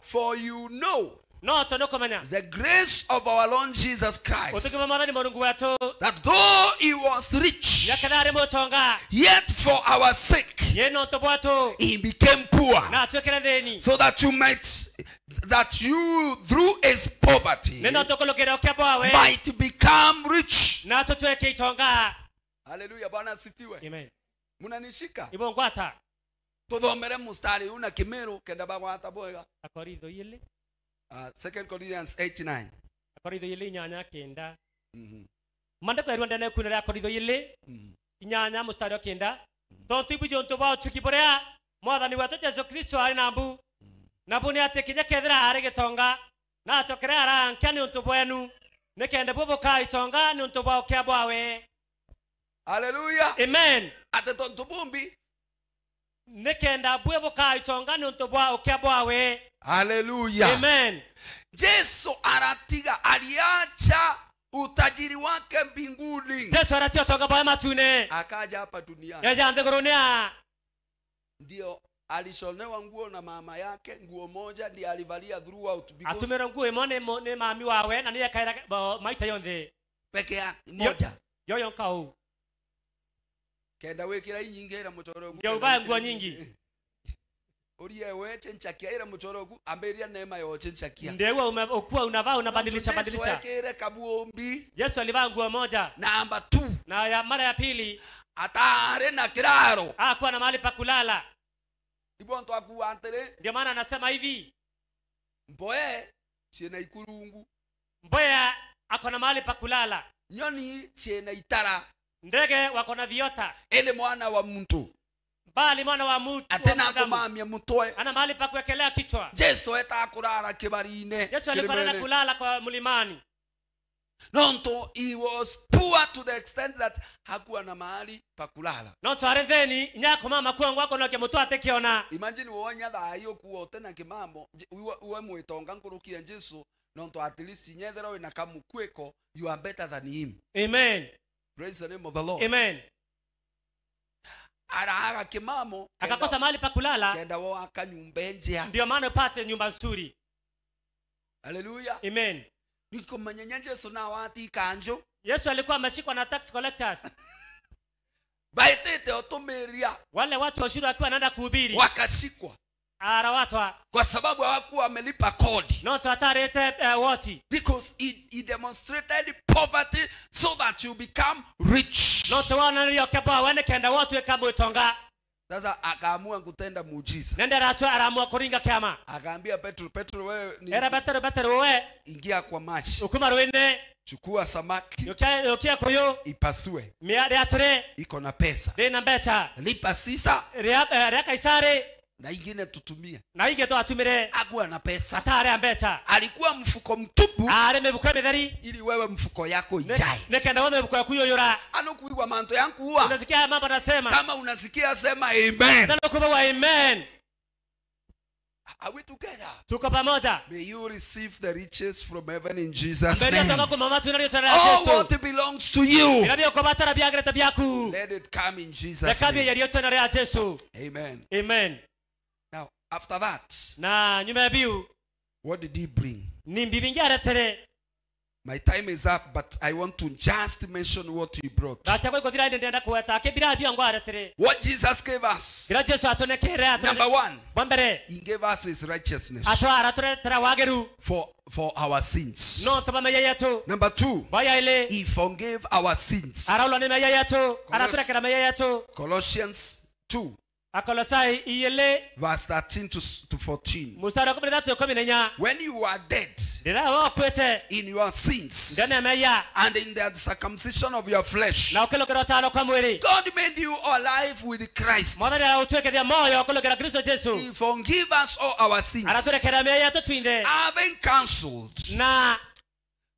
for you know the grace of our Lord Jesus Christ, that though he was rich, yet for our sake he became poor, so that you might, that you through his poverty might become rich. Hallelujah. Bwana asifiwe. Amen. Munanishika? Tuthomere mustari una Kimiru kenda bagwata bwega. Akoritho ile 2 Corinthians 8:9. Akoritho ile inyanya kenda. Mandako erwa ndene kunera akoritho ile inyanya mustari wa kenda. Tontu ibujo ntu ba tukiborea mwathani wetu Jesu Kristo ari nambu. Nabu ni ati kinya kethira ari gitonga na acokere arankia ni untu bwenu nikende bubuka itonga ni untu bwa kia bwawe. Hallelujah. Amen. Ate tontu bumbi nikenda bwe buka itonga ni untu bwa kia bwawe. Hallelujah. Amen. Yesu aratiga, aliacha utajiri wake mbinguni. Yesu aratia utonga bwa matune akaja hapa duniani. Yaja nthigurune. Ndio alishonewa nguo na mama yake, nguo moja ndiye alivalia throughout because atumira nguo imwe ni mami wawe na niye kaira maita yonthe peke yake moja. Yoyo nkau. Kenda wikira inyingi ira muchoro. Ndio uvae nguo nyingi. Urie weche nchakia ira muchoro amberia neema yoche nchakia. Ndio ukua unavaa unabadilisha badilisha. Yesu ekere kabuombi. Yesu alivaa nguo moja. Namba 2. Na ya mara ya pili atare na kiraro. Hakuwa na mahali pa kulala. Ibonto akuwa antere. Ndio maana anasema hivi. Mboe chena ikurungu. Mboe ako na mahali pa kulala. Nyoni chena itara. Ndege wako na viota. Ele mwana wa mtu. Bali mwana wa mtu. Atena kumamia mtoe. Ana mahali pa kuwekelea kichwa. Yesu eta kulala kibarine. Yesu alikuwa anaenda kulala kwa mlimani. Nonto he was poor to the extent that hakuwa na mahali pa kulala. Nonto aretheni nyako mama kuangu wako na mtu atekiona. Imagine wonya thayo kuote na kimambo uwe mwitonga nkurukia Yesu nonto at least nyethero ina kamukweko, you are better than him. Amen. Praise the name of the Lord. Amen. Araga kimamo akakosa mahali pa kulala. Kenda waka nyumba njia. Ndio maana upate nyumba nzuri. Hallelujah. Amen. Nikomanya Yesu na wati kanjo. Yesu alikuwa ameshikwa na tax collectors. Baitete otomeria. Wale watu wa ushuru wakiwa wanaenda kuhubiri. Wakashikwa. Arawatwa. Kwa sababu hawakuwa wamelipa kodi. No tuatarete woti. Because he demonstrated poverty so that you become rich. No tuwana ndio kaba wene kenda watu ekambo itonga. Sasa akaamua kutenda muujiza. Nenda ratu araamua kuringa kiama. Akaambia Petro, Petro wewe ni Era Petro, Petro wewe ingia kwa maji. Ukuma rwene. Chukua samaki. Ukia kuyo. Ipasue. Mia atre. Iko na pesa. Rina mbecha. Lipa sisa. Ria Kaisari. Na ingine tutumie. Na inge tuatumire. Hakuwa na pesa. Atare mbecha. Alikuwa mfuko mtupu. Are mebuko metheri. Ili wewe mfuko yako ijae. Nekenda wewe mfuko yako yoyora. Ano kuigwa manto yangu huwa. Unasikia mambo nasema. Kama unasikia sema amen. Nalo amen. Are we together? Tuko pamoja. May you receive the riches from heaven in Jesus' name. All what belongs to you, let it come in Jesus' name. Amen. Amen. Now, after that, what did he bring? My time is up, but I want to just mention what he brought. What Jesus gave us. Number one, he gave us his righteousness for our sins. Number two, he forgave our sins. Colossians 2. Verse 13 to 14. When you are dead in your sins and in the circumcision of your flesh, God made you alive with Christ. He forgave us all our sins, having cancelled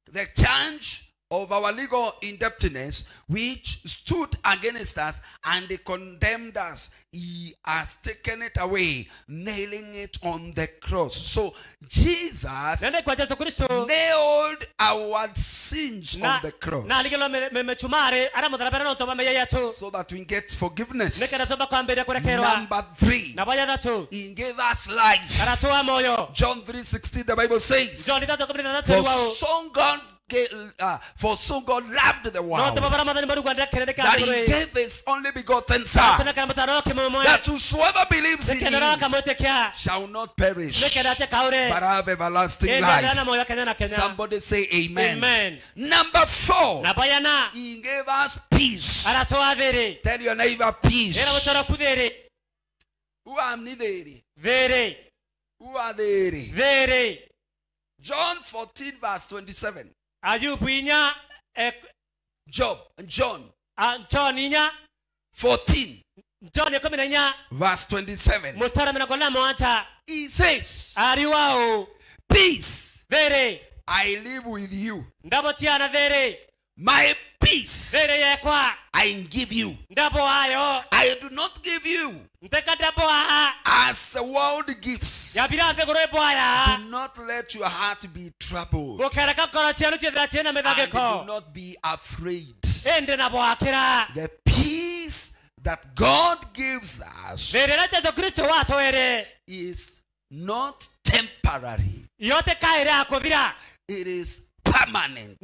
the charge of our legal indebtedness, which stood against us and condemned us, he has taken it away, nailing it on the cross. So Jesus nailed our sins on the cross so that we get forgiveness. Number 3, he gave us life. John 3:16, the Bible says, for so God loved the world that he gave his only begotten Son, that whosoever believes in him shall not perish but have everlasting life. Somebody say amen. Amen. Number 4, he gave us peace. Tell your neighbor, peace. Who are Who are they? John 14 verse 27. Job and John. 14 verse 27. He says, peace I live with you. My peace I give you. I do not give you as the world gives. Do not let your heart be troubled, and do not be afraid. The peace that God gives us is not temporary. It is permanent.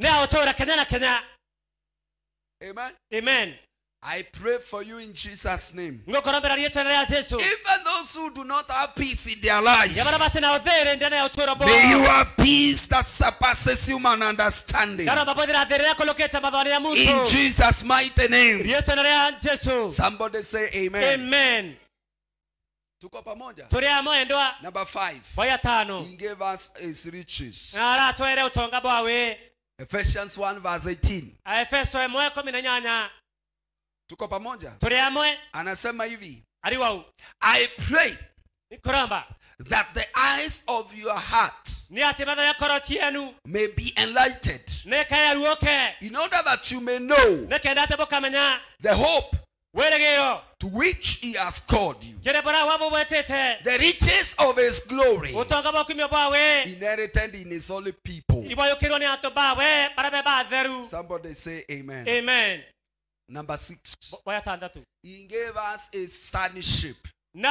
Amen. Amen. I pray for you in Jesus' name. Even those who do not have peace in their lives, may you have peace that surpasses human understanding. In Jesus' mighty name. Somebody say amen. Amen. Tuko pamoja. Number 5. He gave us his riches. Ephesians 1 verse 18. Tuko pamoja. Anasema hivi, I pray that the eyes of your heart may be enlightened, in order that you may know the hope to which he has called you, the riches of his glory inherited in his holy people. Somebody say amen. Amen. Number 6, he gave us a sonship. We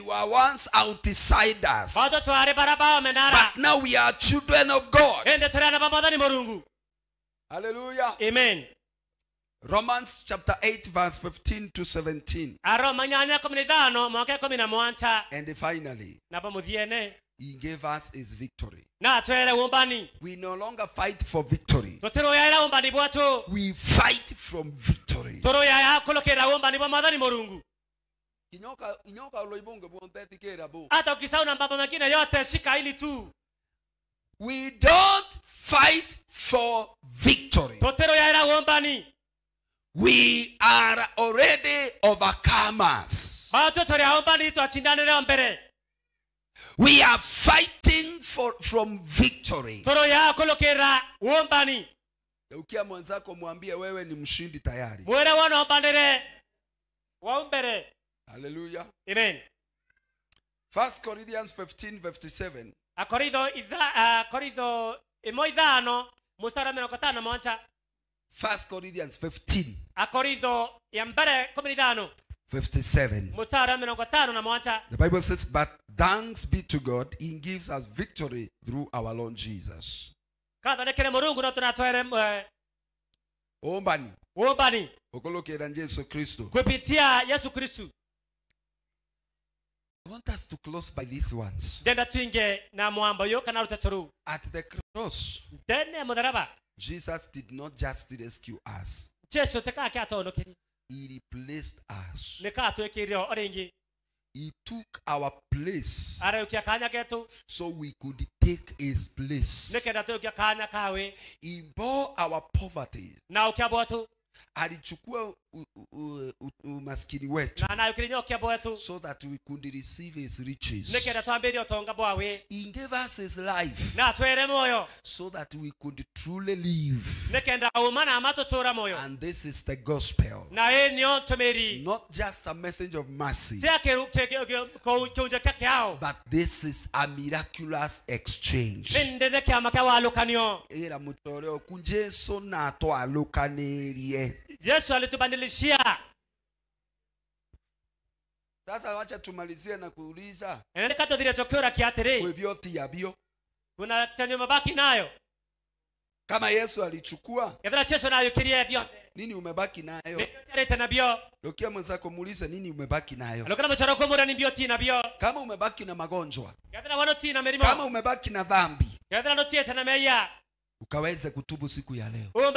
were once outsiders, but now we are children of God. Hallelujah. Amen. Romans chapter 8 verse 15 to 17. And finally, he gave us his victory. We no longer fight for victory. We fight from victory. We don't fight for victory. We are already overcomers. We are fighting from victory. Ukia mwenzako mwambie wewe ni mshindi tayari. Hallelujah. Amen. 1 Corinthians 15:57. 1 Corinthians 15 57. The Bible says, but thanks be to God, he gives us victory through our Lord Jesus. Ombani. Ombani. Okolokera Yesu Kristo. Kupitia Yesu Kristo. I want us to close by these ones. At the cross, Jesus did not just rescue us. He replaced us. He took our place so we could take his place. He bore our poverty. Alichukua umaskini wetu, so that we could receive his riches. He gave us his life so that we could truly live. And this is the gospel. Not just a message of mercy, but this is a miraculous exchange. Yesu alitubadilishia. Sasa wacha tumalizie na kuuliza. Kuna chenye mabaki nayo. Kama Yesu alichukua, nini umebaki nayo? Dokia mwenzako muulize nini umebaki nayo. Kama umebaki na magonjwa, kama umebaki na dhambi, ukaweze kutubu siku ya leo.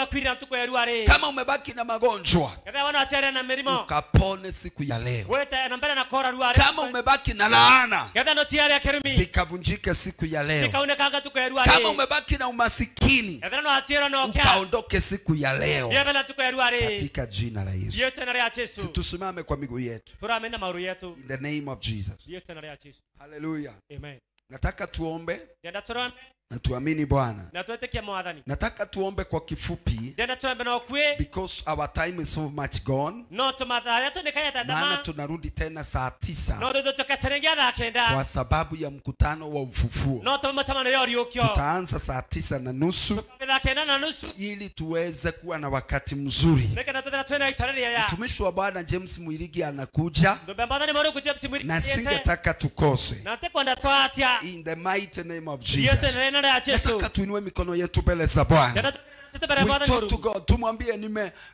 Kama umebaki na magonjwa, ukapone siku ya leo. Kama umebaki na laana, zikavunjike siku ya leo. Kama umebaki na umasikini, ukaondoke siku ya leo, katika jina la Yesu. Situsimame kwa miguu yetu. In the name of Jesus. Hallelujah. Amen. Nataka tuombe na tuamini Bwana. Nataka tuombe kwa kifupi, because our time is so much gone. Maana tunarudi tena saa 9 kwa sababu ya mkutano wa ufufuo. Tutaanza saa 9:30 ili tuweze kuwa na wakati mzuri. Mtumishi wa Bwana James Mwirigi anakuja na singetaka tukose. In the mighty name of Jesus. Nataka tuinue mikono yetu mbele za Bwana. We talk to God. Tumwambie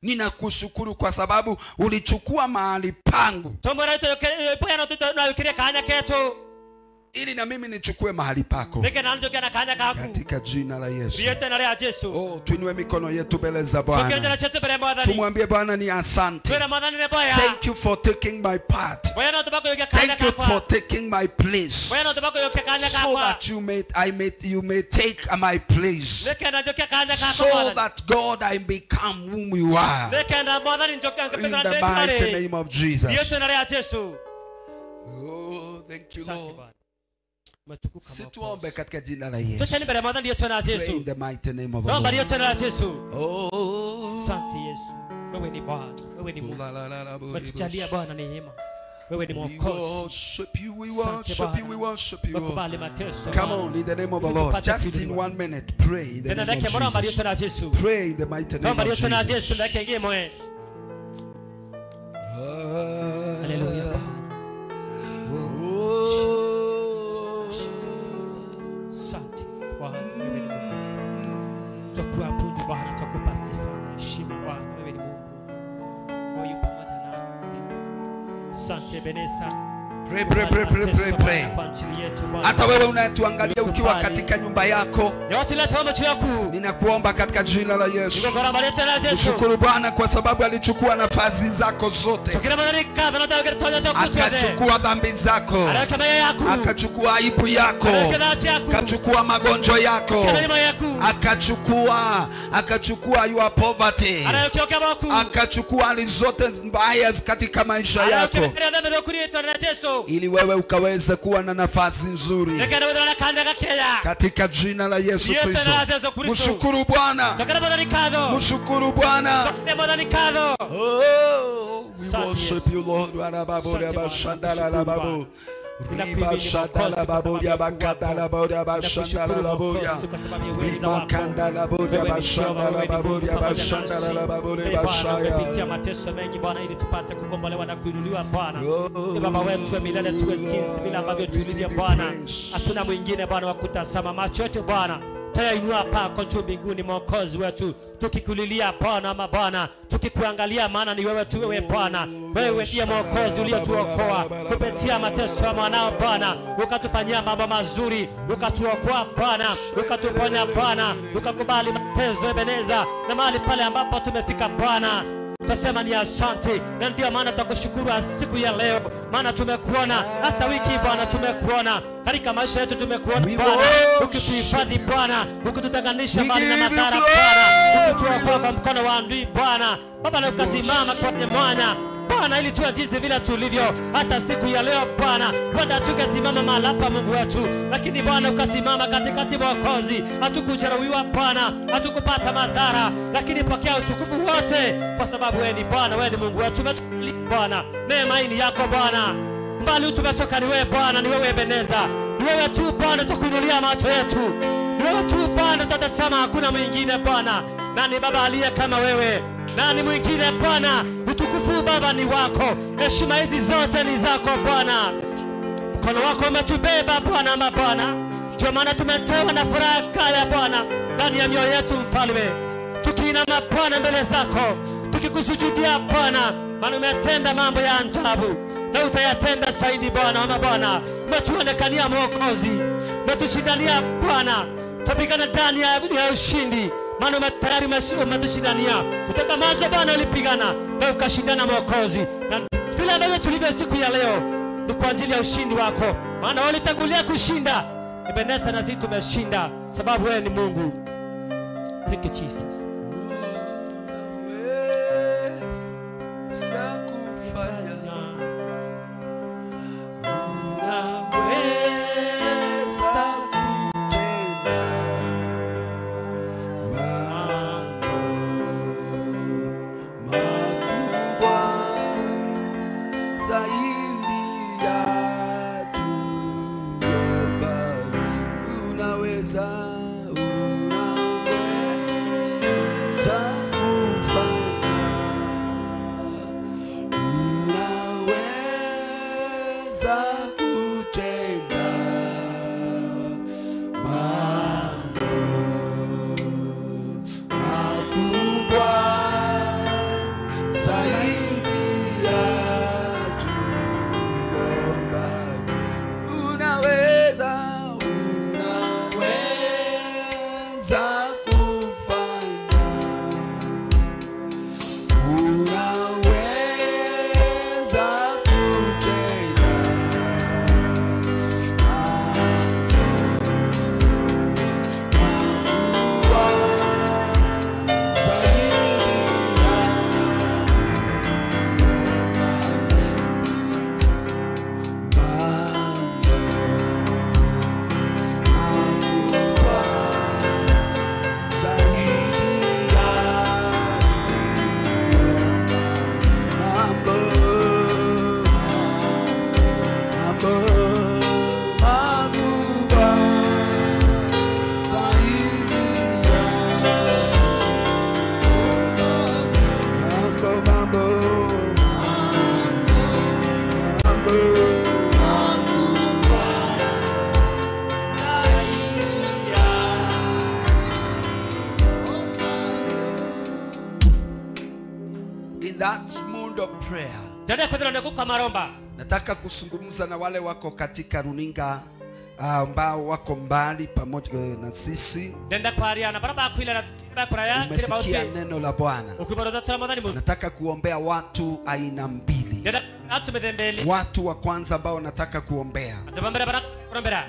ninakushukuru kwa sababu ulichukua mahali pangu, ili na mimi nichukue mahali pako, katika jina la Yesu. Oh, tuinue mikono yetu mbele za Bwana. Tumwambie Bwana ni asante. Thank you for taking my part. Thank you for taking my place, so that you may take my place, so that God I become whom you are. In the mighty name of Jesus. Oh, thank you, Lord. Situombe katika jina la Yesu. Pray in the mighty name of the Lord. Oh, asante Yesu. Wewe ni Bwana, wewe ni Mungu. Umetujalia Bwana neema. Wewe ni Mwokozi. We worship you, we worship you, we worship you. Come on, in the name of the Lord. Just in 1 minute, pray in the name of Jesus. Pray in the mighty name of Jesus. Hallelujah. Tukuabudu Bwana, tukupa sifa na heshima Bwana. Wewe ni Mungu. Wewe yupo pamoja nasi. Asante Ebeneza. Pray, pray, pray, pray, pray, pray. Hata wewe unayetuangalia ukiwa katika nyumba yako, ninakuomba katika jina la Yesu, mshukuru Bwana kwa sababu alichukua nafasi zako zote, akachukua dhambi zako, akachukua aibu yako, akachukua magonjwa yako, akachukua your poverty, akachukua hali zote mbaya katika maisha yako, ili wewe ukaweze kuwa na nafasi nzuri katika jina la Yesu Kristo. Mshukuru Bwana, mshukuru Bwana. Oh, we worship you, Lord. Kupitia mateso mengi Bwana, ili tupate kukombolewa na kuinuliwa Bwana. Baba wetu wa milele, tuwe jinsi vile ambavyo tulivyo Bwana. Hatuna mwingine Bwana wa kutazama, macho yetu Bwana tuyainua pako juu mbinguni, Mwokozi wetu, tukikulilia Bwana ama Bwana, tukikuangalia, maana ni wewe tu, wewe Bwana. Wewe ndiye Mwokozi uliyetuokoa kupitia mateso ya mwanao Bwana, ukatufanyia mambo mazuri, ukatuokoa Bwana, ukatuponya Bwana, ukakubali mateso Ebeneza, na mahali pale ambapo tumefika Bwana, Tasema ni asante, na ndio maana tutakushukuru siku ya leo, maana tumekuona hata wiki Bwana, tumekuona katika maisha yetu, tumekuona Bwana ukituhifadhi Bwana, ukitutenganisha mbali na madhara Bwana, ukituokoa kwa mkono wa adui Bwana. Baba, na ukasimama kwenye mwana Bwana, ili tuwe jinsi vile tulivyo hata siku ya leo Bwana. Bwana, tungesimama mahali hapa Mungu wetu, lakini Bwana ukasimama katikati Mwokozi. Hatukujeruhiwa Bwana, hatukupata madhara, lakini pokea utukufu wote, kwa sababu wewe ni Bwana, wewe ni Mungu wetu. Bwana, neema hii ni yako Bwana. Mbali tumetoka ni wewe Bwana, ni wewe Ebeneza, ni wewe tu Bwana tukuinulia macho yetu, ni wewe tu Bwana tutasema, hakuna mwingine Bwana. Nani Baba aliye kama wewe? Nani mwingine Bwana? Utukufu Baba ni wako, heshima hizi zote ni zako Bwana. Mkono wako umetubeba Bwana mabwana, ndio maana tumetewa na furaha kaya Bwana ndani ya mioyo yetu Mfalme, tukiinama Bwana mbele zako, tukikusujudia Bwana, maana umetenda mambo ya ajabu na utayatenda zaidi Bwana wa mabwana. Umetuonekania Mwokozi, umetushindania Bwana, tupigana ndani ya ushindi, maana tayari umetushindania kutoka mwanzo Bwana. Ulipigana na ukashindana Mwokozi, na vile ambavyo tulivyo siku ya leo ni kwa ajili ya ushindi wako, maana walitangulia kushinda. Ebeneza, na sisi tumeshinda sababu wewe ni Mungu. Thank you Jesus. Nataka kuzungumza na wale wako katika runinga ambao wako mbali pamoja na sisi. Umesikia neno la Bwana. Nataka kuombea watu aina mbili. Watu wa kwanza ambao nataka kuombea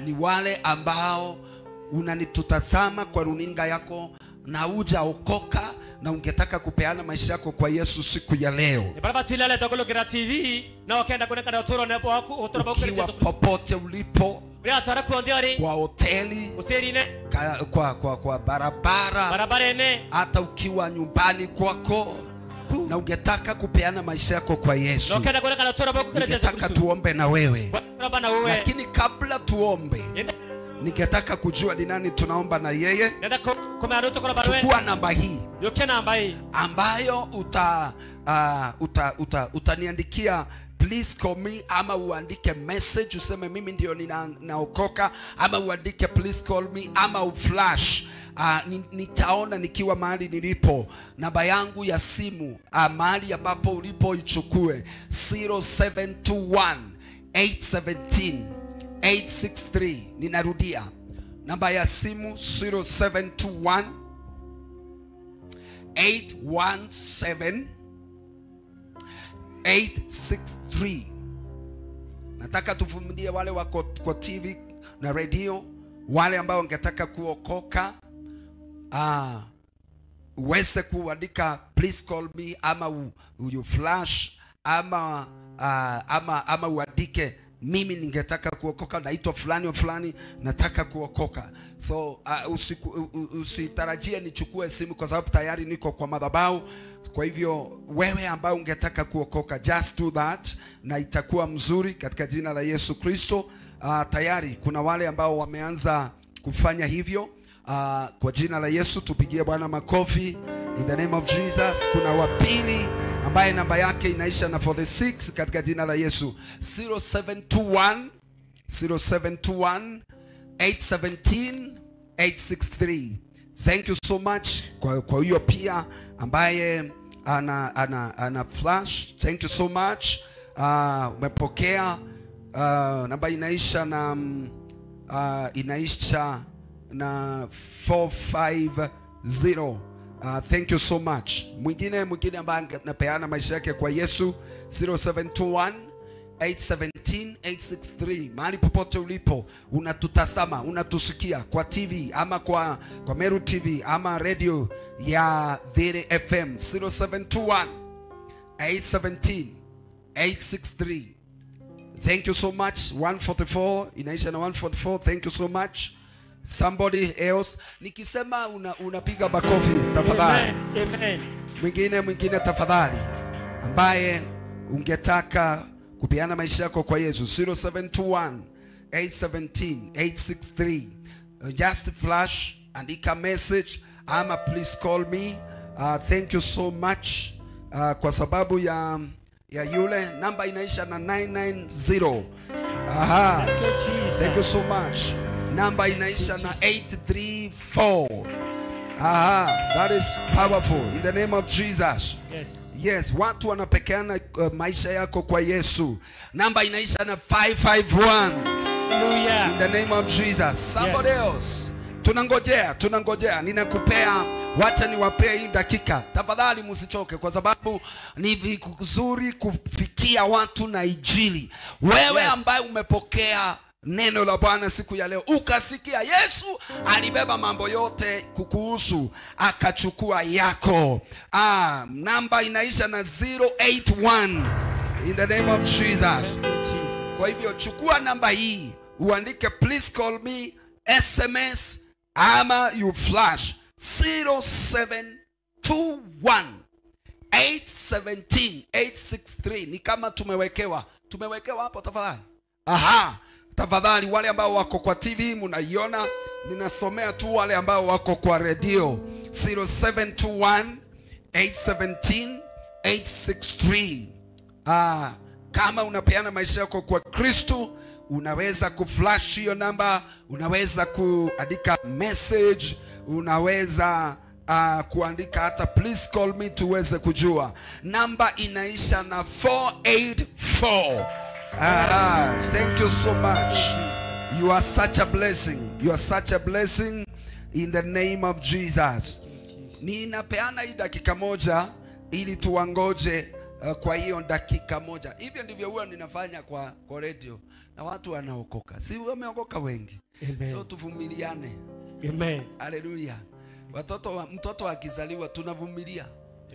ni wale ambao unanitutazama kwa runinga yako na hujaokoka na ungetaka kupeana maisha yako kwa Yesu siku ya leo. Ukiwa popote ulipo, kwa hoteli, kwa barabara, hata ukiwa nyumbani kwako na ungetaka kupeana maisha yako kwa Yesu, ningetaka tuombe na wewe. Lakini kabla tuombe, ningetaka kujua ni nani tunaomba na yeye. Chukua namba hii ambayo utaniandikia please call me, ama uandike message useme mimi ndio ninaokoka, ama uandike please call me, ama uflash. Nitaona nikiwa mahali nilipo. Namba yangu ya simu, mahali ambapo ulipo ichukue 0721 817 863. Ninarudia namba ya simu 0721 817 863. Nataka tuvumilie wale wako kwa TV na radio, wale ambao wangetaka kuokoka, uweze kuandika please call me, ama you flash, ama ama uandike mimi ningetaka kuokoka, naitwa fulani wa fulani, nataka kuokoka. So usitarajie nichukue simu kwa sababu tayari niko kwa madhabahu. Kwa hivyo wewe ambao ungetaka kuokoka, just do that na itakuwa mzuri katika jina la Yesu Kristo. Tayari kuna wale ambao wameanza kufanya hivyo. Kwa jina la Yesu tupigie Bwana makofi. In the name of Jesus. Kuna wa pili ambaye namba yake inaisha na 46 katika jina la Yesu. 0721 0721 817 863. Thank you so much kwa hiyo pia ambaye ana flash. Thank you so much. Umepokea namba inaisha na inaisha na 450. Thank you so much. Mwingine ambaye anapeana maisha yake kwa Yesu, 0721 817 863. Mahali popote ulipo unatutazama, unatusikia kwa TV ama kwa Meru TV ama radio ya Dhiri FM, 0721 817 863. Thank you so much. 144 inaisha na 144. Thank you so much. Somebody else. Nikisema unapiga makofi tafadhali. Amen. Mwingine tafadhali ambaye ungetaka kupeana maisha yako kwa Yesu, 0721 817 863. Just flash, andika message ama please call me. Thank you so much. Kwa sababu ya yule namba inaisha na 990. Aha. Thank you so much. Namba inaisha na 834. Aha, that is powerful. In the name of Jesus. Yes. Yes, watu wanapekeana maisha yako kwa Yesu. Namba inaisha na 551. Hallelujah. In the name of Jesus. Somebody else. Tunangojea. Ninakupea, wacha niwapee hii dakika. Tafadhali msichoke kwa sababu ni vizuri kufikia watu na injili. Wewe ambaye umepokea neno la Bwana siku ya leo, ukasikia Yesu alibeba mambo yote kukuhusu, akachukua yako. Namba inaisha na 081. In the name of Jesus. Kwa hivyo chukua namba hii, uandike please call me, SMS ama you flash 0721 817 863. Ni kama tumewekewa hapo tafadhali. Aha. Tafadhali wale ambao wako kwa TV mnaiona, ninasomea tu wale ambao wako kwa radio. 0721 817 863. Kama unapeana maisha yako kwa Kristo, unaweza kuflash hiyo namba, unaweza kuandika message, unaweza kuandika hata please call me tuweze kujua. Namba inaisha na 484. Thank you so much. You are such a blessing. You are such a blessing in the name of Jesus. Ninapeana hii dakika moja ili tuwangoje kwa hiyo dakika moja. Hivyo ndivyo huwa ninafanya kwa radio na watu wanaokoka. Si wameokoka wengi. Amen. So tuvumiliane. Amen. Hallelujah. Mtoto akizaliwa tunavumilia.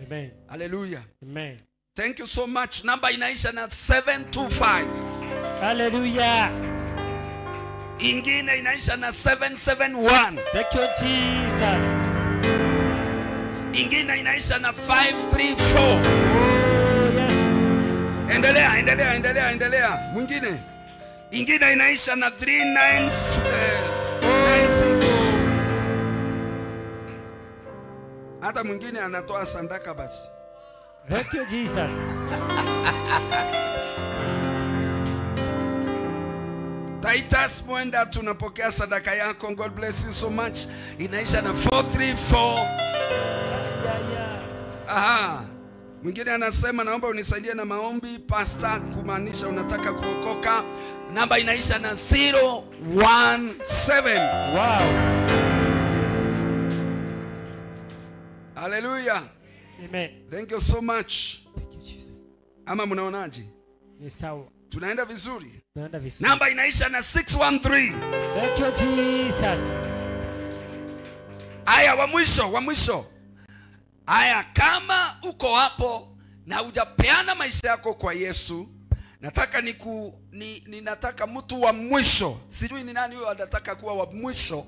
Amen. Hallelujah. Amen. Thank you so much. Namba inaisha na 725. Hallelujah. Ingine inaisha na 771. Thank you Jesus. Ingine inaisha na 534. Oh yes. Endelea. Mwingine. Ingine inaisha na 3996. Hata mwingine anatoa sandaka basi. Thank you Jesus. Titus Mwenda, tunapokea sadaka yako. God bless you so much. Inaisha na 434. Aha. Mwingine anasema naomba unisaidie na maombi pastor, kumaanisha unataka kuokoka. Namba inaisha na 017. Wow. Hallelujah. Amen. Thank you so much. Thank you Jesus. Ama mnaonaje? Ni sawa. Tunaenda vizuri. Tunaenda vizuri. Namba inaisha na 613. Thank you Jesus. Aya, wa mwisho, wa mwisho. Aya, kama uko hapo na hujapeana maisha yako kwa Yesu, nataka ninataka mtu wa mwisho. Sijui ni nani huyo anataka kuwa wa mwisho.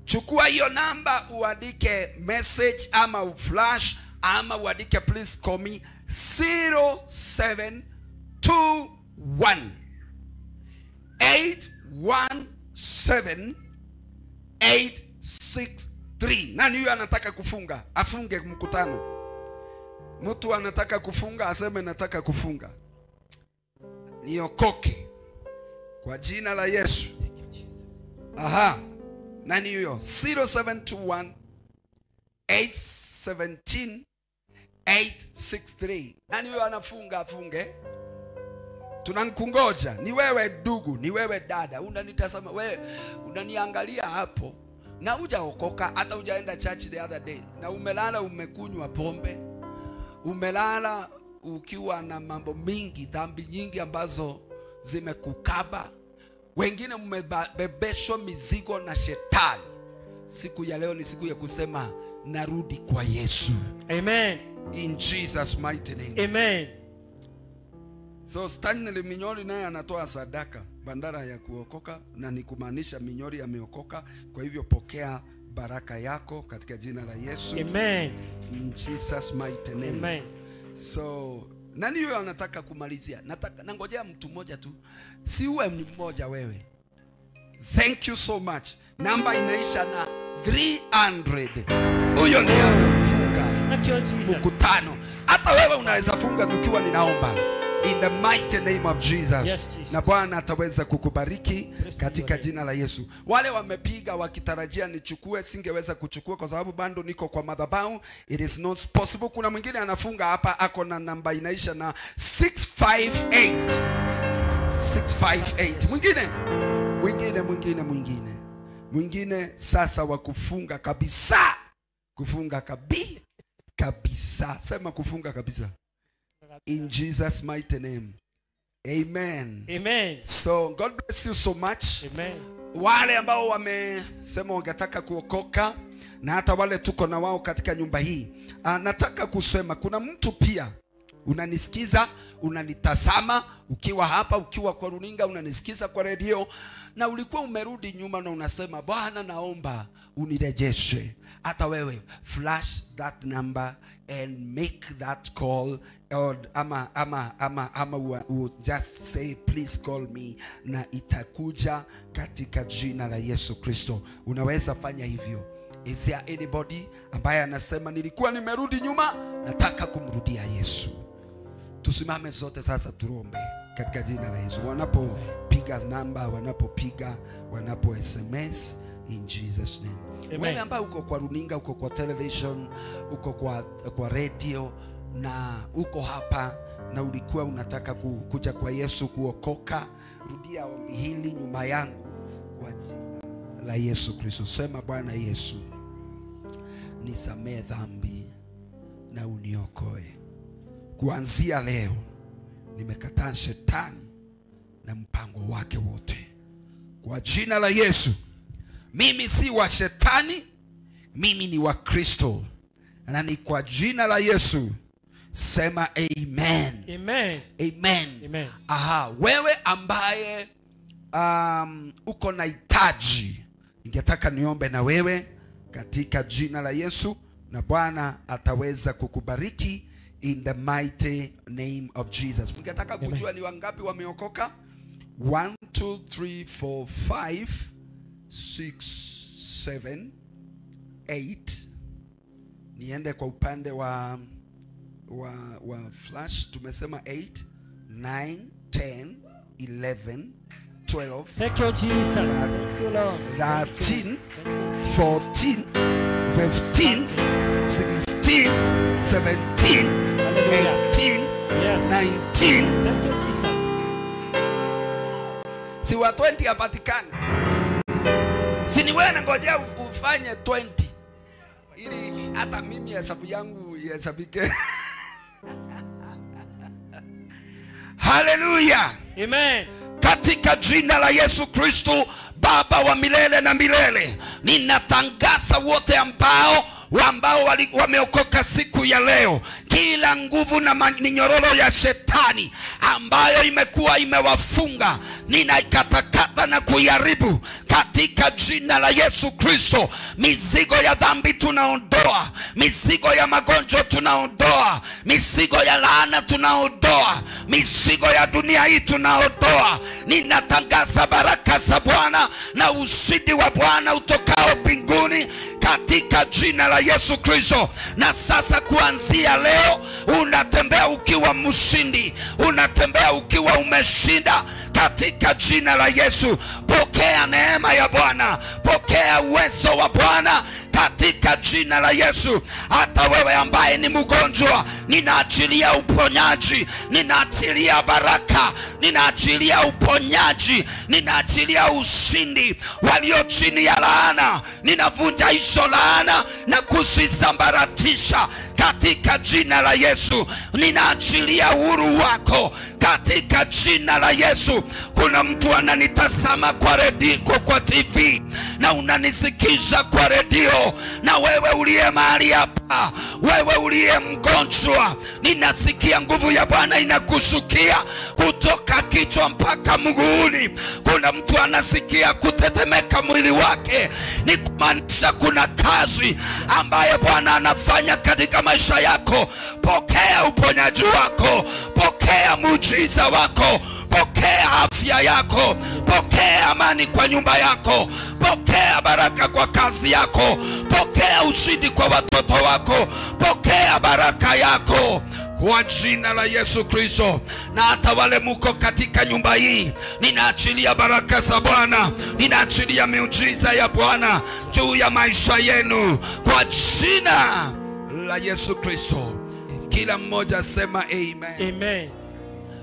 Chukua hiyo namba, uandike message ama uflash ama uandike please call me 0721 817 863. Nani huyo anataka kufunga? Afunge mkutano. Mtu anataka kufunga aseme nataka kufunga. Niokoke kwa jina la Yesu. Aha. Nani huyo? 0721 817 863. Nani huyo anafunga afunge? Tunankungoja. Ni wewe ndugu, ni wewe dada. Unanitazama wewe, unaniangalia hapo na hujaokoka, hata hujaenda church the other day, na umelala umekunywa pombe, umelala ukiwa na mambo mingi, dhambi nyingi ambazo zimekukaba. Wengine mmebebeshwa mizigo na shetani. Siku ya leo ni siku ya kusema narudi kwa Yesu. Amen. In Jesus mighty name. Amen. So Stanley Minyori naye anatoa sadaka bandara ya kuokoka, na ni kumaanisha Minyori ameokoka. Kwa hivyo pokea baraka yako katika jina la Yesu. Amen. In Jesus mighty name. Amen. So nani huyo anataka kumalizia? Nataka nangojea mtu mmoja tu. Si uwe mmoja wewe. Thank you so much. Namba inaisha na 300. Huyo ndiye anafunga mkutano. Hata wewe unaweza funga tukiwa ninaomba. In the mighty name of Jesus. Yes, Jesus. Na Bwana ataweza kukubariki katika jina la Yesu. Wale wamepiga wakitarajia nichukue, singeweza kuchukua kwa sababu bado niko kwa madhabahu. It is not possible. Kuna mwingine anafunga hapa, ako na namba inaisha na 658. 658. Mwingine. Mwingine, mwingine, mwingine. Mwingine sasa wa kufunga kabisa. Kufunga kabisa. Sema kufunga kabisa. In Jesus mighty name. Amen. Amen. So God bless you so much. Amen. Wale ambao wamesema wangetaka kuokoka na hata wale tuko na wao katika nyumba hii. Nataka kusema kuna mtu pia unanisikiza, unanitazama ukiwa hapa, ukiwa kwa runinga, unanisikiza kwa radio, na ulikuwa umerudi nyuma na unasema Bwana naomba unirejeshe. Hata wewe flash that number and make that call, or ama just say please call me, na itakuja katika jina la Yesu Kristo. Unaweza fanya hivyo. Is there anybody ambaye anasema nilikuwa nimerudi nyuma, nataka kumrudia Yesu? Tusimame zote sasa tuombe katika jina la Yesu. Wanapopiga namba, wanapopiga, wanapo SMS, in Jesus name. Amen. Wewe ambaye uko kwa runinga, uko kwa television, uko kwa radio na uko hapa na ulikuwa unataka kuja kwa Yesu kuokoka, rudia ombi hili nyuma yangu kwa jina la Yesu Kristo. Sema Bwana Yesu, nisamehe dhambi na uniokoe. Kuanzia leo nimekataa shetani na mpango wake wote. Kwa jina la Yesu, mimi si wa shetani, mimi ni wa Kristo. Na ni kwa jina la Yesu. Sema amen. Amen. Amen. Amen. Aha, wewe ambaye uko na hitaji, ningetaka niombe na wewe katika jina la Yesu, na Bwana ataweza kukubariki in the mighty name of Jesus. Ningetaka kujua ni wangapi wameokoka? 1 2 3 4 5 6 7 8. Niende kwa upande wa flash. Tumesema 8 9 10 11 12. Thank you Jesus. Thank you Lord. 13 14 15 16 17 18 19. Thank you Jesus. Si wa 20 hapatikani. Si ni wewe nangojea ufanye 20 ili hata mimi hesabu yangu ihesabike. Haleluya. Amen. Katika jina la Yesu Kristo, Baba wa milele na milele, ninatangaza wote ambao wameokoka siku ya leo, kila nguvu na minyororo ya shetani ambayo imekuwa imewafunga, ninaikatakata na kuiharibu katika jina la Yesu Kristo. Mizigo ya dhambi tunaondoa, mizigo ya magonjwa tunaondoa, mizigo ya laana tunaondoa, mizigo ya dunia hii tunaondoa. Ninatangaza baraka za Bwana na ushindi wa Bwana utokao mbinguni katika jina la Yesu Kristo. Na sasa kuanzia leo unatembea ukiwa mshindi, unatembea ukiwa umeshinda katika jina la Yesu. Pokea neema ya Bwana, pokea uwezo wa Bwana katika jina la Yesu. Hata wewe ambaye ni mgonjwa, ninaachilia uponyaji, ninaachilia baraka, ninaachilia uponyaji, ninaachilia ushindi. Walio chini ya laana, ninavunja hizo laana na kuzisambaratisha katika jina la Yesu. Ninaachilia uhuru wako katika jina la Yesu. Kuna mtu ananitazama kwa redio, kwa TV, na unanisikiza kwa redio, na wewe uliye mahali hapa, wewe uliye mgonjwa, ninasikia nguvu ya Bwana inakushukia kutoka kichwa mpaka mguuni. Kuna mtu anasikia kutetemeka mwili wake, ni kumaanisha kuna kazi ambaye Bwana anafanya katika maisha yako. Pokea uponyaji wako, pokea muujiza wako, pokea afya yako, pokea amani kwa nyumba yako, pokea baraka kwa kazi yako, pokea ushindi kwa watoto wako, pokea baraka yako kwa jina la Yesu Kristo. Na hata wale muko katika nyumba hii, ninaachilia baraka za Bwana, ninaachilia miujiza ya Bwana juu ya maisha yenu kwa jina la Yesu Kristo. Kila mmoja sema amen. Amen.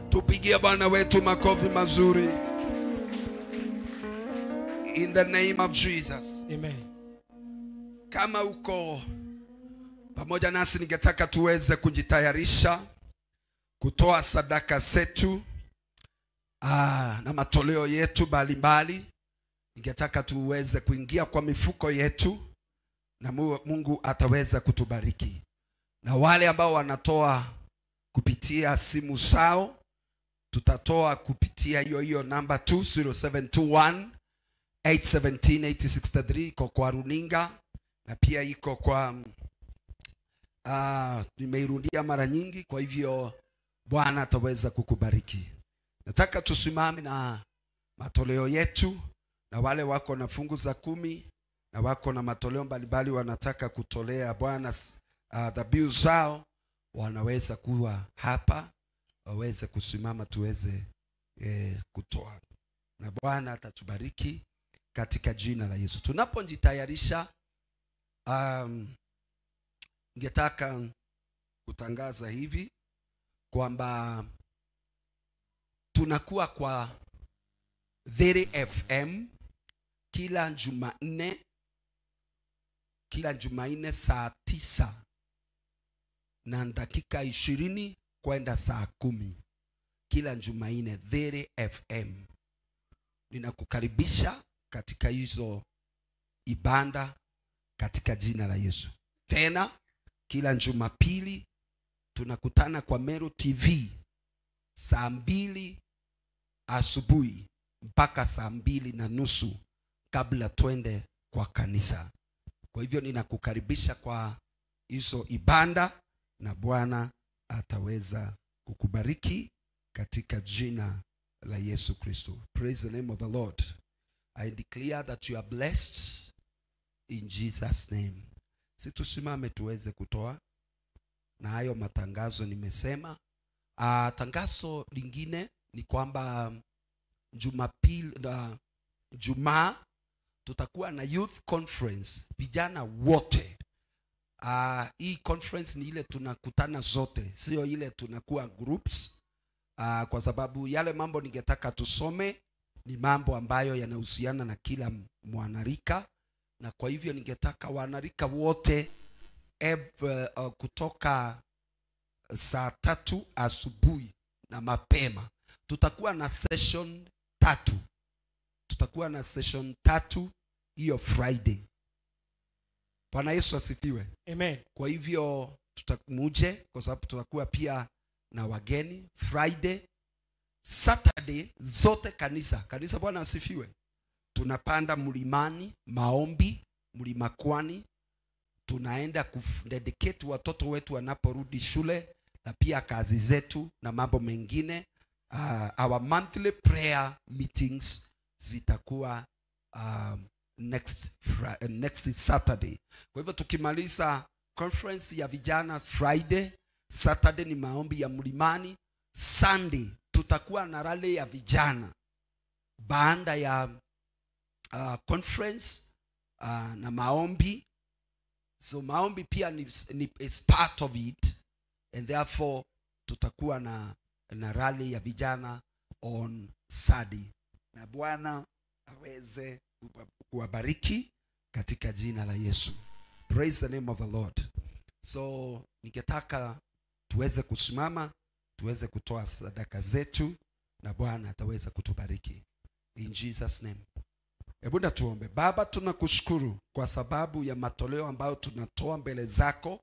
Tupigie Bwana wetu makofi mazuri. In the name of Jesus. Amen. Kama uko pamoja nasi, ningetaka tuweze kujitayarisha kutoa sadaka zetu na matoleo yetu mbalimbali. Ningetaka tuweze kuingia kwa mifuko yetu na Mungu ataweza kutubariki. Na wale ambao wanatoa kupitia simu zao, tutatoa kupitia hiyo hiyo namba 0721 817 863, iko kwa runinga na pia iko kwa nimeirudia mara nyingi. Kwa hivyo Bwana ataweza kukubariki. Nataka tusimame na matoleo yetu, na wale wako na fungu za 10 na wako na matoleo mbalimbali wanataka kutolea Bwana dhabihu zao, wanaweza kuwa hapa, waweze kusimama tuweze kutoa, na Bwana atatubariki katika jina la Yesu. Tunapojitayarisha, ningetaka kutangaza hivi kwamba tunakuwa kwa Theri FM kila Jumanne, kila Jumanne saa 9:20 kwenda saa 10, kila Jumanne Theri FM. Ninakukaribisha katika hizo ibada katika jina la Yesu. Tena kila Jumapili tunakutana kwa Meru TV saa 2 asubuhi mpaka saa 2:30 kabla twende kwa kanisa. Kwa hivyo ninakukaribisha kwa hizo ibada, na Bwana ataweza kukubariki katika jina la Yesu Kristo. Praise the name of the Lord. I declare that you are blessed in Jesus name. Situsimame tuweze kutoa na hayo matangazo nimesema. Tangazo lingine ni kwamba Jumapili, Jumaa tutakuwa na youth conference, vijana wote. Hii conference ni ile tunakutana zote, sio ile tunakuwa groups. Kwa sababu yale mambo ningetaka tusome ni mambo ambayo yanahusiana na kila mwanarika, na kwa hivyo ningetaka wanarika wote kutoka saa 3 asubuhi na mapema. Tutakuwa na session 3. Tutakuwa na session 3 hiyo Friday. Bwana Yesu asifiwe. Amen. Kwa hivyo tutamuje kwa sababu tutakuwa pia na wageni Friday, Saturday zote kanisa. Kanisa, Bwana asifiwe. Tunapanda mlimani maombi, mlima Kwani. Tunaenda kudedicate watoto wetu wanaporudi shule na pia kazi zetu na mambo mengine. Our monthly prayer meetings zitakuwa next Saturday. Kwa hivyo tukimaliza conference ya vijana Friday, Saturday ni maombi ya mlimani, Sunday tutakuwa na rally ya vijana baada ya conference na maombi. So maombi pia ni is part of it, and therefore tutakuwa na rally ya vijana on Sunday. Na Bwana aweze kuwabariki katika jina la Yesu. Praise the name of the Lord. So ningetaka tuweze kusimama, tuweze kutoa sadaka zetu, na Bwana ataweza kutubariki. In Jesus name. Hebu na tuombe. Baba, tunakushukuru kwa sababu ya matoleo ambayo tunatoa mbele zako.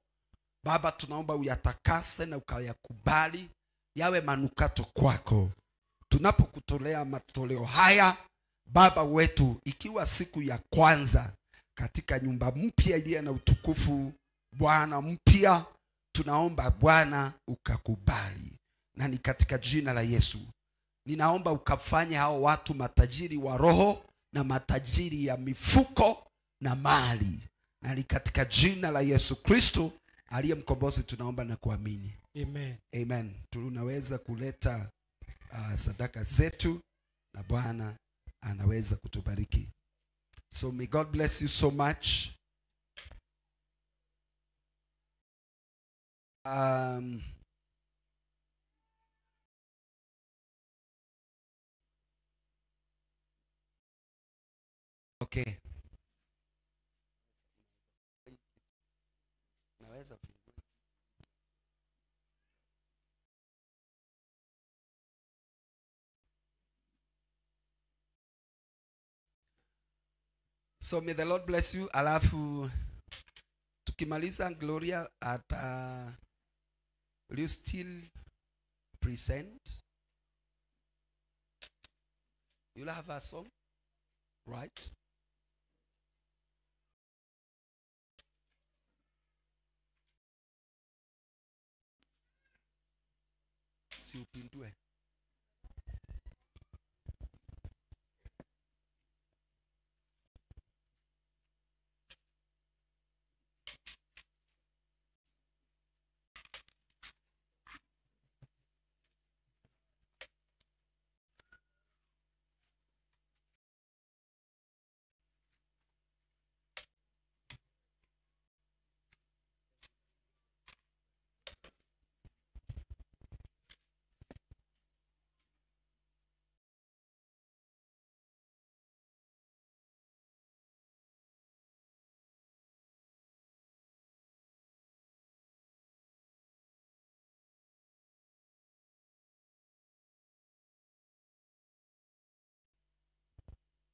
Baba, tunaomba uyatakase na ukayakubali yawe manukato kwako. Tunapokutolea matoleo haya, Baba wetu, ikiwa siku ya kwanza katika nyumba mpya iliyo na utukufu, Bwana mpya, tunaomba Bwana ukakubali. Na ni katika jina la Yesu ninaomba ukafanye hao watu matajiri wa roho na matajiri ya mifuko na mali. Na ni katika jina la Yesu Kristo aliye mkombozi tunaomba na kuamini. Amen. Amen. Tunaweza kuleta sadaka zetu na Bwana anaweza kutubariki. So may God bless you so much. Okay. Naweza. So may the Lord bless you. Alafu tukimaliza Gloria at will you still present? You'll have a song, right? Si upindue.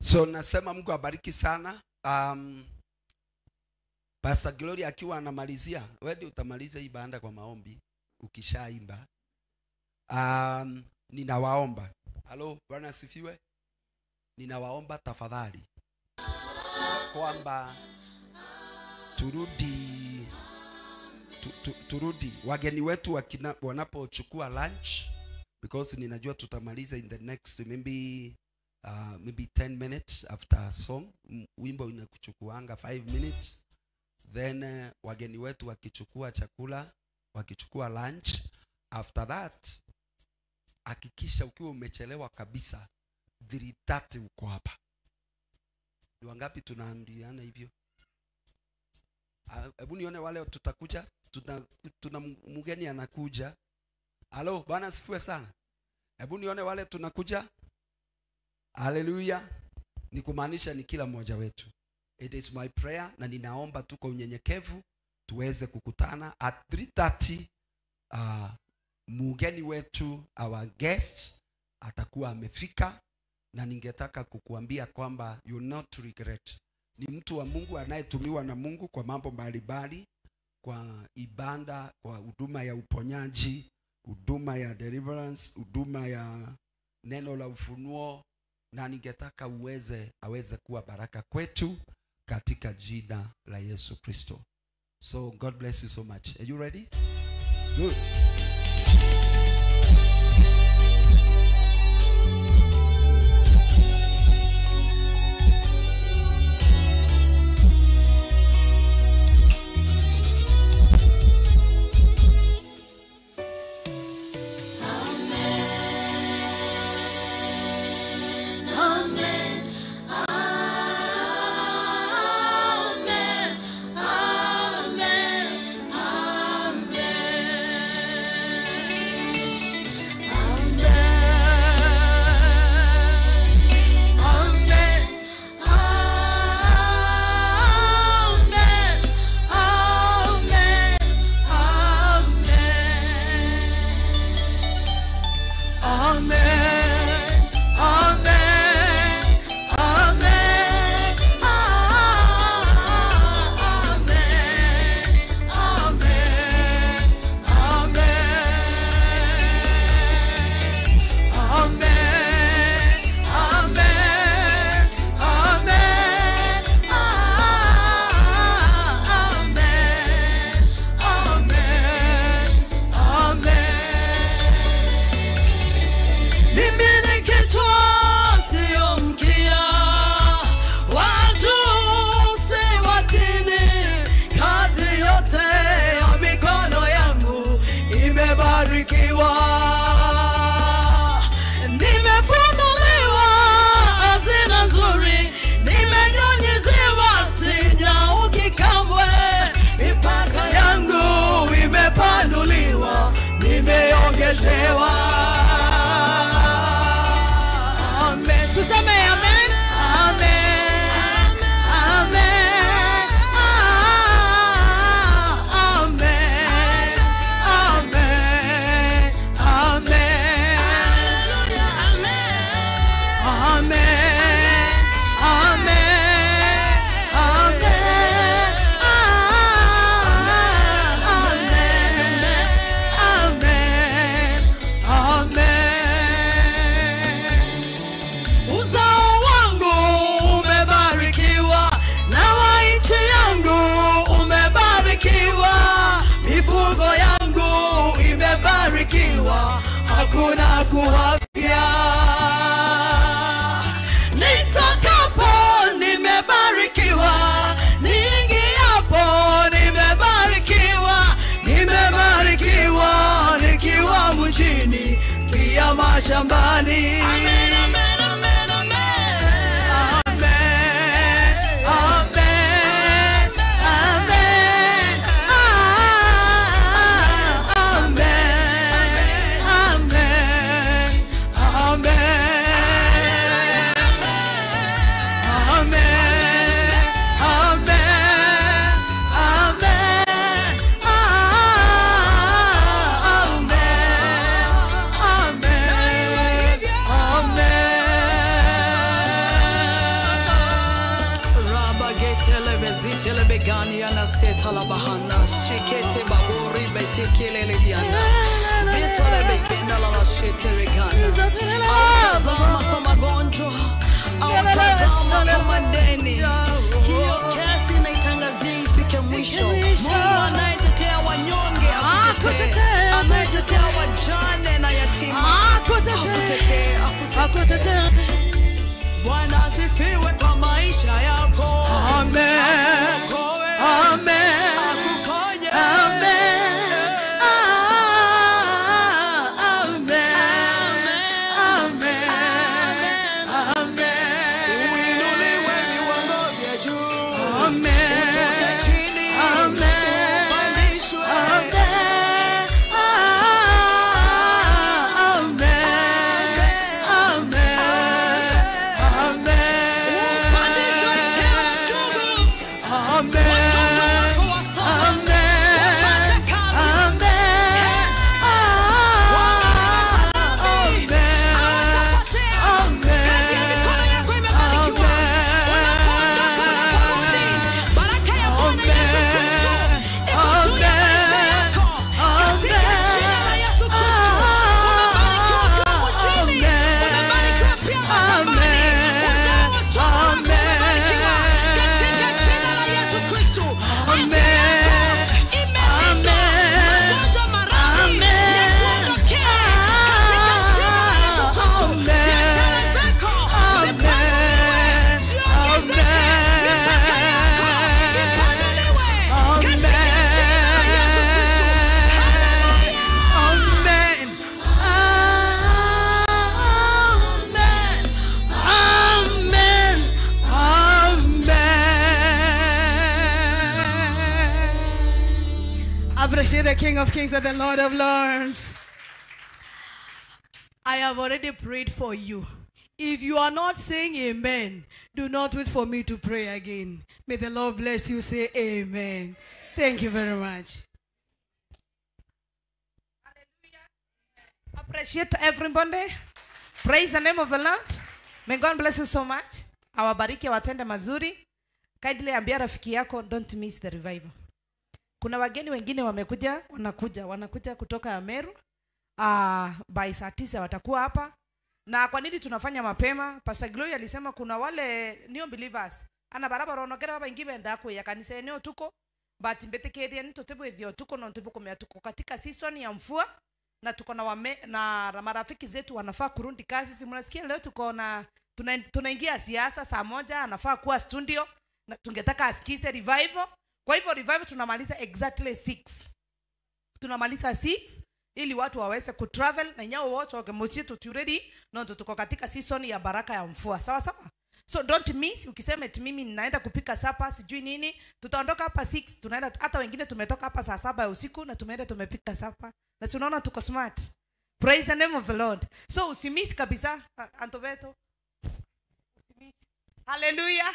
So nasema Mungu abariki sana. Pastor Gloria akiwa anamalizia, wewe ndio utamaliza hii baada kwa maombi ukishaimba. Ninawaomba. Halo, Bwana asifiwe. Ninawaomba tafadhali kwamba turudi wageni wetu wanapochukua lunch, because ninajua tutamaliza in the next maybe 10 minutes after song. Wimbo inakuchukuanga 5 minutes. Then wageni wetu wakichukua chakula, wakichukua lunch, after that hakikisha ukiwa umechelewa kabisa 3:30 uko hapa. Ni wangapi tunaambiana hivyo? Hebu nione wale tutakuja, tuna mgeni anakuja. Halo, Bwana asifiwe sana. Hebu nione wale tunakuja. Hallelujah. Ni kumaanisha ni kila mmoja wetu. It is my prayer, na ninaomba tu kwa unyenyekevu tuweze kukutana at 3:30 Mgeni wetu, our guest, atakuwa amefika, na ningetaka kukuambia kwamba you not regret. Ni mtu wa Mungu anayetumiwa na Mungu kwa mambo mbalimbali, kwa ibada, kwa huduma ya uponyaji, huduma ya deliverance, huduma ya neno la ufunuo, na ningetaka aweze kuwa baraka kwetu katika jina la Yesu Kristo. So God bless you so much. Are you ready? Good. Hakuna kuhofia. Nitokapo nimebarikiwa, niingiapo nimebarikiwa, nimebarikiwa nikiwa mjini pia mashambani. Amen, amen, amen, amen. Amen, amen, amen. Talabahana shikete babori betekelele diana zitole bekenda la sheteregana. Autazama kwa magonjwa, autazama kwa madeni, hiyo kesi naitangazia ifike mwisho. Mungu anayetetea wanyonge akutetee, anayetetea wajane na yatima akutetee, akutetee. Bwana asifiwe kwa maisha yako. Amen. Amen. Akuponye. Amen. Amen. Amen. Amen. Uinuliwe viwango vya juu. Amen. Utoke chini. Amen. Upandishwe. Amen. Amen. Amen. Amen. Upandishwe. King of Kings and the Lord of Lords. I have already prayed for you. If you are not saying amen, do not wait for me to pray again. May the Lord bless you. Say amen. Thank you very much. Appreciate everybody. Praise the name of the Lord. May God bless you so much. Awabariki, awatende mazuri. Kindly ambia rafiki yako, don't miss the revival. Kuna wageni wengine wamekuja, wanakuja kutoka Ameru. By saa 9 watakuwa hapa. Na kwa nini tunafanya mapema? Pastor Gloria alisema kuna wale new believers. Ana barabara onogera baba ingibe ndako ya kanisa eneo tuko. But mbetekeria ni totebo ethio tuko na tuko kumea tuko katika season ya mvua na tuko na na marafiki zetu wanafaa kurundi kazi. Si mnasikia leo tuko na tunaingia siasa saa 1 anafaa kuwa studio na tungetaka asikize revival. Kwa hivyo revival tunamaliza exactly 6. Tunamaliza 6 ili watu waweze kutravel na nyao wote wakemochi tu ready na tuko katika season ya baraka ya mvua. Sawa sawa. So don't miss. Ukisema eti mimi ninaenda kupika sapa sijui nini, tutaondoka hapa 6, tunaenda hata wengine tumetoka hapa saa 7 ya usiku na tumeenda tumepika sapa. Na tunaona tuko smart. Praise the name of the Lord. So usimiss kabisa Antobeto. Hallelujah.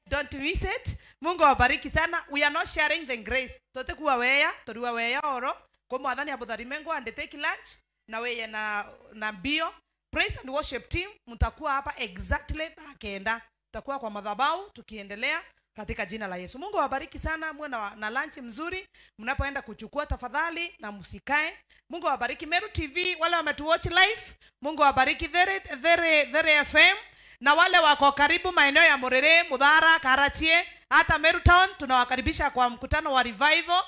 Don't miss it. Mungu awabariki sana. We are not sharing the grace. Tote kuwa weya, toriwa weya oro. Kwa mwadhani abudharimengo and take lunch na weye na mbio. Praise and worship team mtakuwa hapa exactly 9. Tutakuwa kwa madhabahu tukiendelea katika jina la Yesu. Mungu awabariki sana. Muwe na lunch mzuri mnapoenda kuchukua tafadhali na msikae. Mungu awabariki Meru TV wale wametuwatch live. Mungu awabariki There FM na wale wako karibu maeneo ya Morere, Mudhara, Karatie, hata Meru Town tunawakaribisha kwa mkutano wa revival.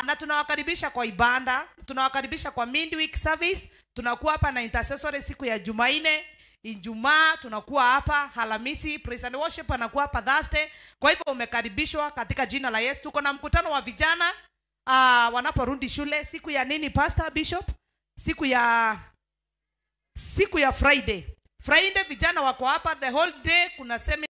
Na tunawakaribisha kwa ibada, tunawakaribisha kwa midweek service. Tunakuwa hapa na intercessory siku ya Jumanne, Ijumaa tunakuwa hapa, Alhamisi praise and worship anakuwa hapa Thursday. Kwa hivyo umekaribishwa katika jina la Yesu. Tuko na mkutano wa vijana wanaporudi shule siku ya nini Pastor Bishop? Siku ya Friday. Friday vijana wako hapa the whole day, kuna seminar.